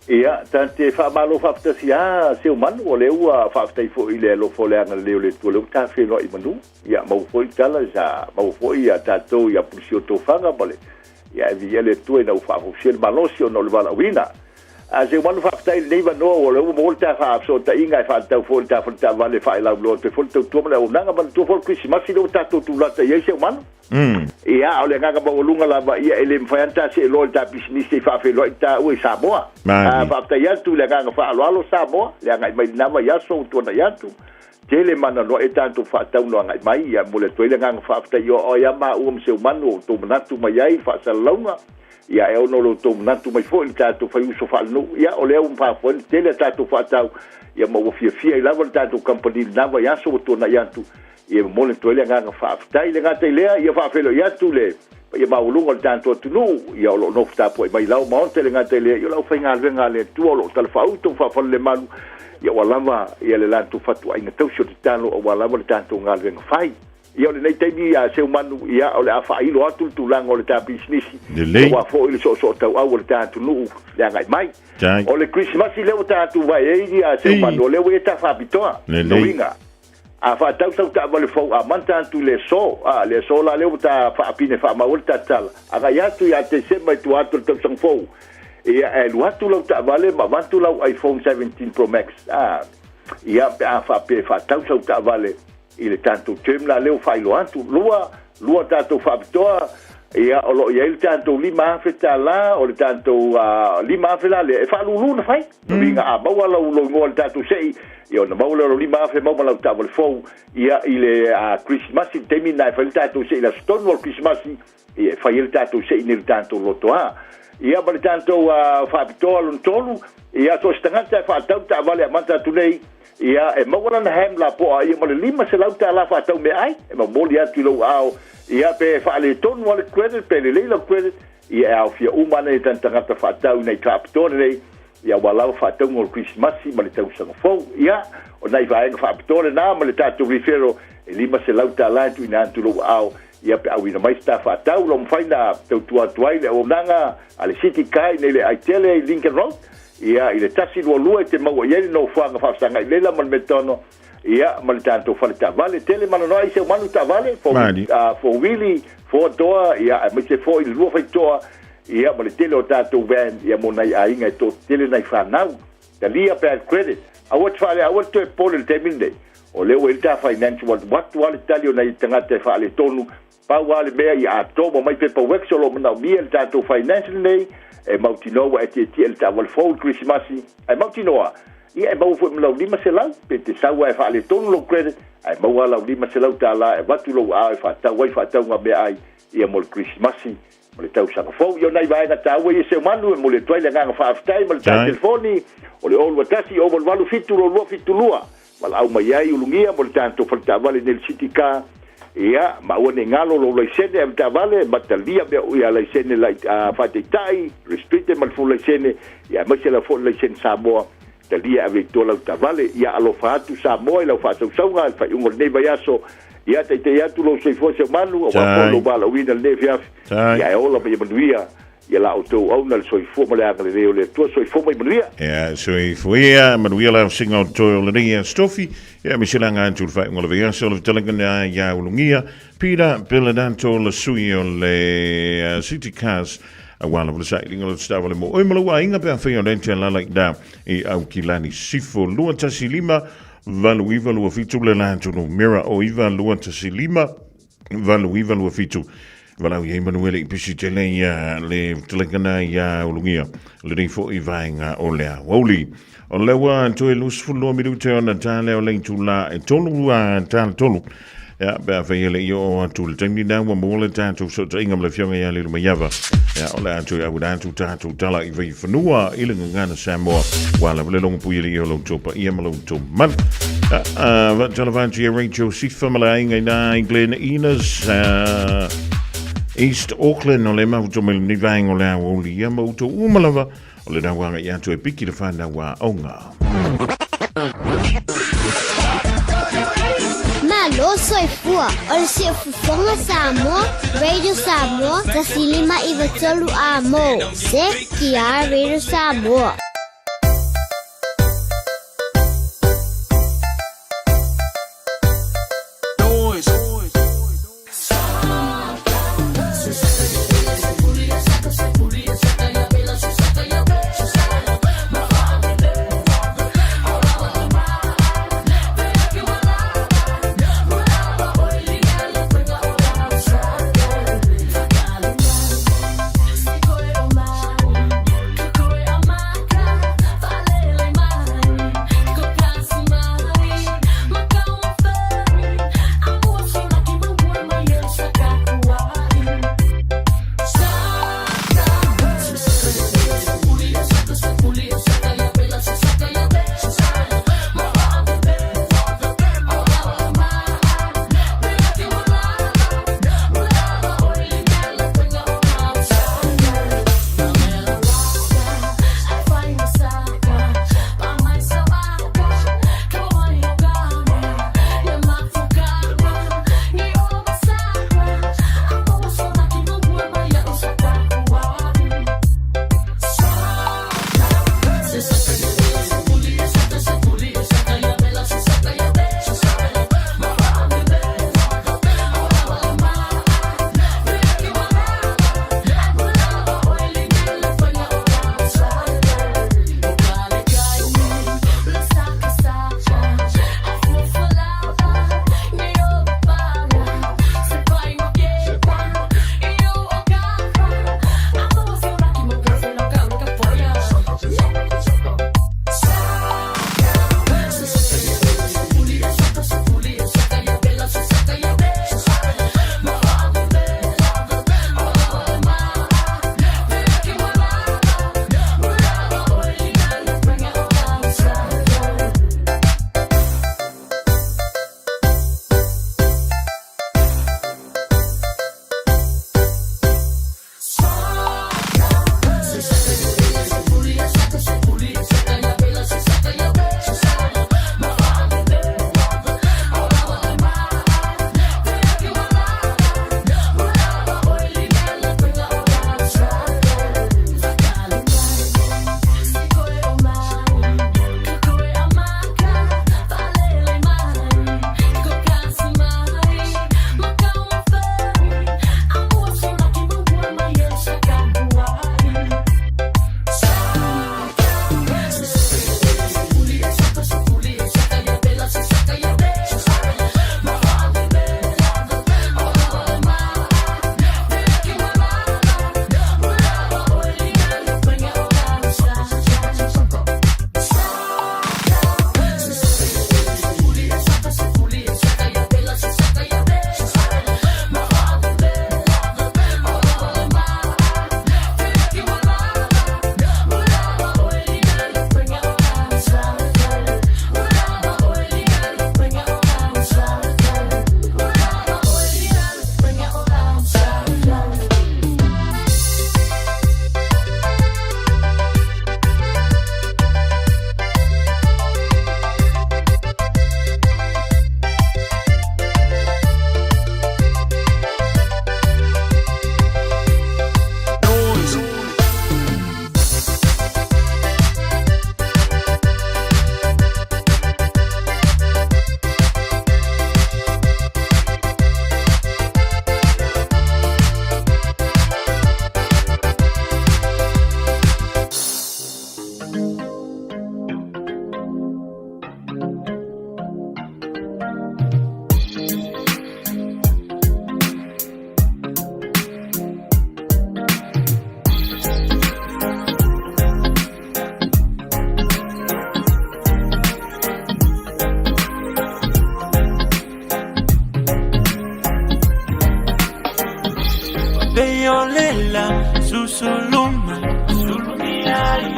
Ia, ta te faamalo faafetasi lava Seumanu, o lea ua faafetai foi i le alofa o le agalelei o le Atua, o lea ua ta feiloai i manu. Ia, maua foi le tala, sa maua foi ia tatou ia Pulisi o Tofaga ma le, ia, e viia le Atua ina ua faafausia le malosi ona o le valaauina. A Seumanu faafetai i lenei avanoa ua lea ua maua le ta faafesootaiga e faatatau foi i le ta fale taavale e faailauloa atu ai foi le tautua ma le auaunaga. Manatua foi o le Kerisimasi lea ua tatou tulata i ai Seumanu. Ia, o le agaga maualuga lava ia e le mafai lava ona ta seeloa i le ta pisinisi e faafeiloai taua i Samoa. A faafetai atu i le agaga faaaloalo Samoa, le agai mai i lena vaiaso ua tuanai atu. Tele mana noa e tatou faatau no agai mai, ia momoli atu ai le agaga faafetai i oa ia maua ma Seumanu o outou manatu mai ai i le faasalalauga. Ia e ono lo outou manatu mai foi i le tatou faiuso faalenuu. Ia o lea ua mafua ai le tele a tatou faatau, ia ma ua fiafia ai lava le tatou kamupani i lena vaiaso ua tuanai atu. Ia e momoli atu ai le agaga faafetai. E le gata i lea, ia faafeiloai atu le paia maualuga o le tatou atunuu, ia o lo o nofo tapuai mai i lao maota. E le gata i lea, ia o le aufaigaluega a le Atua o lo o talafaauto ma faafalelemalu, ia ua lava ia le latou fatuaiga tausi o tatalo aua lava le tatou galuega fai. Ia o lenei taimi ia Seumanu, ia o le a faailo atu le tulaga o le ta pisinisi, aua foi le soosootauau o le ta atunuu le agai mai. O le Kerisimasi lea ua tatou vaai ai ia Seumanu, o lea ua i ai ta faapitoa. Uiga, a faatau sau taavale fou amata atu i le aso, a le aso la lea ua ta faapine faamau ai le ta tala, agai atu ia Tesema i tua atu o le tausaga fou, ia e alu atu lau taavale ma avatu lau iPhone 17 Pro Max, a ia pe a faapea e faatau sau taavale i le tatou term la lea ua faailoa atu. Lua, lua tatou faapitoa, ia o lo o i ai le tatou $5,000, o le tatou 5,000 la lea e faalulu ona fai. Uiga a maua lau igoa i le tatou sei, ia ona maua lea o lau 5,000 maua ma lau taavale fou, ia i le Kerisimasi, le taimi lena e fai ai le tatou sei i le aso tonu o le Kerisimasi, ia e fai ai le tatou sei nei i le tatou lotoa. Ia ma le tatou faapitoa lona tolu, ia so o se tagata e faatau taavale amata atu nei, ia e maua lana ham lapoa ia ma le $500 faatau meaai, e momoli atu i lou aao, ia pe faaletonu lava le credit, pe lelei lau credit, ia e aofia uma ana i tagata faatau ina i faapitoa lenei, ia aua lava faatauga o le Kerisimasi ma le tausaga fou. Ia, o nai vaega faapitoa lena ma le tatou referral e $500 e tuuina atu i lou aao, ia pe auina mai se ta faatau, lau mafai na tautua atu ai le auaunaga a le City Car i nei le aitele i Lincoln Road, ia i le 122 e te maua i ai le nofoaga faafesagai lela ma le metono, ia ma le tatou fale taavale. Tele malanoa ai Seumanu taavale, four wheel, four door, ia aemaise foi le lua faitoa, ia ma le tele o tatou van, ia mo nai aiga e toatele nai fanau. Talia bad credit. Aua te faale, aua te toe popole i le taimi lenei. O lea ua i ai le ta finance ua alu atu lava le tali o nai tagata e faaletonu. Pau lava le mea ia atoa ma mai paperworks o lo o manaomia e le tatou finance lenei, e mautinoa ua e tietie i le taavale fou i le Kerisimasi, ae mautinoa, ia e maua foi ma lau 500, pe te sau lava e faaletonu lou credit, ae maua lava lau $500 e avatu lou aao e faatau ai faatauga meaai ia mo le Kerisimasi ma le tausaga fou. Ia o nai vaega taua ia Seumanu e momoli atu ai le agaga faafetai ma le ta telefoni o le 021 088 722 72. Valaau mai ai ulugia mo le tatou fale taavale nei le City Car. Ia, ma aua ne i galo lou laisene ave taavale, matalia mea ia laisene lai, faataitai, restricted ma le full laisene, ia aemaise lava foi le laisene Samoa, talia e ave i tua lau taavale. Ia alofa atu Samoa i lau faasausauga i le faaiuga o lenei vaiaso. Ia taitai atu lou soifua Seumanu, aua foi lou valaauina i lenei afiafi. Ia e ola ma ia manuia. Ia la outou auna le soifua ma le agalelei o le Atua. Soifua ma ia manuia. Ia, soifua ia, manuia la singa o toe o lenei ia stofi. Ia, me silanga atu le faaiuga o le vaiaso o le fetalaiga na ia ulugia. Peter Beledanto le sui o le City Cars aua lava le sailiga o le tatau le mo oe ma lou aiga pe afai o le te alala i na i Aukilani Sifo 215 8927 le la atu numera o 9 215 8927. Valaau i ai Manuele i pisi tele ia le fetalaiga ia ulugia lenei foi vaega o le aoauli. O lea ua toe 22 minute ona ta lea o le itula e tolu a ta tolu. Ia, pe a fai e le i oo atu le taimi na ua maua le tatou fesootaiga ma le afioga ia Lilomaiava. Ia, o le a toe auina atu tatou tala i Vaifanua i le Gagana Samoa. Ua lava le logo pui e le i o loutou paia ma loutou mamalu. Faatalofa atu ia Rachel Sifa ma le aiga i nā i Glen Innes, East Auckland o le mafuto mai lenei vaega o le aoauli ia ma outou uma lava o le nauaga i atu e piki le whanau a onga. Malo soifua o le siufofoga Samoa, Radio Samoa, 105 93 a mo. Se ki Radio Samoa.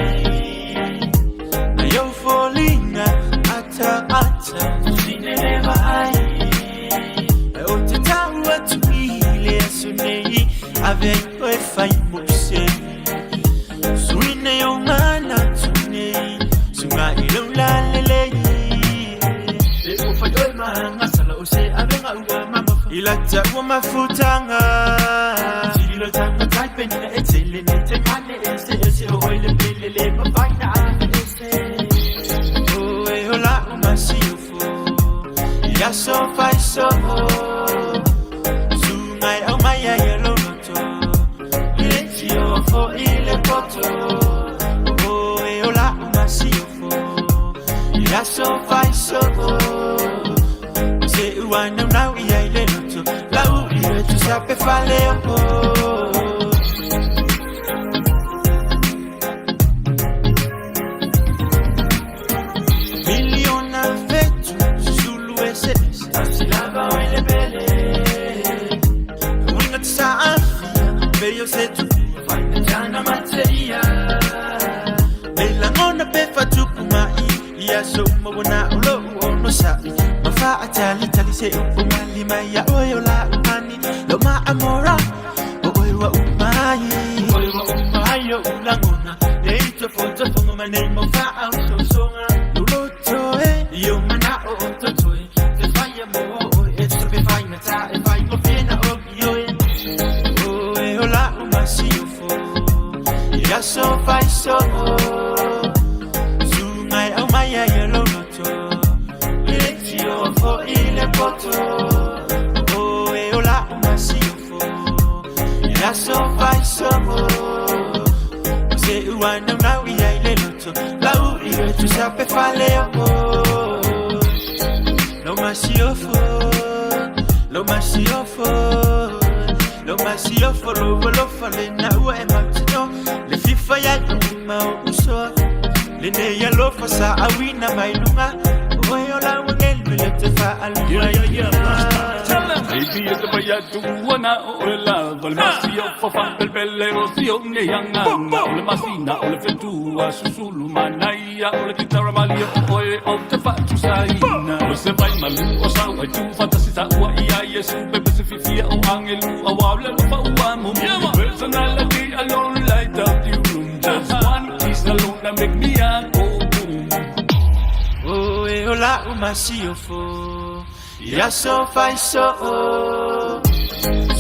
ai Na yo folinga ata ata Sine le vaai O te tau atu i le aso nei Ave ai oe fai mo se Suine o ngana tu nei Sunga i lau la lelei E o fai oe mahanga sala o se avenga ua mama I la ta ua mafutanga Tiro tanga tai penina e tele ne te mane e se e se o oi le pele le mafaina a e se O e hola o masiofo Ia so fai so Sungai au mai ai e loloto I le tio fo i le poto O e hola o masiofo Ia so fai so Se ua nau nau i ai le loto Lau i le tu sape fale o Miliona fetu Susulu e se se Asi lava o ile pele Winga te sa afia Peio se tu Faina tana materia Le langona pe fatupu mai Ia so uma wana o lo o no sa'i Ma fa a tali tali se upu mali mai ia oi o la umani Lo ma amora O oi wa umai Oi wa umai o ulangona Le ito fo to fongo ma nei mo fa au so songa Lo lo to e Io mana o o to toe Te whaia mo o e te pe whaina ta e whai mo pena o ki oe O e o la o masiofo Ia so fai so Sungai au mai ai e loloto I le tio fo i le poto O e o la o masiofo Ia so fai so Se ua nau nau i ai le loto Lau i le tu sape fale o Lo masiofo Lo masiofo Lo masiofo Lo lo fale na ua e mautino Le fifa ia i ma o uso Le ne ia lofa sa awina mai lunga Oe o la wangelu le te fa alua Yeah, yeah, yeah. Tell them. Baby, it's the way I do na o le lava le masio fa fa bel bel o sio ne yanga o le masina o le fetua susulu manaia o le kitara malia o e o te fa tu saina o se vai malu o sa o tu fantasi sa ua ia yesu bebe se fifia o angelu o wa le fa ua mo personality alone light up the room just one kiss alone that make me a go boom. O e o la o masiofo Ia so fai so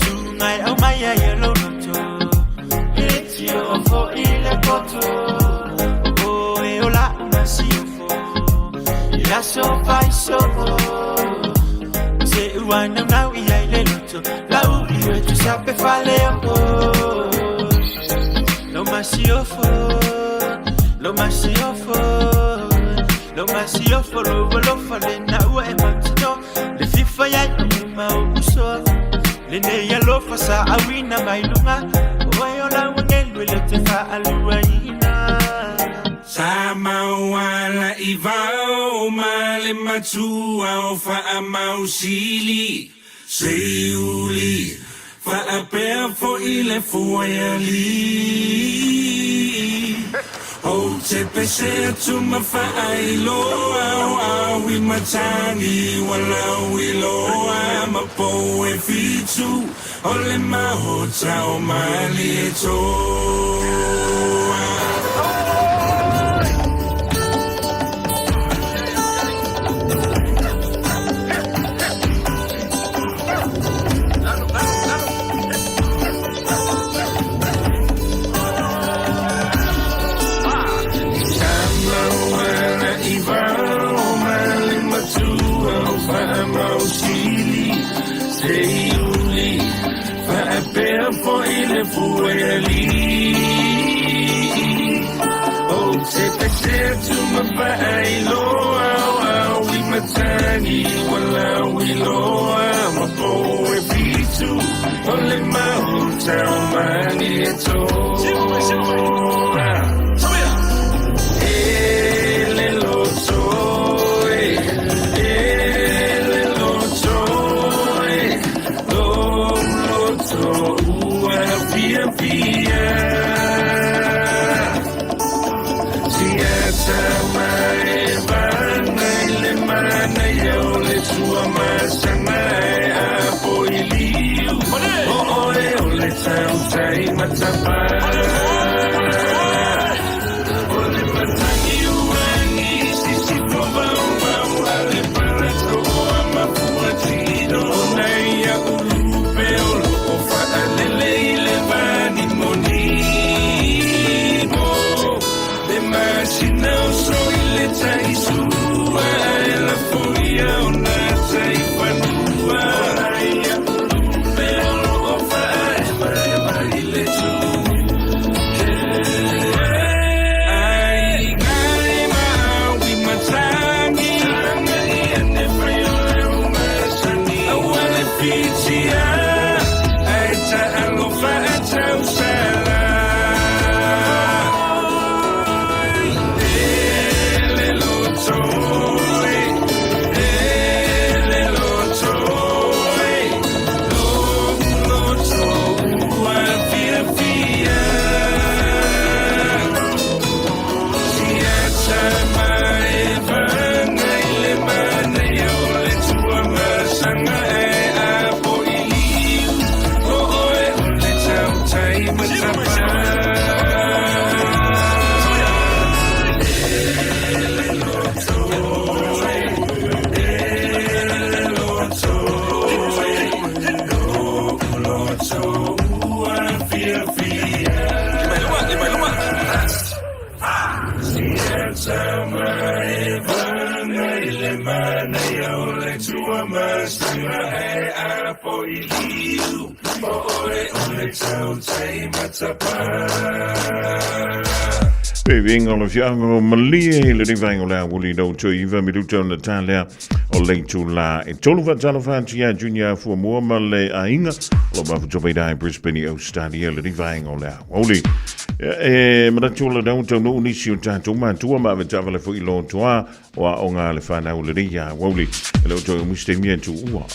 Sungai au mai ai e loloto I le tio fo i le poto O e o la o masiofo Ia so fai so Se ua nau nau i ai le loto Lau i le tu sape fale o Lo masiofo Lo masiofo Lo masiofo lo lo fale na ua e mautino Le fifa ia i ma o uso Le ne ia lofa sa awina mai lunga O e o la wangelu le te fa alua ina Sa mauala i vao ma le matua o faamausili Seiuli faapea fo'i le fuaialii O te pese atu ma faailoa o aui matagi ua iloa ma pou e fitu O le maota o Malietoa. Mauala i vao ma le matua o faamausili Seiuli faapea fo'i le fuaialii O te pese atu ma faailoa o aui matagi ua lauiloa ma pou e fitu O le maota o Malietoa. E le loto e, e le loto e, lo loto ua fia fia. masina o so i le taisua e lafo ia ona taifanua ia lupe o loo faaemaema i le Pevenga o le fiaga o malie i le rivaenga o le auli lau tui iva minuta ona talea o le itulā e tolu faatalofa atu ia Junior Fuamua ma le aiga o lo mafutoa mai i Brisbane i Australia le rivaenga o le auli. E manatu o le nau taunuu nisi o tatou matua ma ave taavale foi i lotoa o aoga a le fanau lenei ia auli. E le o toe umi se taimi e tuua.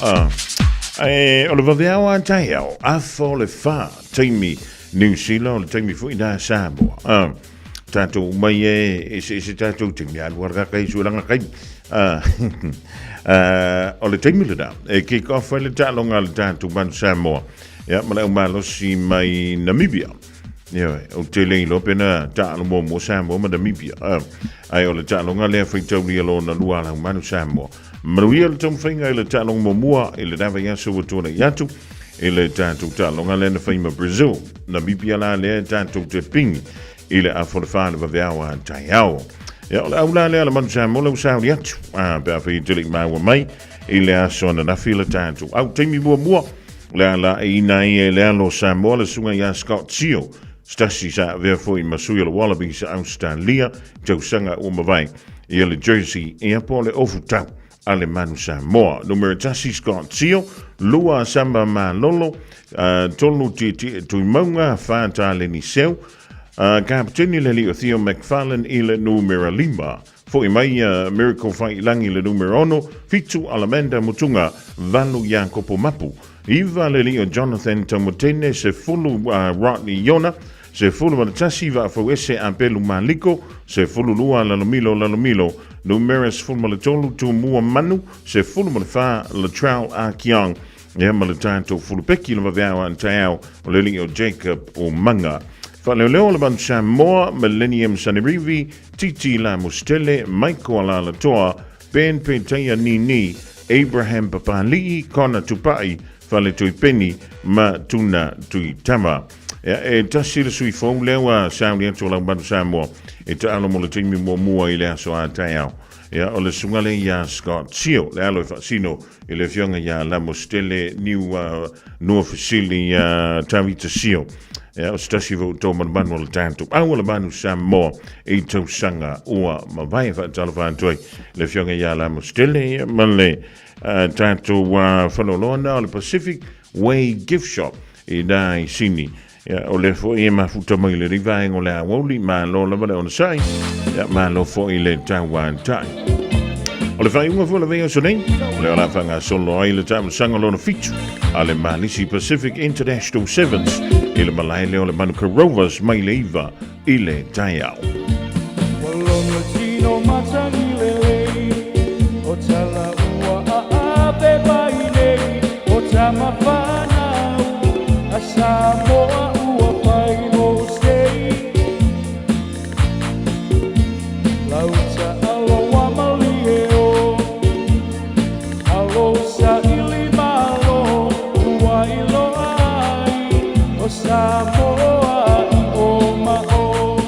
E, o le vaveao a taeao, afa o le whā, taimi New Zealand, o le taimi foi nā Samoa. Tātou mai e, ese ese tātou taimi, alu ala kai suelanga kai. O le taimi lena, e kick off ai le taaloga a le tātou Manu Samoa. Ia, ma le au malosi mai Namibia. Ia, ou te le iloa pena taalo muamua Samoa ma Namibia. Ai o le taaloga lea faitaulia lona lua a le au Manu Samoa. Manuia le taumafaiga i le taaloga muamua i le lava i aso ua tuanai atu i le tatou taaloga lea na fai ma Brazil. Namibia la lea e tatou te pigi i le afa o le wha le vaveao a taeao. Ia, o le au la lea le Manu Samoa le usauli atu. A, pe a whai te lei maua mai i le aso ananafi le tatou au taimi muamua. Le ala e ina ai e le alo Samoa le susuga ia Scott Sio. Stasi sa avea foi ma sui o le Wallabies a Australia tausaga ua mavae. Ia le jersey ia po o le ofu tau a le Manu Samoa. Numera tasi Scott Sio, lua Samba Malolo, tolu Tietie Tuimaunga, whā Taleni Seu, kapiteni le alii o Theo McFarlane i le numera lima. Foi mai Miracle Faiilagi le numera ono, fitu Alamanda Mutunga, valu Iakopo Mapu, iva le alii o Jonathan Taumotene, sefulu Rodney Iona, 11 Vaafauese Apelu Maliko, 12 Lalomilo Lalomilo, numera 13 Tumua Manu, 14 Latrell Akiong, ia ma le tatou fulupeki le vaveao a taeao o le alii o Jacob Umaga. Faaleoleo o le Manu Samoa, Millennium Sanerivi, Titi Lamustele, Michael Alalatoa, Ben Petaia Nini, Abraham Papali'i, Connor Tupai, Faletuipeni ma Tuna Tuitama. Ia, e tasi le sui fou lea ua sauni atu o lau Manu Samoa e taalo mo le taimi muamua i le aso a taeao. Ia, o le susuga lea ia Scott Sio, le alo e faasino i le afioga ia Lamostele Niu Nuafesili Tavita Sio. Ia, o se tasi foi o tō manumanu o le tatou au o le Manu Samoa i tausaga ua mavae. Faatalofa atu ai le afioga ia Lamostele ia, ma le tatou faleoloa na o le Pacific Way Gift Shop i nā i Sini. Ia, o lea foi e mafuta mai le rivaenga o le aoauli, malo lava le onosai, ia, malo foi le tauatai. O le faaiuga foi o le vaiaso nei, o le o la faagasolo ai le taamilosaga lona fitu a le Malisi Pacific International Sevens i le malae lea o le Manuka Rovers mai le iva i le taeao. Ua lono tino matagi lelei, o tala ua aape mai nei, o tama whanau, a Samoa ua pai mo sei. Lauta alo wa malie o, alo sa ili malo, ua iloa ai, o Samoa i o ma o.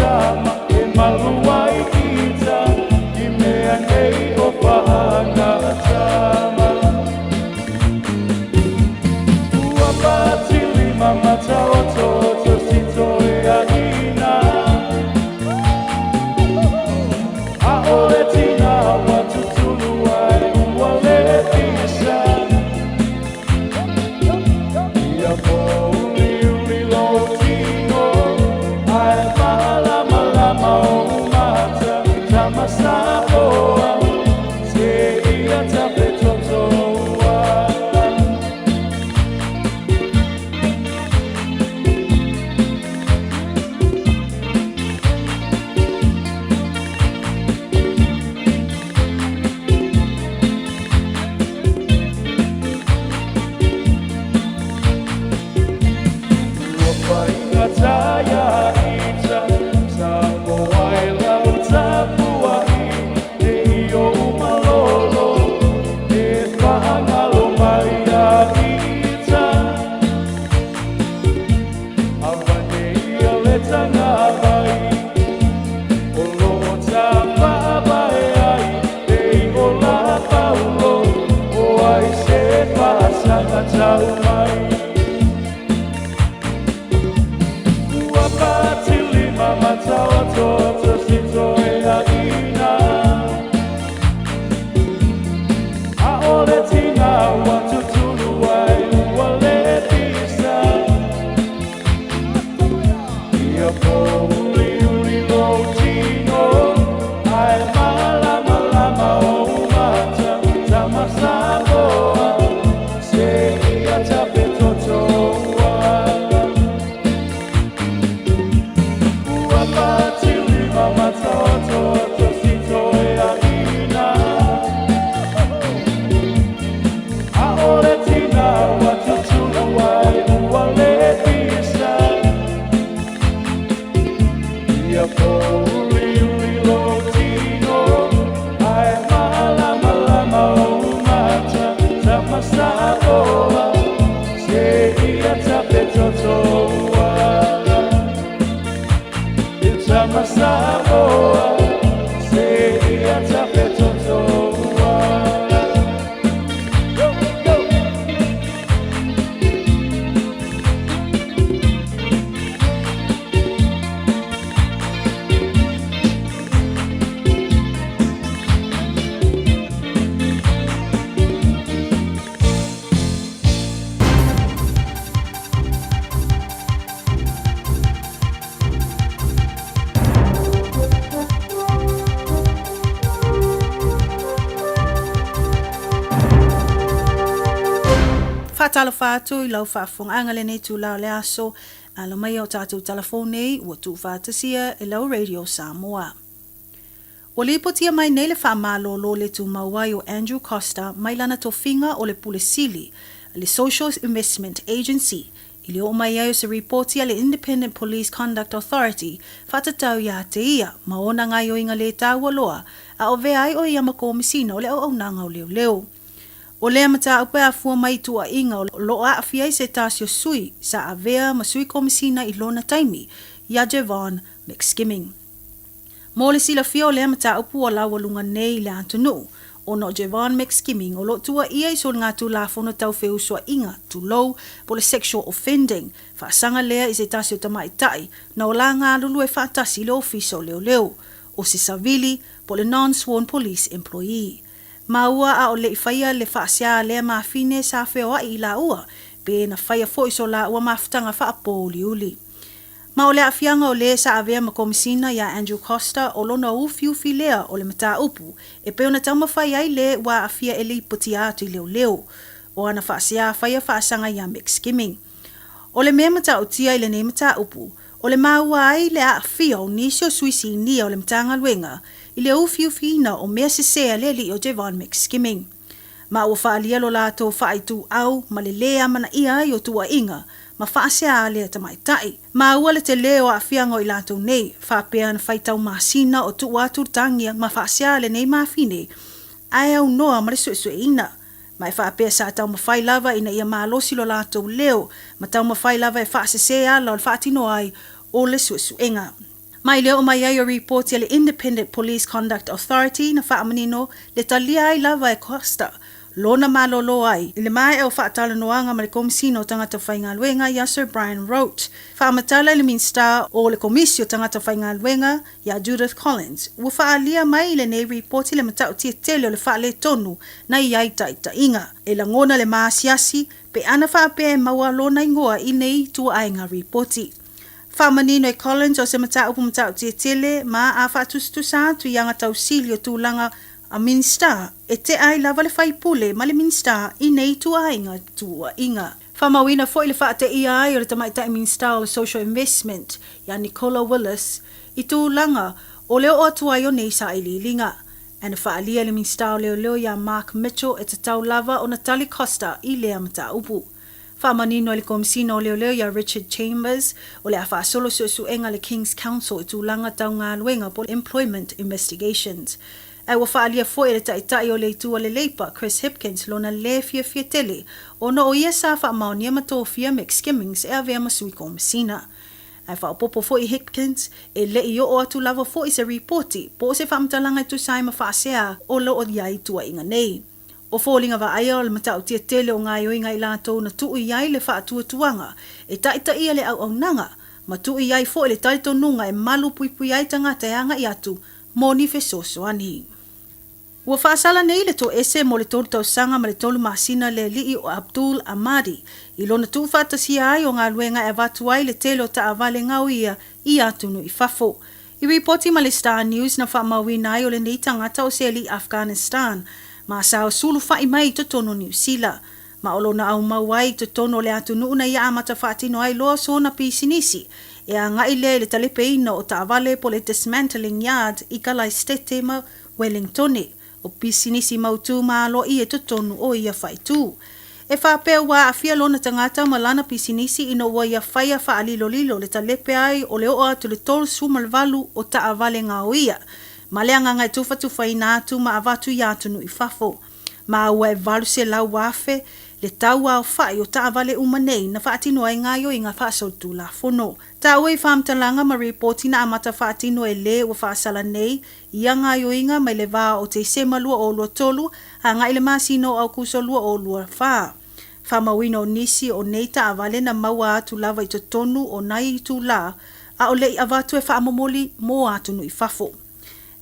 tama e malu ai ita i mea nei o whakatama. Ua patili mamata o toto sito e aina. A ole tina wa tutulu ai ua le pisa. Ia mō uli uli lo tino, ai malama lama o mata, tama sapoa, se ia tape totoa. Ua whainga taia ita, sa moa e lau tapuai, te i o malolo, e whangalo mai a ita. Awane ia le tanga vai, o lo ta papae ai, te i o la paulo, o ai se pasanga tau mai. Ua patili mamata o toto sito e aina. A ole tina ua tutulu ai ua le pisa. Ia po uli uli lo tino, ai malama lama o mata, tama samoa, se ia tape totoa. Ua patili mamata o toto sito e aina. A ole tina ua tutulu ai ua le pisa. Ia po uli uli lo tino, ai malama lama o mata, tama samoa, se ia tape totoa. Tama samoa, se ia tape totoa. Go, go! Faatalofa atu i lau faafofogaaga lenei itulā o le aso. Alo maia o tatou talafou nei ua tuufaatasia e lau Radio Samoa. Ua lipotia mai nei le faamalōlō le tumau ai o Andrew Coster mai lana tofiga o le Pule Sili a le Social Investment Agency i le oo mai ai o se ripoti a le Independent Police Conduct Authority faatatau iā te ia ma ona gaoioiga lē taua loa a o avea ai o ia ma Komisina o le Auaunaga o Leoleo. O lea mataupu e afua mai i tuuaiga o loo aafia ai se tasi o sui sa avea ma sui komisina i lona taimi iā Jevon McSkimming. Mo le silafia o lea mataupu ua laualuga nei i le atunuu ona o Jevon McSkimming o loo tuuaia i soligatulafono tau feusuaiga tulou po o le sexual offending faasaga lea i se tasi o tamaitai na olā galulue faatasi i le ofisa o leoleo o se savili po o le non-sworn police employee. Ma ua a o le'i faia le faasiā lea mafine sa feoai i laua pe na faia fo'i so laua mafutaga faapouliuli. Ma o le aafiaga o lē sa avea ma komisina iā Andrew Coster o lona ufiufi lea o le mataupu e pei ona taumafai ai lē ua aafia e lipotia atu i leoleo o ana faasiā faia faasaga iā McSkimming. O le mea matautia i lenei mataupu o le maua ai le aafia o nisi o sui sinia o le Matagaluega i le ufiufiina o mea sesē a le alii o Jevon McSkimming. Ma ua faaalia lo latou faaituau ma le lē amanaia ai o tuuaiga ma faasiā a lea tamaitai. Maua le telē o aafiaga o i latou nei faapea na faitau masina o tuua atu tagia ma faasiā lenei mafine ae aunoa ma le suesueina. Ma e faapea sa taumafai lava ina ia malosi lo latou leo ma taumafai lava e faasesē ala o le faatino ai o le suesuega. Ma i le oo mai ai o ripoti a le Independent Police Conduct Authority na faamanino le talia ai lava e Costa lona malolo ai i le maea o faatalanoaga ma le Komesina o Tagata Faigaluega ia Sir Brian Roat. Faamatala i le Minisita o le Komisi o Tagata Faigaluega ia Judith Collins, ua faaalia mai i lenei ripoti le matautia tele o le faaletonu na i ai taitaiga. E lagona le maasiasi pe ana faapea e maua lona igoa i nei ituaiga ripoti. Faamanino e Collins o se mataupu matautia tele ma a faatusatusa atu i aga tausili o tulaga a Minisita, e tea ai lava le faipule ma le Minisita i nei ituaiga tuuaiga. Faamauina foi le faateia ai o le Tamaitai Minisita o le Social Investment ia Nicola Willis i tulaga o le oo atu ai o nei sailiiliga. Ae na faaalia e le Minisita o Leoleo ia Mark Mitchell e tatau lava ona tali Costa i lea mataupu. Faamanino e le Komesina o Leoleo ia Richard Chambers o le a faasolo suesuega a le King's Counsel i tulaga tau galuega po o Employment Investigations. Ae ua faaalia foi e le Taitai o le Itu a le Leipa, Chris Hipkins lona lē fiafia tele ona o ia sa faamaonia ma tofia Mick Skimmings e avea ma Sui Komesina. Ae faaopoopo foi Hipkins, e le i oo atu lava foi se ripoti po o se faamatalaga e tusa ai ma faasea o lo o i ai tuuaiga nei. O foliga vaaia o le matautia tele o gaoioiga i latou na tuu i ai le faatuatuaga e taitaia le auaunaga, ma tuu i ai foi le talitonuga e malu puipui ai tagata e agai atu mo ni fesoasoani. Ua faasala nei le toese mo le tolu tausaga ma le tolu masina le alii o Abdul Ahmadi i lona tuufaatasia ai o galuega e avatu ai le tele o taavale gaoia i atunuu i fafo. I ripoti ma le Star News na faamauina ai o lenei tagata o se alii Afghanistan ma sa sulufa'i mai i totonu o Niu Sila ma o lona aumau ai i totonu o le atunuu na ia amata faatino ai loa sona pisinisi e aga'i lea i le talepeina o taavale po le dismantling yard i Kalaistete ma Wellingtone o pisinisi mautū ma aloaia i totonu o ia faitū. E faapea ua aafia lona tagata ma lana pisinisi ina ua ia faia faalilolilo le talepe ai o le oo atu i le 38 o taavale gaoia ma le agaga e tufatufaina atu ma avatu i atunuu i fafo. Ma ua e 800,000 le tau aofa'i o taavale uma nei na faatino ai gaoioiga faasolitulafono. Taua i faamatalaga ma ripoti na amata faatino e lē ua faasala nei ia gaoioiga mai le va o Tesema 2023 agai le masina o Aokuso 2024. Faamauina o nisi o nei taavale na maua atu lava i totonu o nai itulā a o le i avatu e faamomoli mo atunuu i fafo.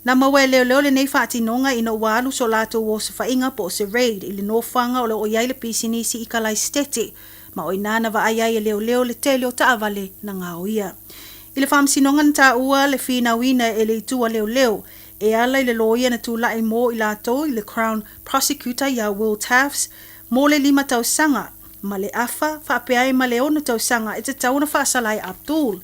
Na maua e leoleo lenei faatinoga ina ua alu so latou osofaiga po o se raid i le nofoaga o lo o i ai le pisinisi i Kalaistete ma o i ina na vaai ai e leoleo le tele o taavale na gaoia. I le faamasinoga na taua le finauina e le itu a leoleo e ala i le loia na tula'i mo i latou i le Crown Prosecutor ia Will Tafts mo le lima tausaga ma le afa faapea ai ma le ono tausaga e tatau ona faasala ai Abdul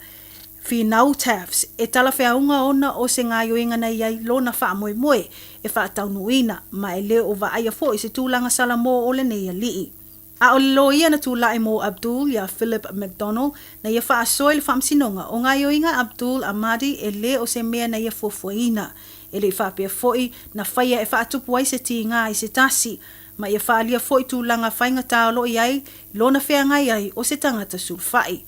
Finau Tafts e talafeauga ona o se gaoioiga na i ai lona faamoemoe e faataunuuina ma e le o vaaia foi se tulaga salamo o lenei alii. A o le loia na tula'i mo Abdul iā Philip McDonald na ia faasoa i le faamasinoga o gaoioiga a Abdul Ahmadi e lē o se mea na ia fuafuaina. E le i faapea foi na faia e faatupu ai se tigā i se tasi, ma ia faaalia foi tulaga faigata o lo o i ai lona feagai ai o se tagata sulufa'i.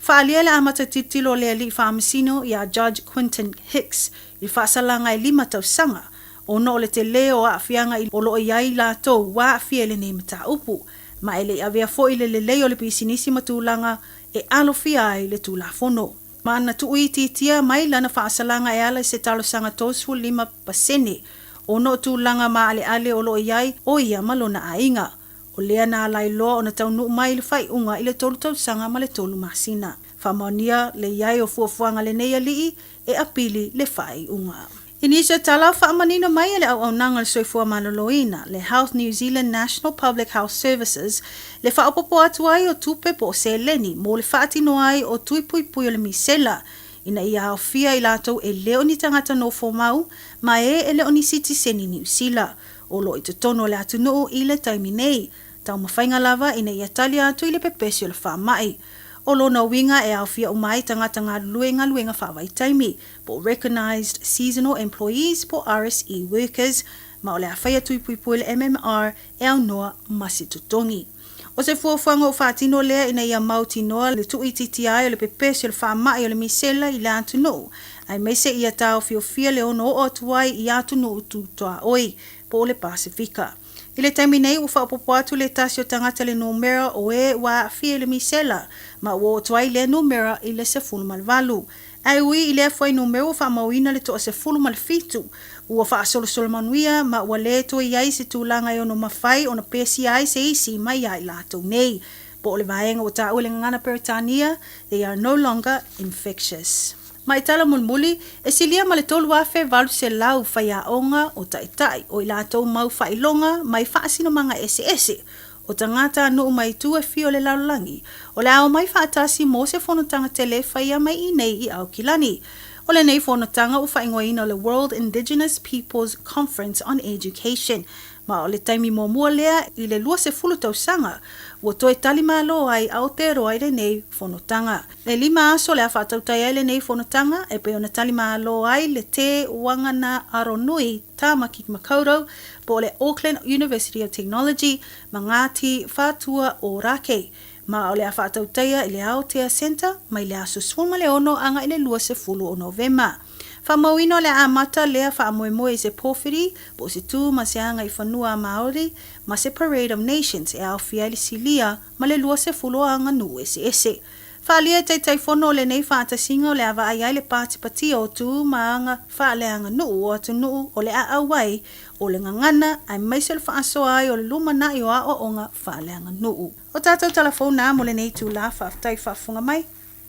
Faaalia le amata tilotilo o le alii faamasino iā Judge Quinton Hicks i le faasalaga e lima tausaga ona o le telē o aafiaga i o lo o i ai latou ua aafia i lenei mataupu, ma e le i avea foi le lelei o le pisinisi ma tulaga e alofia ai le Tulafono. Ma na tuuitiitia mai lana faasalaga e ala i se talosaga 35% ona o tulaga maaleale o lo o i ai o ia ma lona aiga. O lea na ala ai loa ona taunuu mai i le faaiuga i le tolu tausaga ma le tolu masina. Faamaonia le i ai o fuafuaga a lenei alii e apili le faaiuga. I nisi o tala faamanino mai a le Auaunaga o le Soifua Maloloina, le Health New Zealand National Public Health Services, le faaopoopo atu ai o tupe po o seleni mo le faatino ai o tui puipui o le misela ina ia aofia i latou e le o ni tagata nofomau ma e e le o ni sitiseni Niu Sila o lo o i totonu o le atunuu i le taimi nei, taumafaiga lava ina ia tali atu i le pepesi o le faamai. O lona uiga e aofia uma ai tagata galulue i galuega faavaitaimi, po o Recognised Seasonal Employees po o RSE workers, ma o le a faia tui puipui le MMR e aunoa ma se totogi. O se fuafuaga ua faatino lea ina ia mautinoa le tuuitiitia ai o le pepesi o le faamai o le misela i le atunuu. Aemaise ia taofiofia le ono oo atu ai i atunuu tutoaoi, po o le Pasefika. I le taimi nei, ua faaopoopo atu le tasi o tagata i le numera o e ua aafia i le misela, ma ua oo atu ai lea numera i le 18. Ae ui i lea fuainumera ua faamauina le toa 17, ua faasolosolo manuia ma ua le toe i ai se tulaga e ono mafai ona pesia ai se isi mai ia i latou nei. Po o le vaega ua taua i le gagana Peretania, they are no longer infectious. Ma i tala mulimuli, e silia ma le 3,800 faiaoga o taitai o i latou mau faailoga mai faasinomaga eseese o tagata nuu mai itu e fia o le lalolagi, o le a omai faatasi mo se fonotaga tele e faia mai i nei i Aukilani. O lenei fonotaga ua faaigoaina o le World Indigenous Peoples Conference on Education, Ma o le taimi muamua lea i le 20 tausaga ua toe tali malo ai Aotearoa i lenei fonotaga. E lima aso o le a faatautai ai lenei fonotaga e pei ona tali malo ai le Te Wangana Aronui Tāmaki Makaurau po o le Auckland University of Technology ma Ngāti Whātua Ōrākei ma o le a faatautaia i le Aotea Centre mai le aso 16 agai le 20 o Novema. Faamauina o le a amata lea faamoemoe i se pōwhiri, po o se tū ma se aga i fanua a Māori, ma se Parade of Nations e aofia ai le silia ma le 20 o aganuu eseese. Faaalia e Taitaifono o lenei faatasiga o le a vaai ai le patipatia o tū ma aga faaleaganuu o atunuu o le a auai o le gagana aemaise o le faasoa ai o le lumanai o aoaoga faaleaganuu. O tātou tala fou nā mo lenei itulā, faafetai faafofoga mai.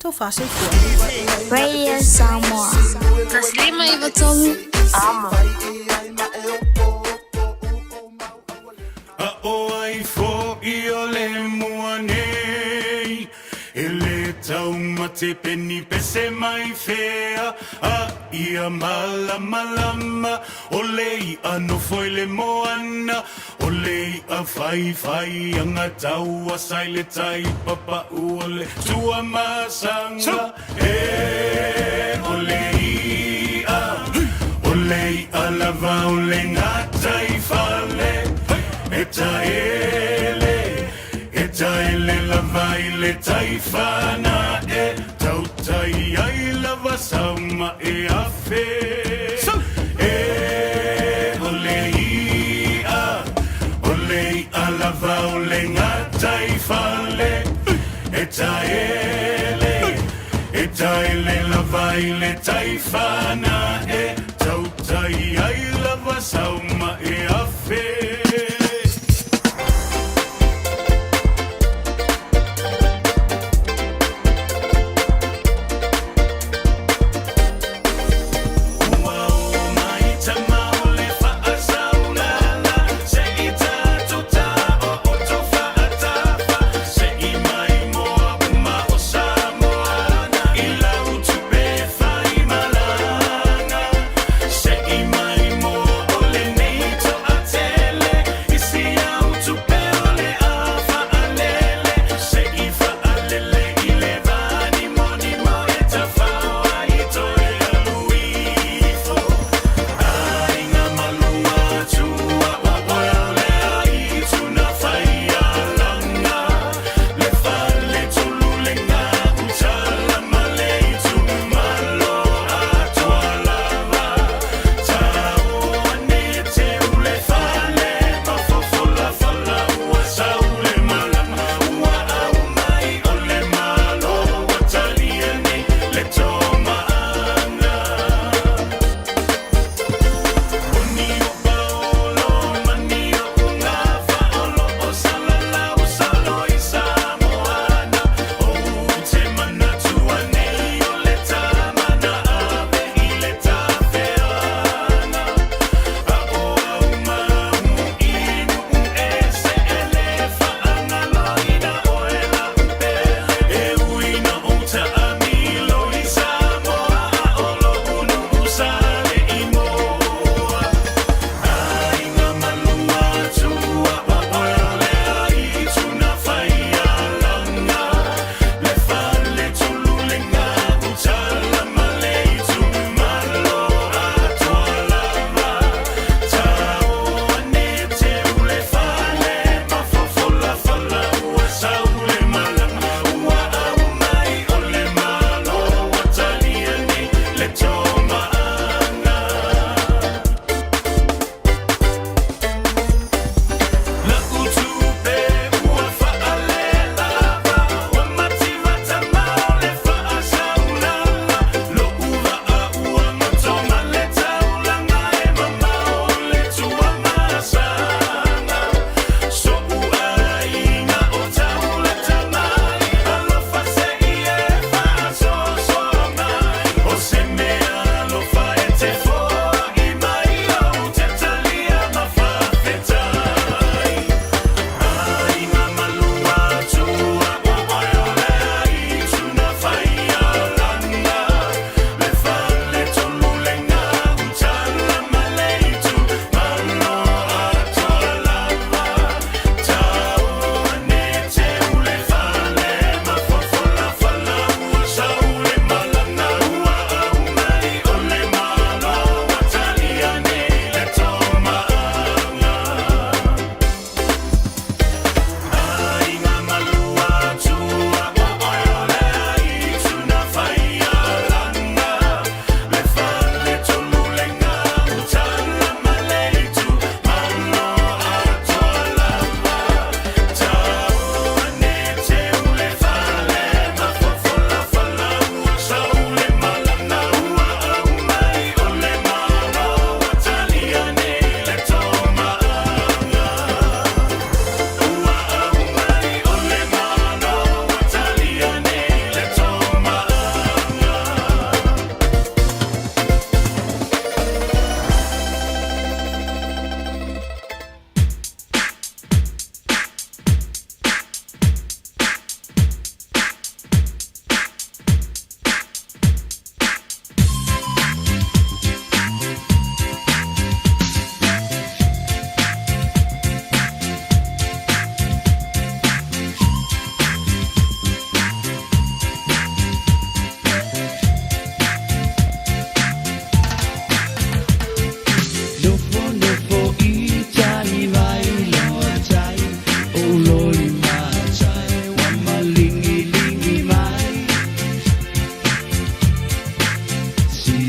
Tofa soifua. Radio Samoa. 153 Amo. A o ai foʻi o le mua nei E le taumate peni pese mai fea A ia malamalama O le iʻa nofo i le moana O le iʻa whaiwhai anga taua sa i le tai papaʻu o le Tuamasaga E o le iʻa O le iʻa lava o le gataifale E taele E taele lava i le tai whanae Tautai ai lava sau ma e afe E o le iʻa O le iʻa lava o le gataifale E taele E taele lava i le tai whanae Tautai ai lava sau ma e afe.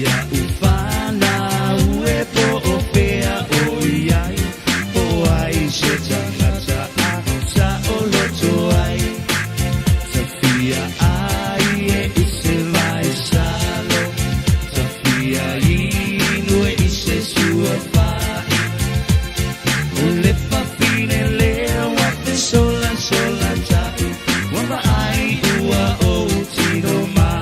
Ia ufanau e po o fea o iai, po ai se tagata a saoloto ai. Tafia ai e i se vaisalo, tafia inu e i se suafa'i. O le fafine lea ua fesolasolata'i, ua vaai ua ou tino ma'i.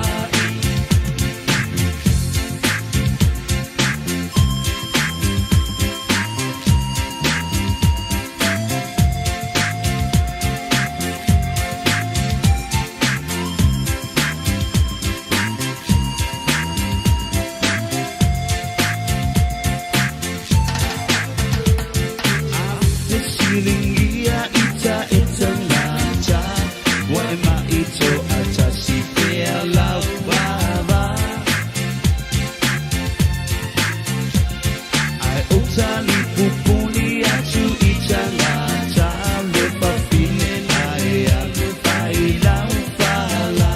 Fesiligia ita e tagata, ua e maʻi toʻatasi pea lau vava. Ae ou talipupuni atu i tagata, le fafine na e alu fai lau fala.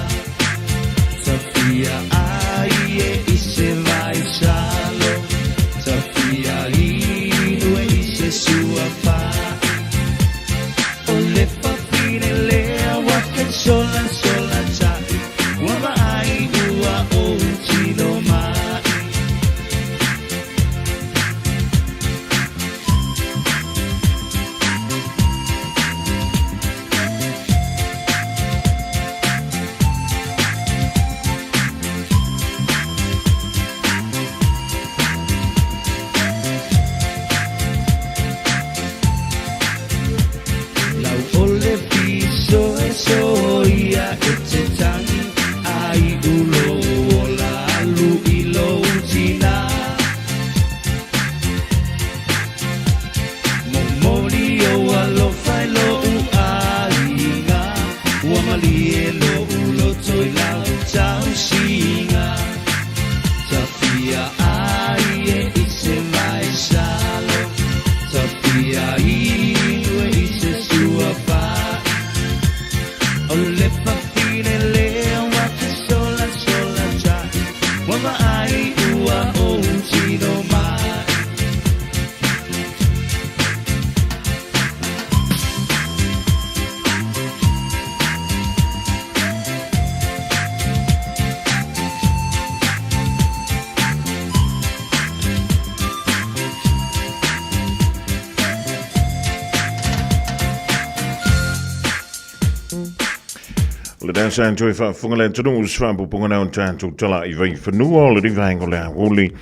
Tafia ai e i se vaisalo, tafia inu e i se suafa'i. O le fafine lea ua fesolasolata'i, ua vaai ua ou tino ma'i. Lau o le fiso e soia e te tangi, ai ulo ola alu i lou tina. Momoli o alofa i lou aiga, ua malie lou loto i lau tausiga. Tafia ai e i se vaisalo, tafia inu e i se suafa'i. O le fafine lea ua fesolasolata'i, ua vaai ua ou tino ma'i. O le dansa toe faafofoga le atunuu se faapupuga na o tatou tala i vaifanua o le rivaenga o le auli.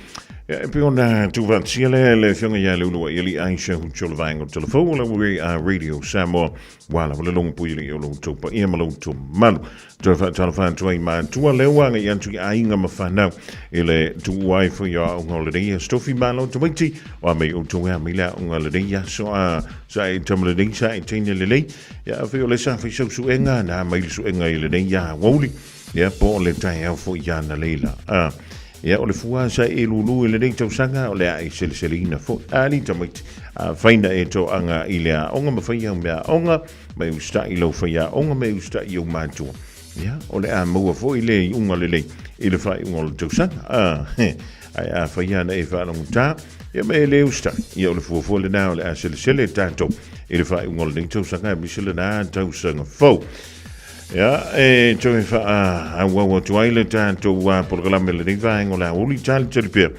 Ia, e pei ona tuufaatasia lea le afioga ia Leuluai Alii Aisha Hucho le vaega o telefou o le Radio Samoa ua lava le logo pui alii o lo outou paia ma lo outou mamalu. Toe faatalofa atu ai matua lea ua agai atu i aiga ma fanau i le tuua ai foi o aoga o lenei aso. Tofi malo tamaiti o a mei outou e a mei le aoga lenei aso a sa e tama lelei sa e teine lelei. Ia afai o le sa fai sau suega na mai le suega i lenei aoauli. Ia po o le taeao foi ia na leila. A ia o le fua sa e lulu i lenei tausaga o le a e seleseleina foi. Ali tamaiti a faina e toaga i le aoga ma fai au mea aoga ma e usita'i lau faiaoga ma e usita'i i ou matua. Ia, o le a maua foi le iuga lelei i le faaiuga o le tausaga. A, he, ae a fai ana e faalogotā, ia ma e le usita'i. Ia, o le fuafua lena o le a selesele tatou i le faaiuga o lenei tausaga aemaise lena tausaga fou. Ia, e toe faaauau atu ai le tatou polokalame lenei vaega o le aoauli talitali pea.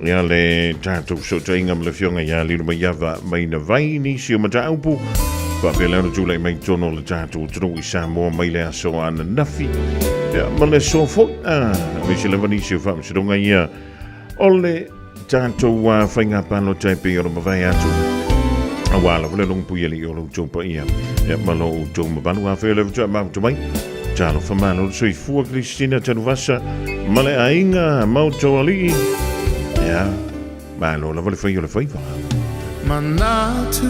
Ia le tatou fesootaiga ma le afioga ia Lilomaiava Maina Vai nisi o mataupu faapea lea ona tulai mai totonu o le tatou atunuu i Samoa mai le aso ananafi ia, ma le aso foi aemaise lava nisi o faamasinoga ia o le tatou faiga palota e pei ona mavae atu aua lava le logopui alii o lo outou paia ia, ma lo outou mamalu. Afai o le faatoa mafuta mai, talofa malo le soifua Kristina Tanuvasa ma le aiga ma outou alii. Ia, malo lava le fai o le faiva. Manatu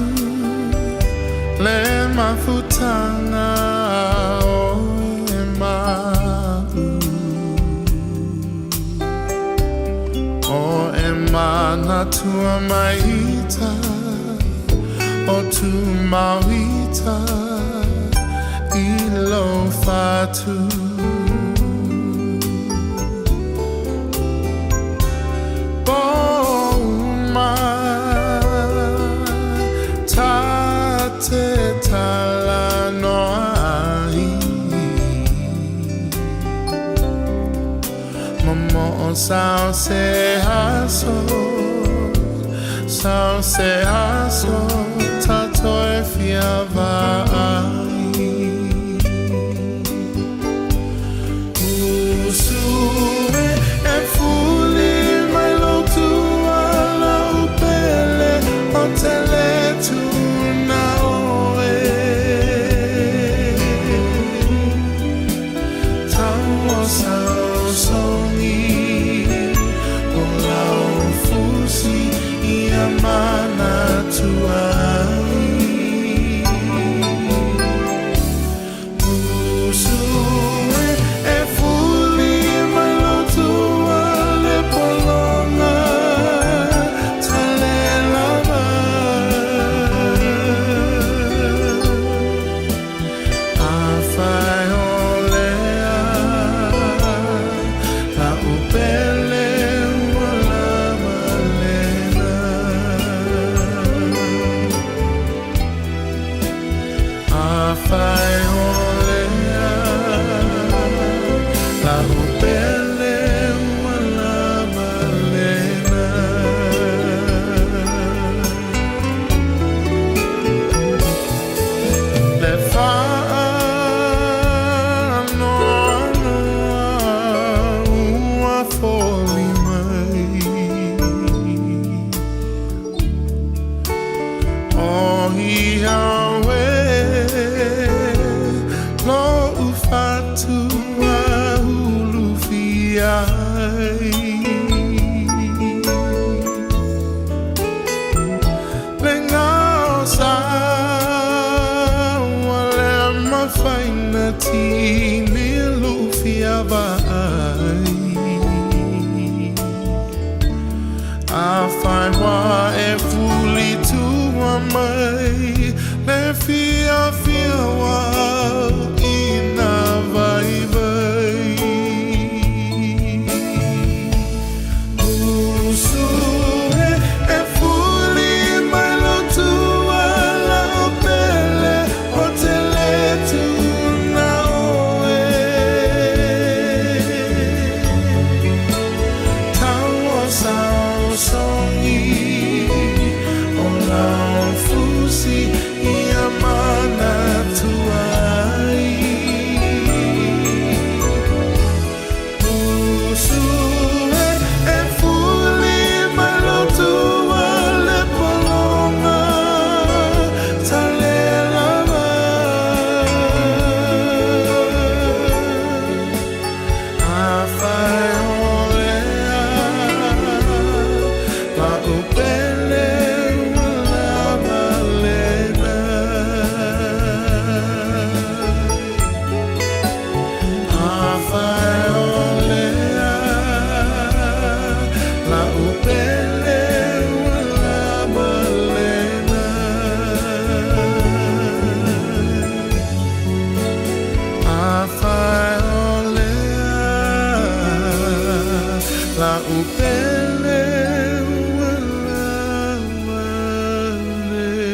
le mafutanga o e ma'u O e manatua maita o tu mauita i lo fatu. Sao se aso, sao se aso, tatou e fia vaai. Usu e e fuli mai lo tua lau pele o te le tuna oe. Tau o sao songi o lau fusi ia mana tuai. Usu e e fuli mai lo tua le polonga tale lava. Afai o lea la upele ua lava lena. Afai o lea la upele ua lava lena. Le whaanoanoa ua foli mai. O ia oe lo ufatua ulu ai. Le ngao sa ua le mafaina tini lufia vaai. Afai wa e fuli tua mai le fia fia wa ina vai vai. Usu e e fuli mai lo tua lau pele o te le tuna oe. Tau o sao songi o lau fusi ia mana tuai. Usu e e fuli mai lo tua le polonga tale lava. Afai o lea la upele ua lava lena. Afai o lea la upele ua lava lena. Afai o lea la upele ua lava lena.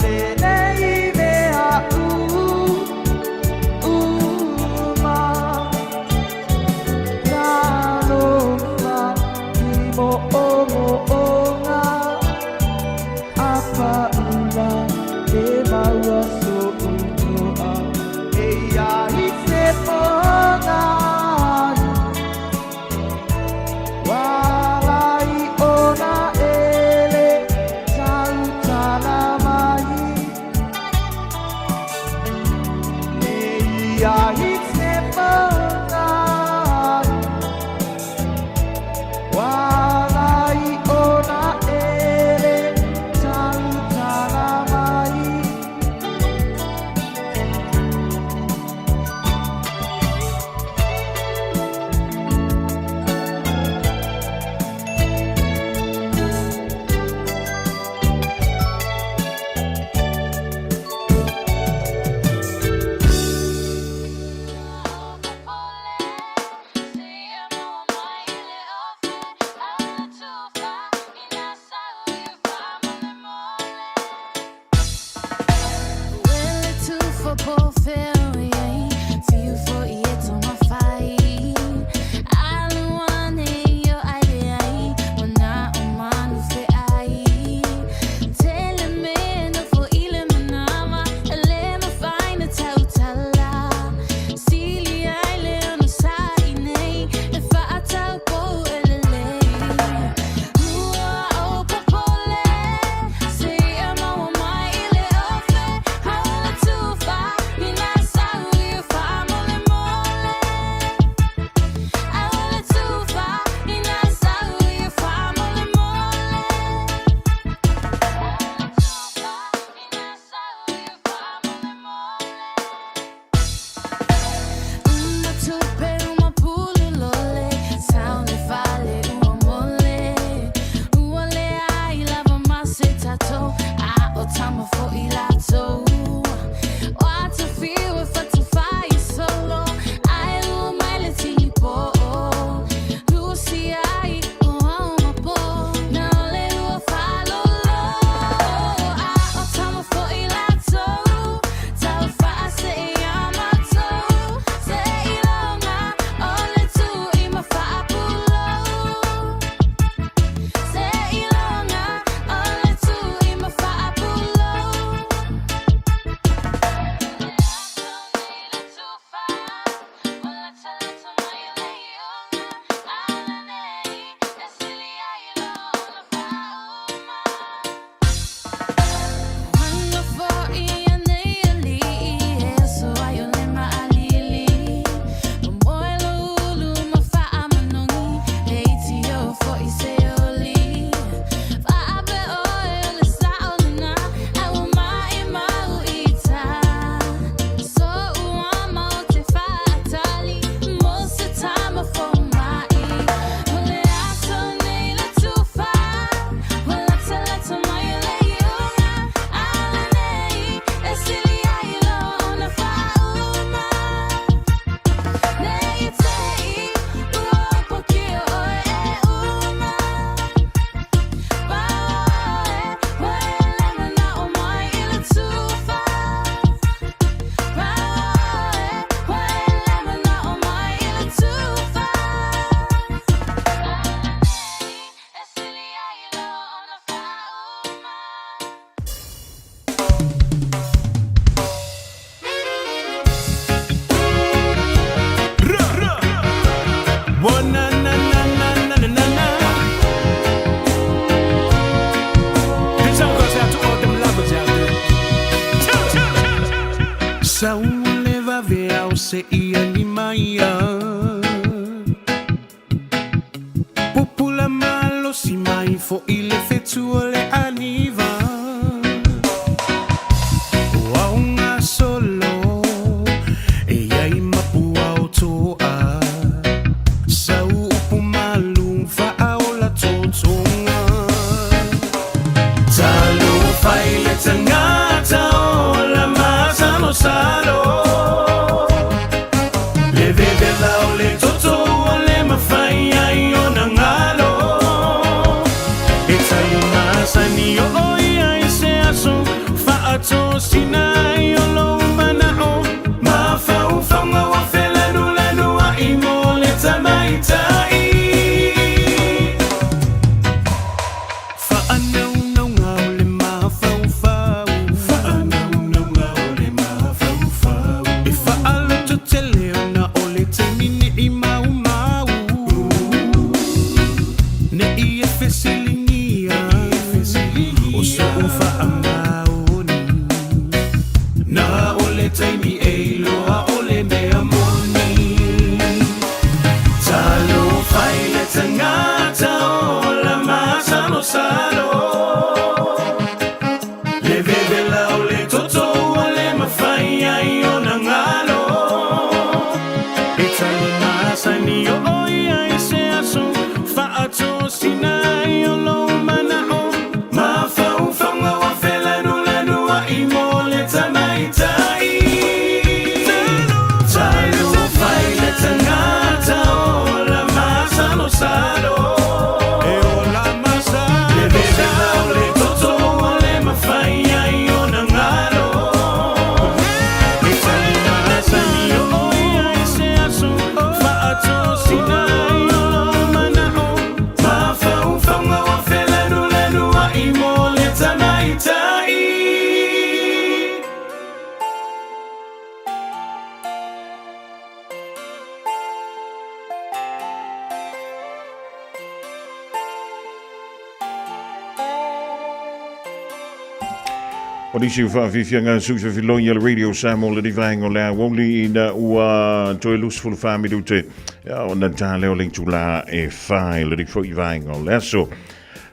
lenei mea uma. Talofa i mo'omo'oga a paula e maua so'u to'a e ia i se pogai Walai ona ele tautala mai E ia i se pogai Walai ona ele tautala mai. Faamaoni Na o le taimi e iloa o le mea moni Talofa i le tagata ola masalosalo Le vevela o le toto ua le mafai ai ona galo E tali masani o ia i se aso Faatosina ai o lou mana'o Mafaufauga ua felanulanua'i mo le tamaitai Talofa i le tagata ola masalosalo E ola masalosalo Le vevela o le toto ua le mafai ai ona galo E tali masani o ia i se aso Faatosina ai o lou mana'o Mafaufauga ua felanulanua'i mo le tamaitai. O nisi o faafiafiaga sui fefiloi a le Radio Samoa le vaega o le aoauli ina ua toe 24 minute ona ta lea o le itula e 4 i le foi vaega o le aso.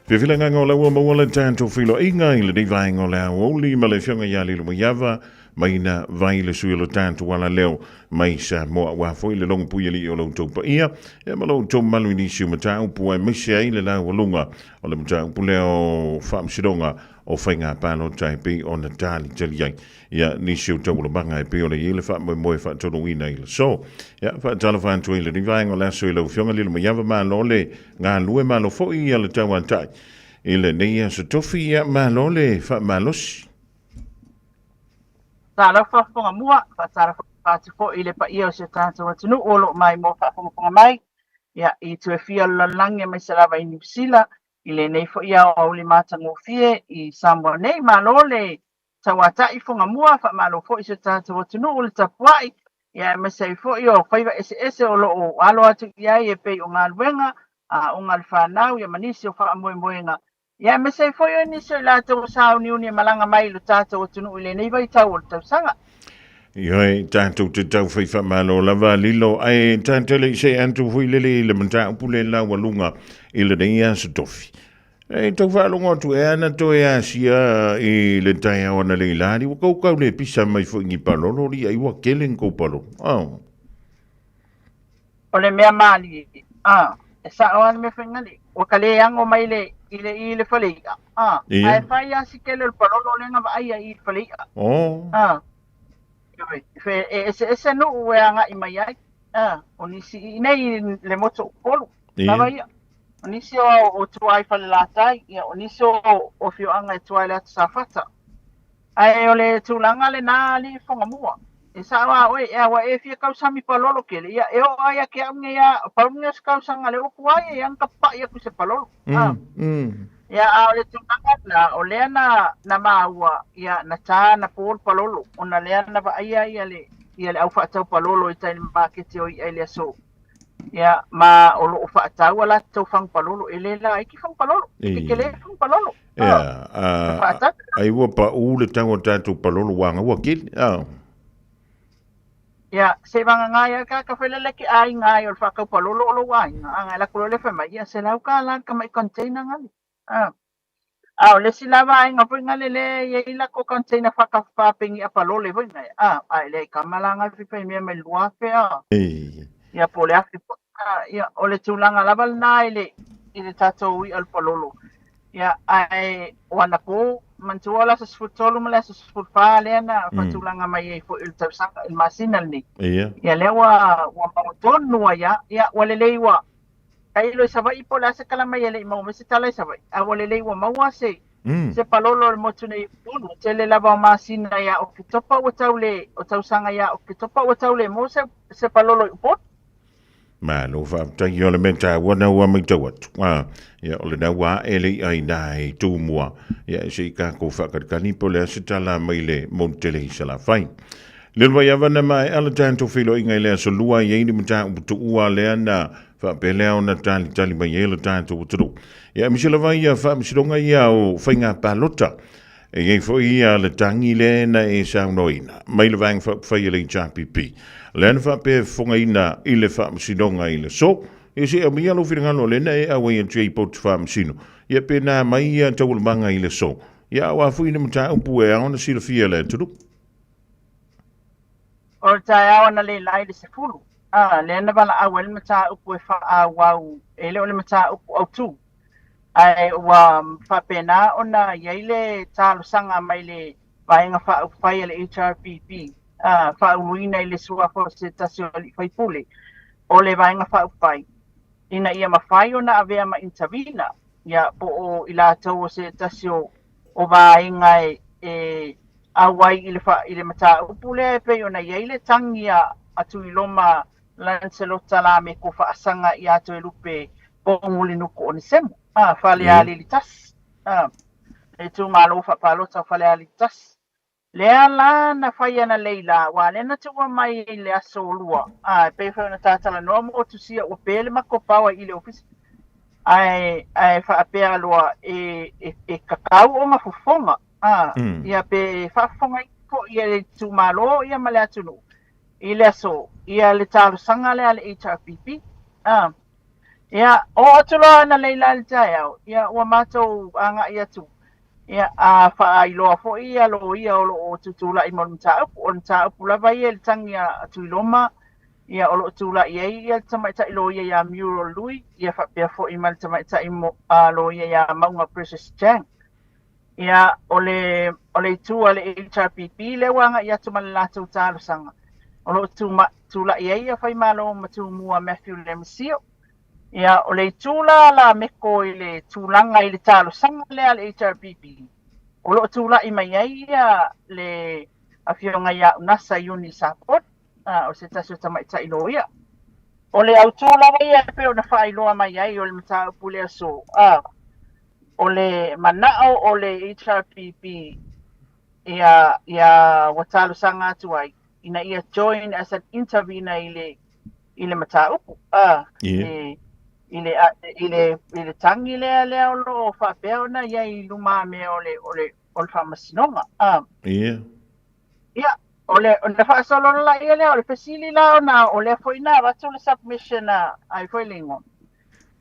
Fiafia le agaga o la ua maua le tatou feiloaiga i lenei vaega o le aoauli ma le Afioga ia Lilomaiava Maina Vai le sui o le tatou alaleo mai Samoa aua foi le logo puialii o lo outou paia ia ma lo outou mamalu i nisi o mataupu aemaise ai le laualuga o le mataupu lea o faamasinoga o faiga palota e pei ona talitali ai ia nisi o taualumaga e pei ona i ai le faamoemoe faatonuina i le aso. Ia, faatalofa atu ai i lenei vaega o le aso i lau Afioga Lilomaiava, malo le galue, malo foi ia le tauatai i lenei aso tofi, ia malo le faamalosi. Talofa Fofoga Mua, faatalofa atu foi i le paia o si o tatou atunuu o lo o maimoa faafogafoga mai, ia, i itu e fia o le lalolagi aemaise lava i Niu Sila, i lenei foi aoauli matagofie i Samoa nei. Malo le tauatai Fofoga Mua, faamalo foi i si o tatou atunuu le tapuai, ia aemaise ai foi o faiva eseese o lo o alo atu i ai e pei o galuega, aoga a le fanau, ia ma nisi o faamoemoega, ia aemaise ai foi o nisi o i latou ua sauniuni e malaga mai i lo tatou atunuu i lenei vaitau o le tausaga. Ioe, tatou te tau fai faamalo lava Lilo, ae tatou le i see atu foi lele i le mataupu le laualuga i lenei aso tofi. E tau faalogo atu ea na toe asia i le taeao analeila ali, ua kou kau le pisa mai foi ni palolo li ai ua kele ni kou palolo. Oh. O le mea malie, a, e sa'o a le mea faigali, ua ka lē ago mai le, i le i le fale i'a, a, Ia. ae fai a si kele o le palolo lea na vaaia i le fale i'a. Oh. A, ioe, fe, e eseese nu'u e aga'i mai ai, a, o nisi i inei i le motu o Upolu, Ia. lava ia. O nisi o, o tua i Falelatai, ia, o nisi o, o afioaga e tua i le atu Safata. Ae o le tulaga lena alii Fogamua. E sao a oe, ea ua e fia kausami palolo kele, ia e oo ai a ke au nei a, pau nei o se kausaga le upu ai e ana ka pa'i aku se palolo. A. Ia a o le tulaga lena, o lea na, na maua, ia na tā na pō le palolo, ona lea na vaaia ia le, ia le au faatau palolo i tai le makete o i'a i le aso. Ia, ma o loo faatau a latou fagu palolo, e le laiti fagu palolo, e tetele fagu palolo. Ia, a, ai ua paʻu le tau o tatou palolo ua gaua kili, a. Ia, se vagana ia ka ka felele ke aiga ai o le faatau palolo o lou aiga, a na e alu atu loa lea fai mai, ia, $100 le tamai container gali. A. A o le isi lava aiga foi gale lea e i ai latou container faatafafapeni palole foi nai, a, a e leai kama la gali fai mea mai le 2000, a. Ia, po o le 1000 foi, a, ia, o le tulaga lava lena i le, i le tatou i'a o le palolo. Ia, ae o anapo, manatua o le aso 13 ma le aso 14 lea na faatulaga mai ai foi i le tausaga, i le masina lenei. Ia. Ia, lea ua, ua maua tonu ai lava. Ia, ua lelei ua, tailo i Savaii po o le a se tala mai e le i maua mai se tala i Savaii, ae ua lelei ua maua se, se palolo o le motu nei i Upolu. Tele lava o masina ia Oketopa ua tau le, o tausaga ia Oketopa ua tau le maua se, se palolo i Upolu. Malo faafetai o le mea taua na ua matau atu. A, ia o lena ua ae le i'a i nā i Tumua. Ia e se i kākou faakalikali po o le a se tala mai le motu tele i Salafai. Lilo mai ava na maea le tatou feiloaiga i le aso lua i ai le mataupu tuua lea na faapea lea ona talitali mai ai le tatou atunuu. Ia aemaise lava ia faamasinoga ia o faiga palota. E iai foi ia le tagi lea na e saunoaina mai le Vaega Faaupufai a le HRPP, lea na faapea e fofogaina i le Faamasinoga i le aso. Ia se i aumaia lou finagalo lea na e auai atu ai i potu faamasino, ia pe na mai ia taualumaga i le aso, ia a o a foi ni mataupu e ao ona silafia e le atunuu. O le taeao analeila i le 10, a, lea na valaau ai le mataupu e faaauau, e le o le mataupu autu, ae ua faapena ona i ai le talosaga mai le Vaega Faaupufai a le HRPP, a, faauluina i le suafa o se tasi o alii faipule o le Vaega Faaupufai, ina ia mafai ona avea ma intervener, ia, po o i latou o se tasi o o vaega e e auai i le i le mataupu lea e pei ona i ai le tagi a Tuiloma Lancelota Lameko Faasaga ia Toelupe Poumulinuku Onesemo, a, Falealili 1, a, le itumalo faapalota o Falealili 1. Lea la na fai analeila, aua lea na tuua mai i le aso Lua, a, e pei foi ona ta talanoa ma tusia ua pe le matou power i le ofisa, ae, ae faapea loa e, e, e kakau ona fofoga, a, ia pe faafofoga foi e le itumalo ia ma le atunuu i le aso, ia le talosaga lea a le HRPP, a. Ia, oo atu loa analeila i le taeao, ia ua matou agai atu Ia, a faailoa foi ia loia o lo o tutulai mo le mataupu. O le mataupu lava ia i le tagi a Tuiloma, ia o lo o tulai ai ia le tamaitai loia ia Muriel Lui, ia faapea foi ma le tamaitai loia ia Mauga Precious Chang. Ia, o le, o le itu a le HRPP lea ua agai atu ma le latou talosaga, o lo o tulai ai ia Faimalo ma Tumua Matthew Lemisio, Ia, o le itu la a Lameko i le tulaga i le talosaga lea a le HRPP, o lo o tulai mai ai ia le Afioga ia Unasa Iuni Sapori, o se tasi o tamaitai loia. O le autu lava ia e pei ona faailoa mai ai o le mataupu lea so, o le manao o le HRPP ia, ia ua talosaga atu ai ina ia join as an intervener i le i le mataupu, a, i, i le, i le, i le tagi lea lea o lo o faapea ona i ai i lumamea o le, o le, o le faamasinoga. A. Ia, o le, ona faasolo laia lea, o le fesili la ona o lea foi na avatu le submission a, ai foi le igoa,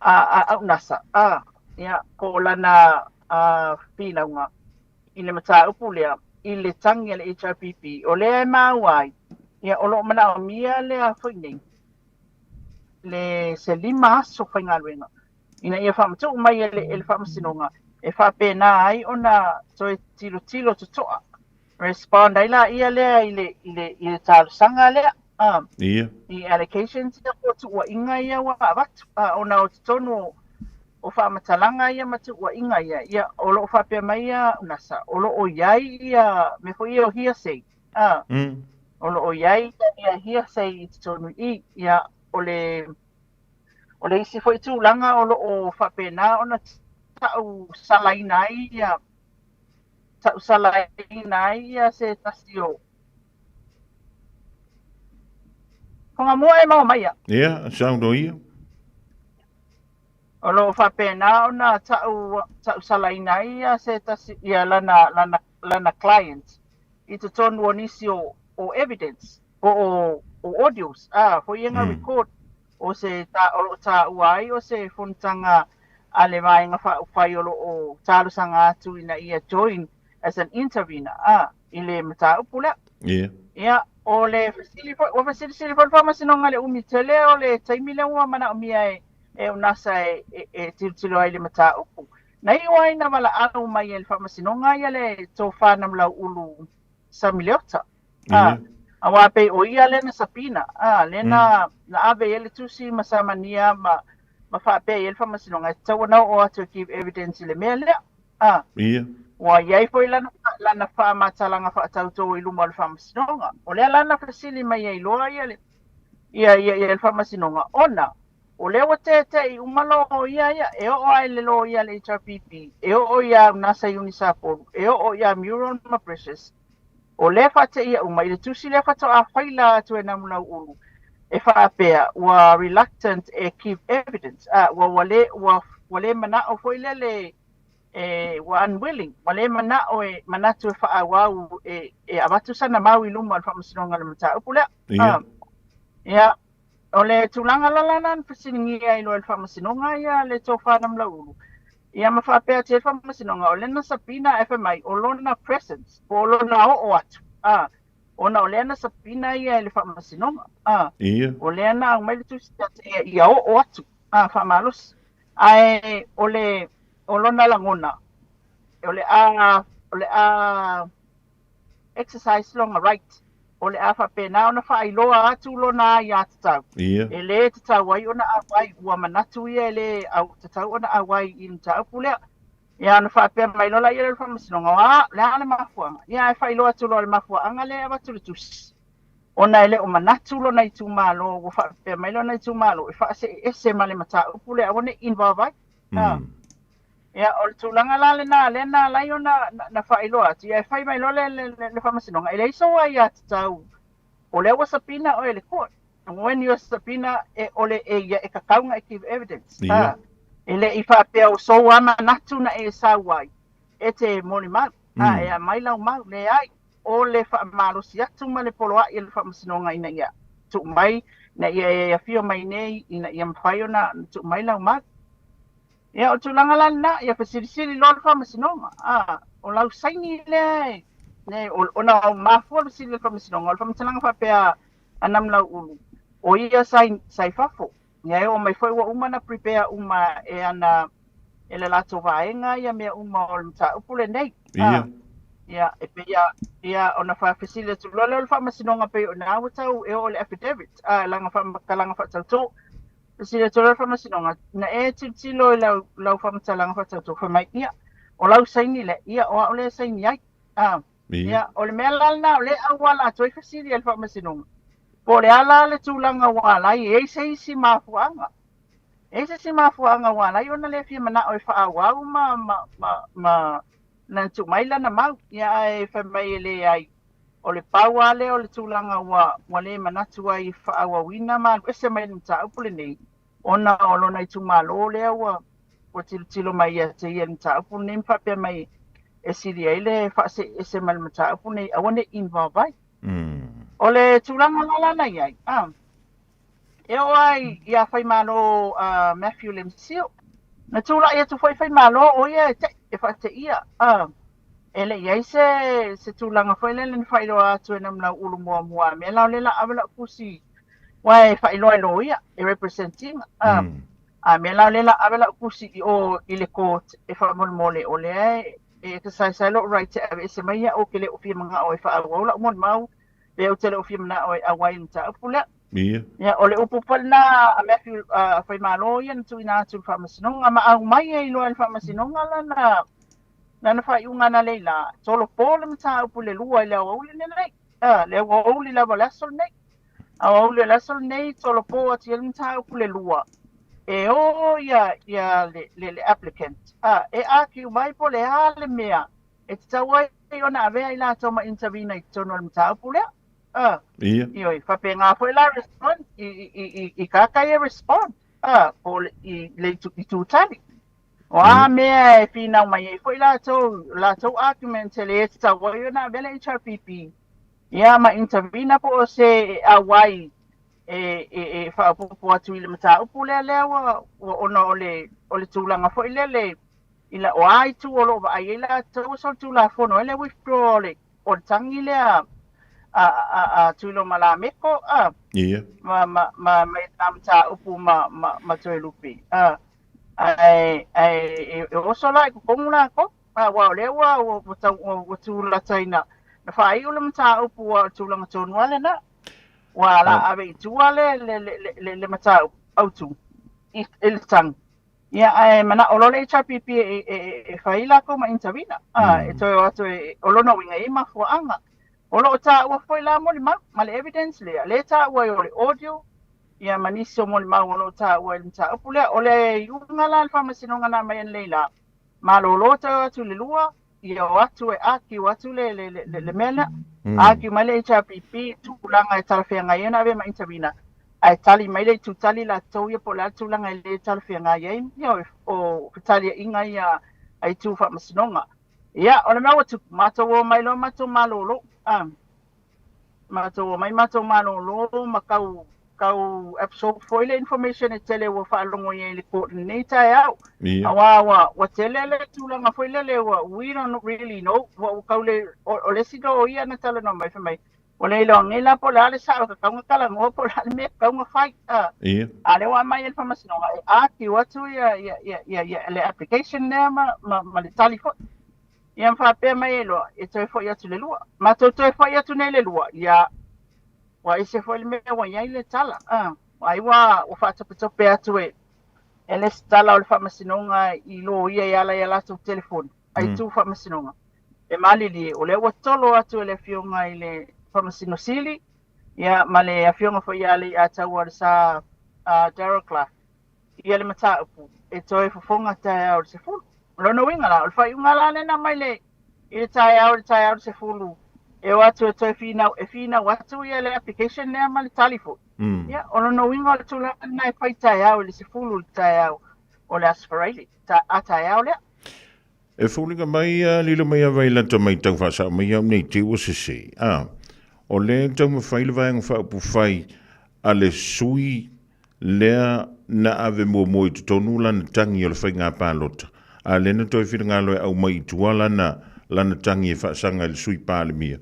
a, a Aunasa, a, ia, po o lana a, finauga i le mataupu lea, i le tagi a le HRPP, o lea e maua ai, ia, o lo o manaomia lea foi nei, le se 5 aso faigaluega, ina ia faamatuu mai e le, e le Faamasinoga, e faapena ai ona toe tilotilo totoa, respond ai laia lea i le, i le, i le talosaga lea, i allocations ia po o tuuaiga ia ua avatu, ona o totonu o, o faamatalaga ia ma tuuaiga ia, ia, o lo o faapea mai ia Unasa, o lo o i ai ia mea foi ia o hearsay, o lo o i ai ia hearsay i totonu i i, ia, o le, o le isi foi tulaga o lo o faapena ona tausalaina ai ia, tausalaina ai ia se tasi o Fogamua e maua mai ia. Ia, saunoa ia. O lo o faapena ona tau, tausalaina ai ia se tasi, ia lana, lana, lana client i totonu o nisi o, o evidence, po o, o audios, a, foi ia mm. record o se ta, o lo o taua ai o se fonotaga a le Vaega Faaupufai o lo o talosaga atu ina ia join as an intervener, a, i le mataupu lea. Ia. Ia, o le fesili foi, ua fesilisili foi le Faamasinoga i le umi tele o le taimi lea ua manaomia e, e UNASA e, e, e tilotilo ai i le mataupu. Na iu ai na valaau mai e le Faamasinoga ia le Tofa Namulau'ulu Sami Leota. A, aua pei o ia lea na subpoena, a, lea na, na ave i ai le tusi ma samania ma, ma faapea i ai le Faamasinoga e tatau ona oo atu e give evidence i le mea lea. A, Ia. ua i ai foi lana, lana faamatalaga faatautō i luma o le Faamasinoga. O lea la na fesili mai ai loa ia le, ia, ia, ia le Faamasinoga, ona o lea ua tete'i uma loia ia, e oo lava i le loia a le HRPP, e oo iā Unasa Iunisapolu, e oo iā Muriel ma Precious, o lea e faateia uma i le tusi lea faatoa faila atu e Namulau'ulu e faapea ua reluctant e give evidence, a, ua, ua le, ua, ua le mana'o foi lea le. e ua unwilling, ua le mana'o e manatu e fa'aauau e e avatu sana mau i luma o le Faamasinoga i le mataupu lea. Ia. Ia, o le tulaga la lana na fesiligia ai loa e le Faamasinoga ia le Tofa Namulau'ulu, ia ma faapea atu ai le Faamasinoga o lea na subpoena ae fai mai o lona presence po o lona oo atu, a, ona o lea na subpoena ia e le Faamasinoga, a, Ia. o lea na aumai le tusi ia te ia ia oo atu, a, faamalosi. Ae o le o lona lagona, o le a o le a exercise lona right, o le a faapena ona faailoa atu lona aiatatau. Ia. E lē tatau ai ona auai, ua manatu ia e lē au tatau ona auai i le mataupu lea. Ia ona faapea mai loa laia lea o le Faamasinoga, o a, o le a le mafuaaga? Ia ae faailoa atu loa le mafuaaga lea e avatu le tusi, ona e le o manatu lona itumalo, ua faapea mai lona itumalo e faase'eese ma le mataupu lea, aua ne i involve ai. A. Ia, o le tulaga la lena lea na ala ai ona na faailoa atu, ia e fai mai loa le, le, le, le faamasinoga, e leai sou aiatatau, o lea ua subpoena oe e le court. When you are subpoena, e, o le, e ia e tatau ona e give evidence. Ia. A, e le i faapea o sou a manatu na e sau ai, e te molimau, a, e aumai lau mau, leai, o le faamalosi atu ma le poloa'i a le faamasinoga ina ia tuu mai, ina ia e afio mai nei, ina ia mafai ona tuu mai lau mau. Ia, o le tulaga la lena, ia fesilisili loa le faamasinoga, a, o lau saini lea e, ne, o, ona o mafua le fesili a le faamasinoga, o le faamatalaga faapea a Namulau'ulu, o ia sa i, sa i fafo. Ia e oo mai foi ua uma ona prepare uma e ana, e le latou vaega ia mea uma o le mataupu lenei. Ia. Ia, e pei a, ia, ona faafesili atu loa lea o le faamasinoga pei o ina ua tau e oo i le affidavit, a, lana faamatalaga faatautō. Fesili atu loa le faamasinoga, na e tilotilo i lau, lau faamatalaga faatautō, fai mai, ia, o lau saini lea, ia, o au lea e saini ai. A, Ia. ia, o le mea la lena o lea e auala atu ai fesili a le faamasinoga, po o le a la le tulaga ua ala ai, e i ai se isi mafuaaga. E i ai se isi mafuaaga ua ala ai ona le fia mana'o e faaauau ma, ma, ma, ma na tuu mai lana mau, ia ae fai mai e leai. O le pau lava lea o le tulaga ua, ua le manatu ai e faaauauina ma alu ese mai le mataupu lenei, ona o lona itumalo lea ua, ua tilotilo mai ia te ia i le mataupu lenei ma faapea mai e sili ai le faase'e ese ma le mataupu lenei, aua ne i involve ai. O le tulaga la lana i ai, a, e oo ai iā Faimalo a Matthew Lemsio, na tula'i atu foi Faimalo o ia e te'i, e faate'ia, a, e le i i ai se, se tulaga foi lele na faailoa atu e Namulau'ulu muamua a mea la o lea la ave la'u tusi aua e faailoa e loia, e represent ina, a, a mea la o lea la ave la'u tusi i o i le court e faamolemole o lea e, e exercise ai lo'u right e aveese mai a'u ou te le o fia mana'o e faaauau la'u molimau pe ou te le o fia mana'o e auai i le mataupu lea. Ia. Ia, o le upu foi lena a Matthew a Faimalo ia na tuuina atu i le Faamasinoga, ma aumai ai loa e le Faamasinoga lana, lana faaiuga analeila, tolopo le mataupu i le 2 i le aoauli lenei, a, le aoauli lava o le aso lenei. Aoauli o le aso lenei, tolopo atu i ai le mataupu i le 2, e o ia, ia le, le, le applicant, a, e argue mai po o le a le mea e tatau ai ona avea i latou ma intervener i totonu o le mataupu lea. A, Ia. Ioe, faapena foi la respond i, i, i, i kākai e respond, a, po o le, i le itu, itu tali. O a mea e finau mai ai foi latou, latou argument e lē tatau ai ona avea le HRPP, ia ma intervener po o se e auai e, e, e faaopoopo atu i le mataupu lea lea ua, ua ona o le, o le tulaga foi lele i la, o a itu o lo o vaai ai latou ua solitulafono ai le withdraw o le, o le tagi lea a, a, a Tuiloma Lameko, a, Ia. ma, ma, ma, ma i lena mataupu ma, ma, ma Toelupe, a, ae, ae e, e oso la i totonu latou, a, aua o lea ua, ua, ua, tau, ua, ua tulataina, na faaiu le mataupu aua o le tulaga tonu lava lena. Ua la ave i tua le, le, le, le, le, le mataupu autu i, i le tagi. Ia, ae mana'o loa le HRPP e, e, e, e fai latou ma intervener, a, e toe o atu e, o lona uiga e i ai mafuaaga. O lo o taua foi la molimau ma le evidence lea, lea e taua ai o le audio, ia ma nisi o molimau o lo o taua i le mataupu lea. O le iuga la a le Faamasinoga na aumai analeila, malolo toe o atu i le 2, ia o atu e argue atu le, le, le, le, le mea lea. Argue mai le HRPP i tulaga e talafeagai ai ona avea ma intervener, ae tali mai le itu tali latou ia po o le a le tulaga e le talafeagai ai, ia o, o fetaliaiga ia a itu faamasinoga. Ia, o le mea ua tupu, matou o mai loa matou malōlō, a, matou o mai matou malōlō ma tau, tau absorb foi le information e tele ua faalogo i ai i le court i lenei taeao. Ia. Auā ua, ua tele le tulaga foi lele ua, we don't really know, ua, ua tau le, o, o le isi loia na talanoa mai fai mai, Ua le iloa nei la po o le a le sao e tatau ona talanoa po o le a le mea e tatau ona fai. A, Ia. a lea ua aumai e le Faamasinoga e argue atu ia, ia, ia, ia, ia le application lea ma, ma, ma le tali foi. Ia ma faapea mai ai loa, e toe foi atu i le lua. Matou toe foi atu nei i le lua, ia, ua ese foi le mea ua i ai le tala. A, ai ua, ua faatopetope atu e, e le isi tala o le Faamasinoga i loia e ala i a latou telefoni, a itu Faamasinoga. E malilie, o lea ua tolo atu e le Afioga i le Faamasino Sili, ia, ma le Afioga foi ia Leiataua le Sa Darrell Clarke, ia le mataupu e toe fofoga taeao i le 10. O lona uiga la, o le faaiuga la lena mai le, i le taeao i le taeao i le 10, e o atu e toe finau, e finau atu ia le application lea ma le tali foi. Ia, o lona uiga o le tulaga lena e fai taeao i le 10 i le taeao o le Aso Faraile, ta, a taeao lea. E foliga mai a lilo mai a vai lata mai tau faasao mai au nei te ua sese. A, o lea e taumafai le vaega faaupufai a le sui lea na ave muamua i totonu lana tagi o le faiga palota, a lea na toe finagalo e aumai i tua lana, lana tagi e faasaga i le sui Palemia.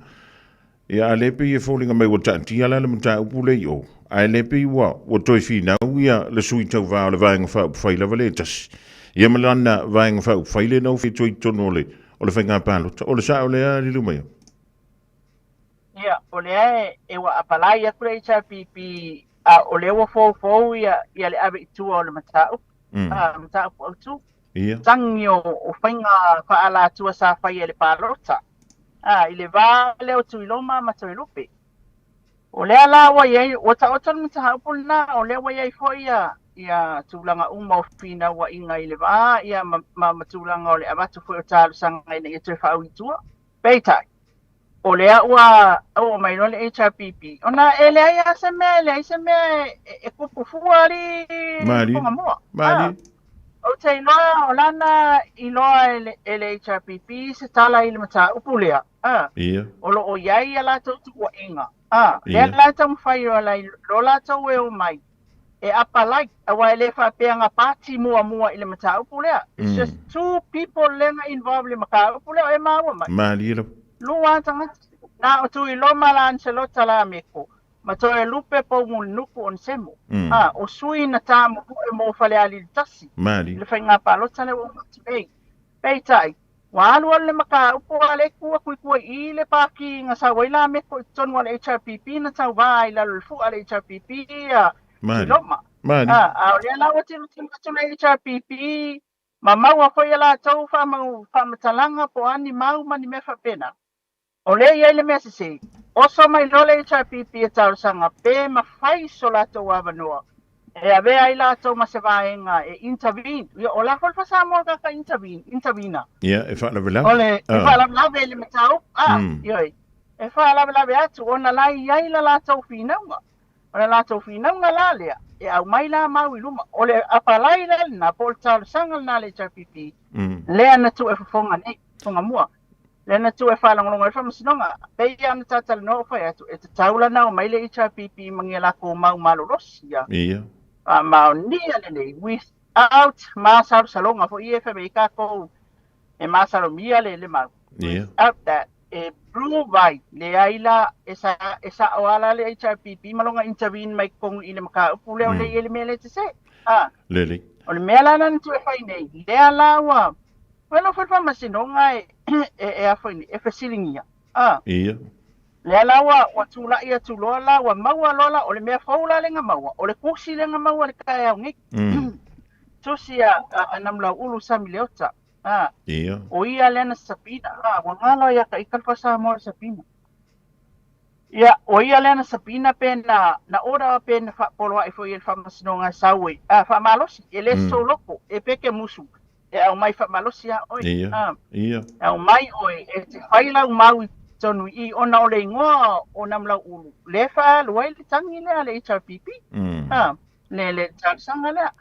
Ia, a lea pei e foliga mai ua taatia la le mataupu lea i o, ae le pei ua, ua toe finau ia le sui tauva o le Vaega Faaupufai lava lea e tasi, ia ma lana Vaega Faaupufai lea na ofi atu ai i totonu o le, o le faiga palota. O le sao lea, Liliumaia? Ia, o lea e, e ua apalai atu le HRPP, a o lea ua foufou ia, ia le ave i tua o le mataupu, a, mataupu autu. Ia. Tagi o, o faiga faaalatua sa faia i le palota. A, i le va lea o Tuiloma ma Toelupe. O lea la ua i ai, ua taoto le mataupu lena, o lea ua i ai foi ia, ia tulaga uma o finauaiga i le va, ia ma, ma, ma tulaga o le avatu foi o talosaga ina ia toe faaui i tua. Peitai, o lea ua oo mai loa le HRPP, ona e leai lava se mea, e leai se mea e, e kupu fua alii Malie. Fogamoa. Malie. Ou te iloa o lana iloa e le, e le HRPP se tala i le mataupu lea, a, Ia. o lo o i ai a latou tuuaiga, a, lea Ia. la e taumafai o la, lo latou e omai e apalai, aua e le faapea na pati muamua i le mataupu lea. It's just two people lea na involve i le mataupu lea, o e maua mai. Malie lava. Lua tagata, na o Tuiloma la Ancelota la Meko, ma Toelupe Poumulinuku Onesemo. A, o sui na tāmomoe mō Falealili 1 Malie. i le faiga palota lea ua uma atu nei. Peitai, ua alualu le mataupu a le tu atu i tua i i le pākī na sau ai Lameko i totonu o le HRPP na tauvā ai i lalo i le fu'a le HRPP a Malie. Tuiloma. Malie. A, a o lea la ua tilotilo atu le HRPP ma maua foi a latou faamau faamatalaga po o a ni mau ma ni mea faapena. O lea e i ai le mea sese, oso mai loa le HRPP e talosaga pe mafai so latou avanoa e avea ai latou ma se vaega e intervene. Ia, o la foi le faa-Samoa kaka intervene, intervener. Ia, e faalavelave. O le, e faalavelave i le mataupu, a, ioe, e faalavelave atu ona la e i ai la latou finauga. O le latou finauga la lea, e aumai la mau i luma. O le apalai la lena, po o le talosaga lena a le HRPP, lea na tuu e fofoga nei, fofoga mua. Lea na tuu e faalogologo ai le Faamasinoga. Pei lava ona ta talanoa ou fai atu, e tatau la ona omai le HRPP ma ni a latou mau malolosi ia. Ia. Faamaonia lelei without masalosaloga foi ia e fai mai ai tatou e masalomia le, le mau. Ia. Without that, e prove ai, leai la, e, sa, e sao lava la le HRPP ma lona intervene mai totonu i le mataupu lea o lea e i ai le mea lea e sese. Ah. Lelei. O le mea la na tuu e fai nei, lea la ua, Ua nofo i le faamasinoga e, e, e a foi nei, e fesiligia. Ah. Ia. Lea la ua, ua tula'i atu loa la, ua maua loa la, o le mea fou la lea na maua, o le tusi lea na maua i le taeao nei. Tusi a, a, a Namulau'ulu Sami Leota. Ah. Ia. O ia lea na subpoena. Ah, ua galo ia ka ika le faa-Samoa le subpoena. Ia, o ia lea na subpoena pe na, na order pe na faapoloa'i foi e le faamasinoga e sau ai, ah, faamalosi, e le sou loko, e peke musu, e aumai faamalosi lava oe. Ia, Ah, ia. e aumai oe e te fai lau mau i totonu i i ona o le igoa o Namulau'ulu, lea e faaalu ai le tagi lea a le HRPP. Ah, le, le talosaga lea.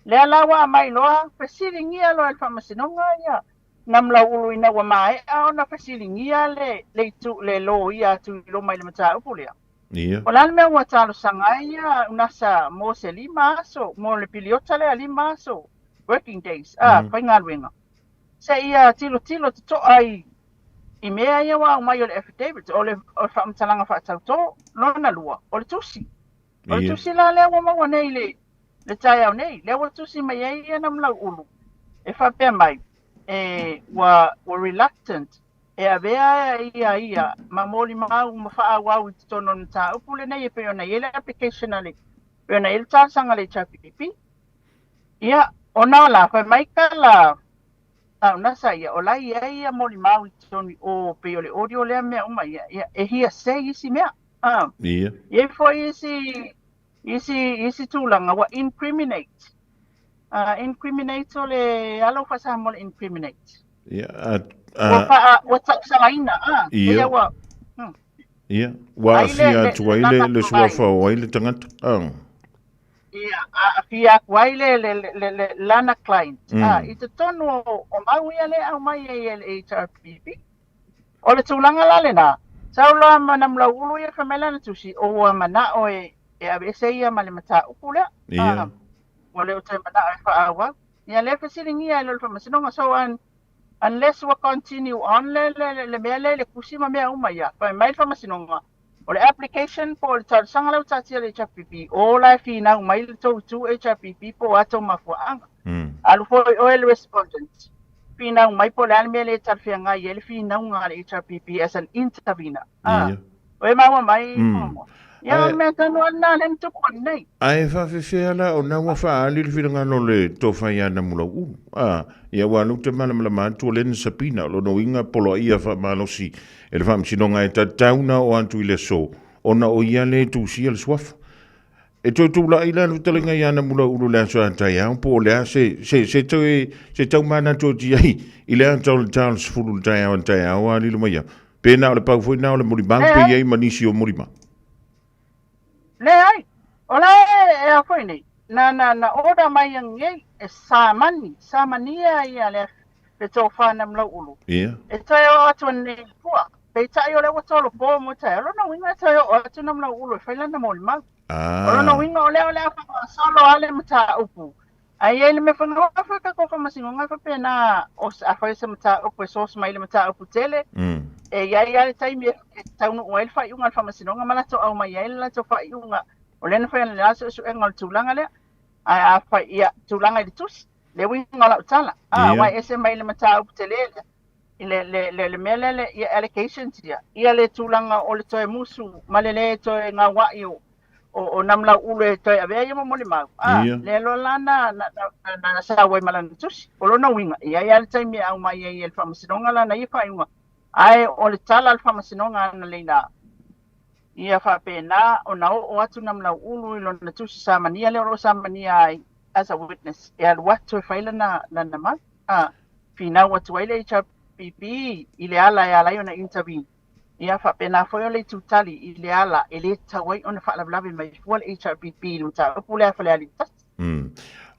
Lea la ua aumai loa, fesiligia loa e le faamasinoga ia, Namulauulu ina ua maea ona fesiligia le le itu le loia a Tuiloma i le mataupu lea. Ia. O le a le mea ua talosaga ai ia Unasa mo se 5 aso, mo le piliota lea 5 aso, working days, a, faigaluega, seia tilotilo totoa i i mea ia ua aumai o le affidavit, o le o le faamatalaga faatautō. Lona lua, o le tusi. O le tusi la lea ua maua nei i le le taeao nei, lea ua tusi mai ai ia Namulauulu e faapea mai, e ua ua reluctant e avea ia ia ma molimau ma faaauau i totonu o le mataupu lenei e pei ona i ai le application a le pei ona i ai le talosaga a le HRPP. Ia, ona o la, fai mai ka la a ona sa ia, o la e i ai ia molimau i totonu i o pei o le audio lea mea uma ia, ia e hearsay isi mea. A, Ia. i ai foi isi isi isi tulaga ua incriminate. Incriminate o le ala o faa-Samoa le incriminate. Ia, a, Ua a, faa, ua tausalaina, a, Ia. ia ua, ia, ua Ai le, aafia le, atu ai le le, lana le suafa client. o ai le tagata. A. Ia, aafia atu ai le, le, le, le, le lana client. A, i totonu o, o mau ia lea e aumai ai e le HRPP. O le tulaga la lena, sau loa ma Namulauulu ia fai mai lana tusi, o ua manao e, e aveese ia ma le mataupu lea. Ia. Ua le o toe manao e faaauau. Ia lea fesiligia e le faamasinoga. So unless ua continue on le, le, le, le mea lea i le tusi ma mea uma ia, fai mai le faamasinoga, o le application po o le talosaga lea ua taatia i le HRPP, o la e finau mai le tou itu HRPP po o a tou mafuaaga. Alu foi oe le respondent, finau mai po o le a le mea lea e talafeagai ai le finauga a le HRPP as an intervener. Ia. O e maua mai muamua. Ia, o le mea tonu lava lena lea na tupu ananei. Ae faafefea la ona ua faaali le finagalo o le tofa ia Namulauulu. A, ia aua o lea ou te malamalama atu o lea na sapina, o lona uiga poloaia faamalosi e le Faamasinoga e tatau ona oo atu i le aso ona o ia lea e tusia le suafa. E toe tulai la le fetalaiga ia Namulauulu i le aso a taeao po o le a se, se, se toe, se taumanatu atu i ai i le ata o le ta o le 10 i le taeao a taeao a lilo mai au. Pe na o le pau foi na o le molimau pe i ai ma nisi o molimau. Leai, o la e a foi nei, na, na, na order mai anei e samani, samania ia le, le tofa Namulauulu. Ia. E toe oo atu anei i tua. Peitai o lea ua tolopo mo taeao, lona uiga e toe oo atu Namulauulu e fai lana molimau. O lona uiga o lea o le a faagasolo lava le mataupu. Ae i ai le mea foi na fai tatou faamasinoga e faapena o afai o se mataupu e source mai i le mataupu tele, e i ai lava le taimi e taunuu ai le faaiuga a le faamasinoga ma latou aumai ai le latou faaiuga. O lea na fai analeila suesuega o le tulaga lea. Ae afai, ia, tulaga i le tusi, le uiga o lau tala, aua e ese mai le mataupu tele lea i le, le, le, le mea lea, le, ia allegations ia, ia le tulaga o le toe musu ma le lē toe gaua'i o, o, o Namulau'ulu e toe avea ia ma molimau. A, Ia. lea loa la na, na, na, na, na sau ai ma lana tusi. O lona uiga, e i ai lava le taimi e aumai ai e le Faamasinoga lana ia faaiuga, ae o le tala a le Faamasinoga analeila, ia faapena ona oo atu Namulau'ulu i lona tusi samania lea o lo o samania ai as a witness, e alu atu e fai lana, lana mau. A, finau atu ai le HRPP i le ala e ala ai ona intervene. Ia faapena foi o le itu tali i le ala e lē tatau ai ona faalavelave mai fua le HRPP i le mataupu lea a Falealili 1.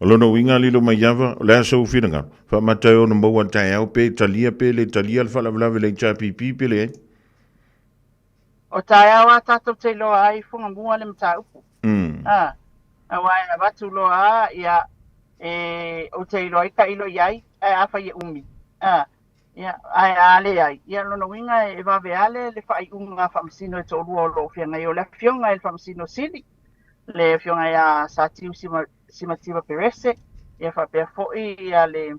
O lona uiga lilo mai ava, o le a sou finagalo? Faamata e ono maua taeao pe talia pe le talia le faalavelave i le HRPP pe leai? O taeao a tatou te iloa ai Fugamua le mataupu. A, aua e avatu loa a, ia, e, ou te iloa ai tailo i ai, ae afai e umi. A, ia, ae a leai, ia lona uiga e vave a le, le faaiuga a Faamasino e toalua o lo o feagai o le Afioga i le Faamasino Sili, le Afioga ia Satiu Sima, Simativa Perese, ia faapea foi ia le,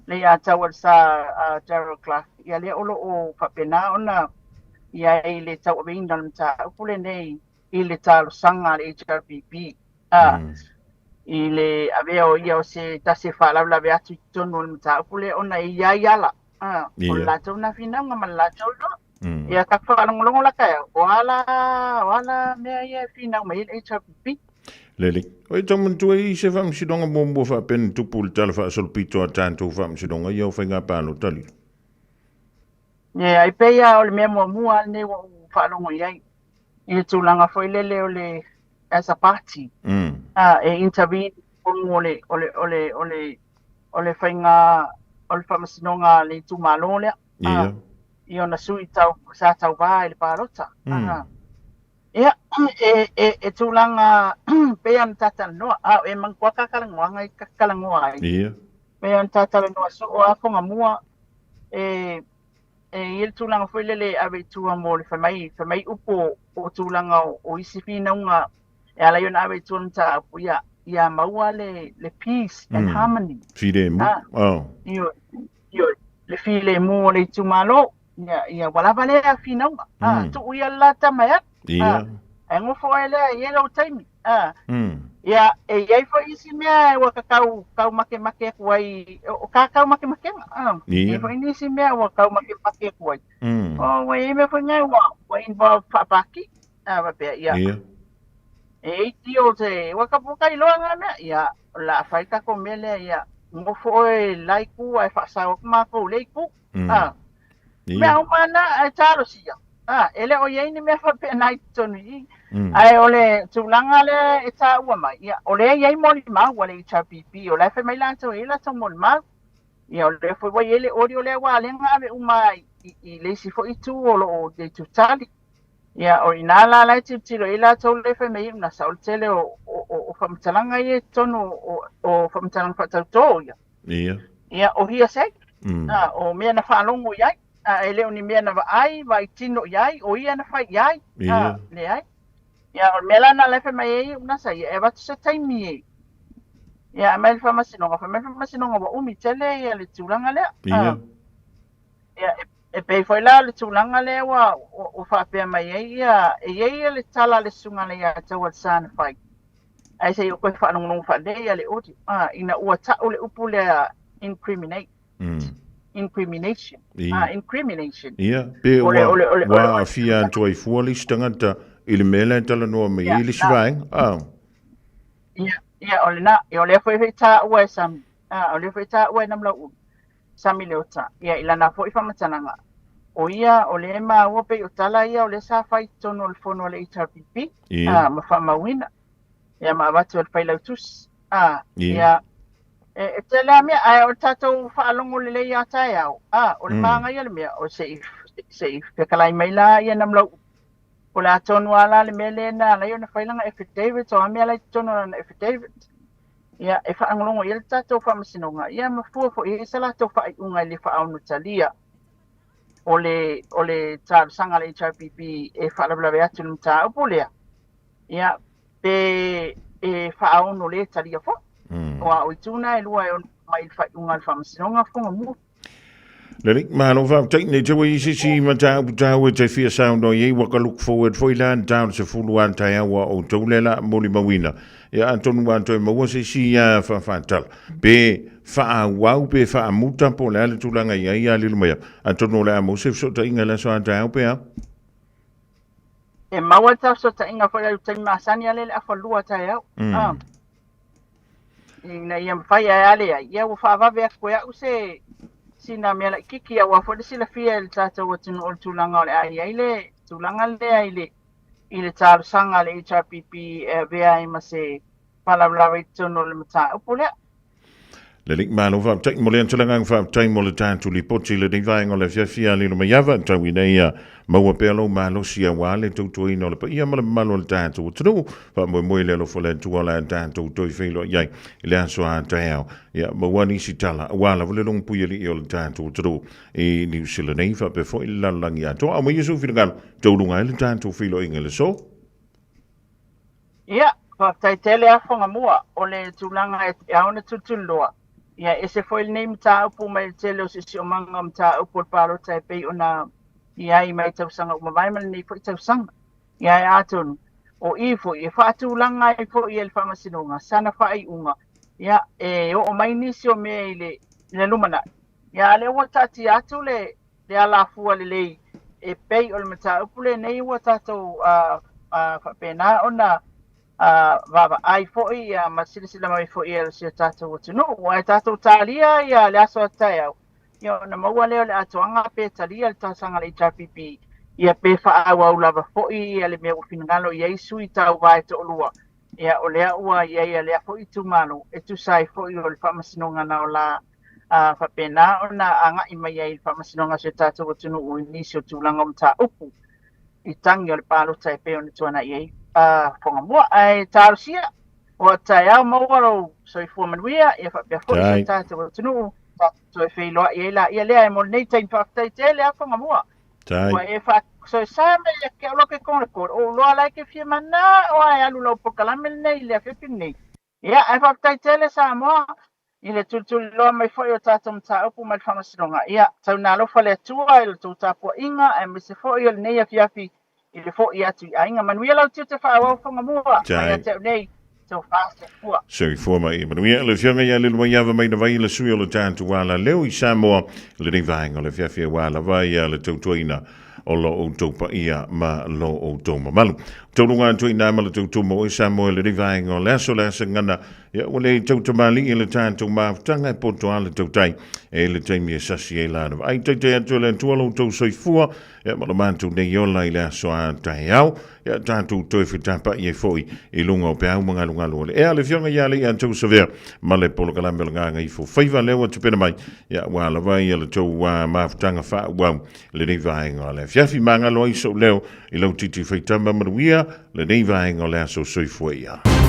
le ia Taualesa a Daryl Clarke, ia lea o lo o faapena ona i ai le tauaveina o le mataupu lenei i le talosaga a le HRPP a i le avea o ia o se tasi e faalavelave atu i totonu o le mataupu lea ona e i ai ala a o le latou na finauga ma le latou iloa. Ia ka faalogologo la taeao, o a la, o a la mea ia e finau mai ai le HRPP. Lelei. Oi tau manatua i se faamasinoga muamua faapea na tupu i le Tala Faasolopito a tatou Faamasinoga ia o Faiga Palota lilo. Ia, ai pei lava o le mea muamua lava lenei ua ou faalogo i ai i le tulaga foi lele o le as a party e intervene i totonu o le o le o le o le o le faiga o le faamasinoga a le itumalo lea. Ia. I ona sui tau, sa tauvā i le palota. Ia, e, e, e tulaga pei ona ta talanoa, a o e manatua ka talanoaga i ka talanoa ai. Ia. Pei ona ta talanoa soo a Fugamua, e, e i ai le tulaga foi lele e ave i tua mo le fai mai, fai mai upu o, o tulaga o, o isi finauga e ala ai ona ave i tua le mataupu, ia, ia maua le, le peace and harmony. Filemu. Ah. Ioe, ioe, le filemu o le itumalo, ia, ia ua lava lea finauga. Ah, tuu ia le la tama e alu. Ia. Ah, e gofo oe lea e i ai lou taimi. Ah. Ia, e i ai foi isi mea ua kakau kau makemake aku ai, o kā kau makemakega. Ah. E i ai foi nisi mea ua kau makemake aku ai. O, ua i ai mea foi nei ua, ua involve faapaki. Ah, faapea, ia. Ia. E iti o te, ua ka ua kailoa ngā mea, ia, o le a fai takou mea lea, ia, gofo oe la itu ae faasao atu makou i le itu. Ah. Ia. Mea uma na ae talosia. Ah, e le o i ai ni mea faapena i totonu i i. Ae o le tulaga lea e taua mai, ia, o lea e i ai molimau a le HRPP, o la e fai mai latou e i ai latou molimau. Ia, o lea foi ua i ai le audio lea ua alega ave uma i, i, i le isi foi itu o lo o le itutali. Ia, o i ina la la e tilotilo i ai latou lea e fai mai ai, na sao le tele o, o, o, o faamatalaga ia i totonu o, o faamatalaga faatautō ia. Ia. Ia, o hearsay, a, o mea na faalogo i ai, a, e le o ni mea na vaai, vaai tino i ai, o ia na fai i ai, a, leai. Ia, o le mea la lena la e fai mai ai Unasa, ia e avatu se taimi e, ia, aumai le faamasinoga, fai mai le faamasinoga ua umi tele ia le tulaga lea. Ia. Ia, e, e pei foi la o le tulaga lea ua, ua, ua faapea mai ai ia, e i ai ia le tala a le susuga le ia Taualesa na fai, ae se i ou toe faalogologo faalelei ia le audio, a, ina ua tau le upu lea incriminate, incrimination, Ia. a, incrimination. Ia, pe O le, ua, o le, o le, o ua le, aafia atu ai fua le isi tagata i le mea lea e talanoa mai Ia, ai le isi na. vaega. Ah. Ia, ia, o lena, ia, o lea foi e taua e Sami, a, o lea foi e taua e Namulau'ulu, Sami Leota, ia, i lana foi faamatalaga, o ia, o lea e maua pei o tala ia o lea sa fai i totonu o le fono a le HRPP, Ia. a, ma faamauina, ia, ma avatu e le Failautusi, a, Ia. ia, e, e tele lava mea, ae o le tatou faalogo lelei a taeao, a, o le magaia le mea, o se i, se i fetalai mai la ia Namulau'ulu, O le a tonu lava la le mea lea na ala ai ona fai lana affidavit, o a mea la i totonu o lana affidavit. Ia, e faalogologo i ai le tatou faamasinoga, ia ma fua foi i ai se latou faaiuga i le faaonotalia o le, o le talosaga a le HRPP e faalavelave atu i le mataupu lea, ia, pe e faaono le talia foi. Aua o itu na e lua e ono mai i le faaiuga a le faamasinoga Fugamua. Lelei, malo faafetai nei te wai se isi mataupu tāua e te fia saunoa i ai ua ka look forward foi la ni tāu se fulu a taeao a outou le la molimauina. Ia atonu ua toe maua se isi whawhātala. Pe whaauau, pe whaamuta po le a le tulaga i ai a lilo mai au. Atonu o le a mau se fesootaiga i le aso a taeao pe a? E maua le fesootaiga foi au taimi masani a le le afa lua taeao. Ina ia mafai ae a leai, ia ua faavave atu e au se sina mea laitiiti aua foi le silafia e le tatou atunuu o le tulaga o le a i ai le tulaga lea i le i le talosaga a le HRPP e avea ai ma se faalavelave i totonu o le mataupu lea. Lelei, malo faafetai mo le antalagaga faafetai mo le tatou lipoti i lenei vaega o le afiafi a lilo mai ava tau ina ia maua pea lou malosi aua le tautuaina o le paia ma le mamalu o le tatou atunuu. Faamoemoe i le alofa o le Atua o le a tatou toe feiloai ai i le aso a taeao. Ia maua nisi tala aua lava le logopuialii o le tatou atunuu i Niu Sila nei faapea foi le lalolagi atoa. Aumaia sou finagalo tauluga ai le tatou feiloaiga i le aso. Ia, faafetai tele a Fugamua o le tulaga e ao ona tulituliloa. Ia, ese foi lenei mataupu mai le tele o siosiomaga o mataupu o le palota e pei ona i ai mai tausaga ua mavae ma lenei foi tausaga. Ia, e atonu, o i foi e faatulaga ai foi e le Faamasinoga sana faaiuga, ia, e oo mai nisi o mea i le, i le lumanai. Ia, a lea ua taatia atu le, le alafua lelei e pei o le mataupu lenei ua tatou faapena ona vaavaai foi ia ma silasila mai foi e si o tatou atunuu. Ae tatou talia ia le aso a taeao, ia ona maua lea o le atoaga pe talia le talosaga a le HRPP, ia pe faaauau lava foi ia le mea ua finagalo i ai sui tauva e toalua, ia o lea ua i ai lea foi itumalo e tusa ai foi o le faamasinoga na o la a faapena ona agai mai ai i le Faamasinoga a si o tatou atunuu i nisi o tulaga o mataupu i tagi o le palota e pei ona tuanai ai a Fuagamua. Ae talosia o taeao maua lou soifua manuia ia faapea foi si o tatou atunuu tatou toe feiloai ai laia lea. E mo lenei taimi faafetai tele a Fuagamua. Ua e faasoesa mai ia te au lo ke kona kore. O loa la e ke fia manao a e alu lau polokalame lenei i le afiafi lenei. Ia, ae faafetai tele Samoa i le tulituliloa mai foi o tatou mataupu mai le Faamasinoga. Ia, tauna alofa le Atua i la outou tapuaiga aemaise foi o lenei afiafi i le foi atu i aiga. Manuia lau tiute faaauau Fagamua mai ia te au nei, tofa soifua. Soifua ma ia manuia. Le Afioga ia Leuluaiava mai na vai le sui o le tatou ala leo i Samoa i lenei vaega o le afiafi aua lava ia le tautuaina o lo outou paia ma lo outou mamalu. Taunuga atu i nā ma le tautumo o Samoa i lenei vaega o le aso le asa gana ia ua le tau tamalii le tatou mafutaga e poto a le tautai e le taimi e sasi ai lana vaai taitai atu e le Atua lo outou soifua ia ma lo matou nei ola i le aso a taeao ia tatou toe fetapa'i ai foi i luga o peau ma galugalu o le ea. Le Afioga ia Alii a tou Savea ma le polokalame o le Gagaifo Faiva lea ua tapena mai ia ua lava ia le tou mafutaga faaauau lenei vaega o le afiafi. Magalo ai sou leo i lau titi faitama manuia lenei vaega o le aso soifua ia.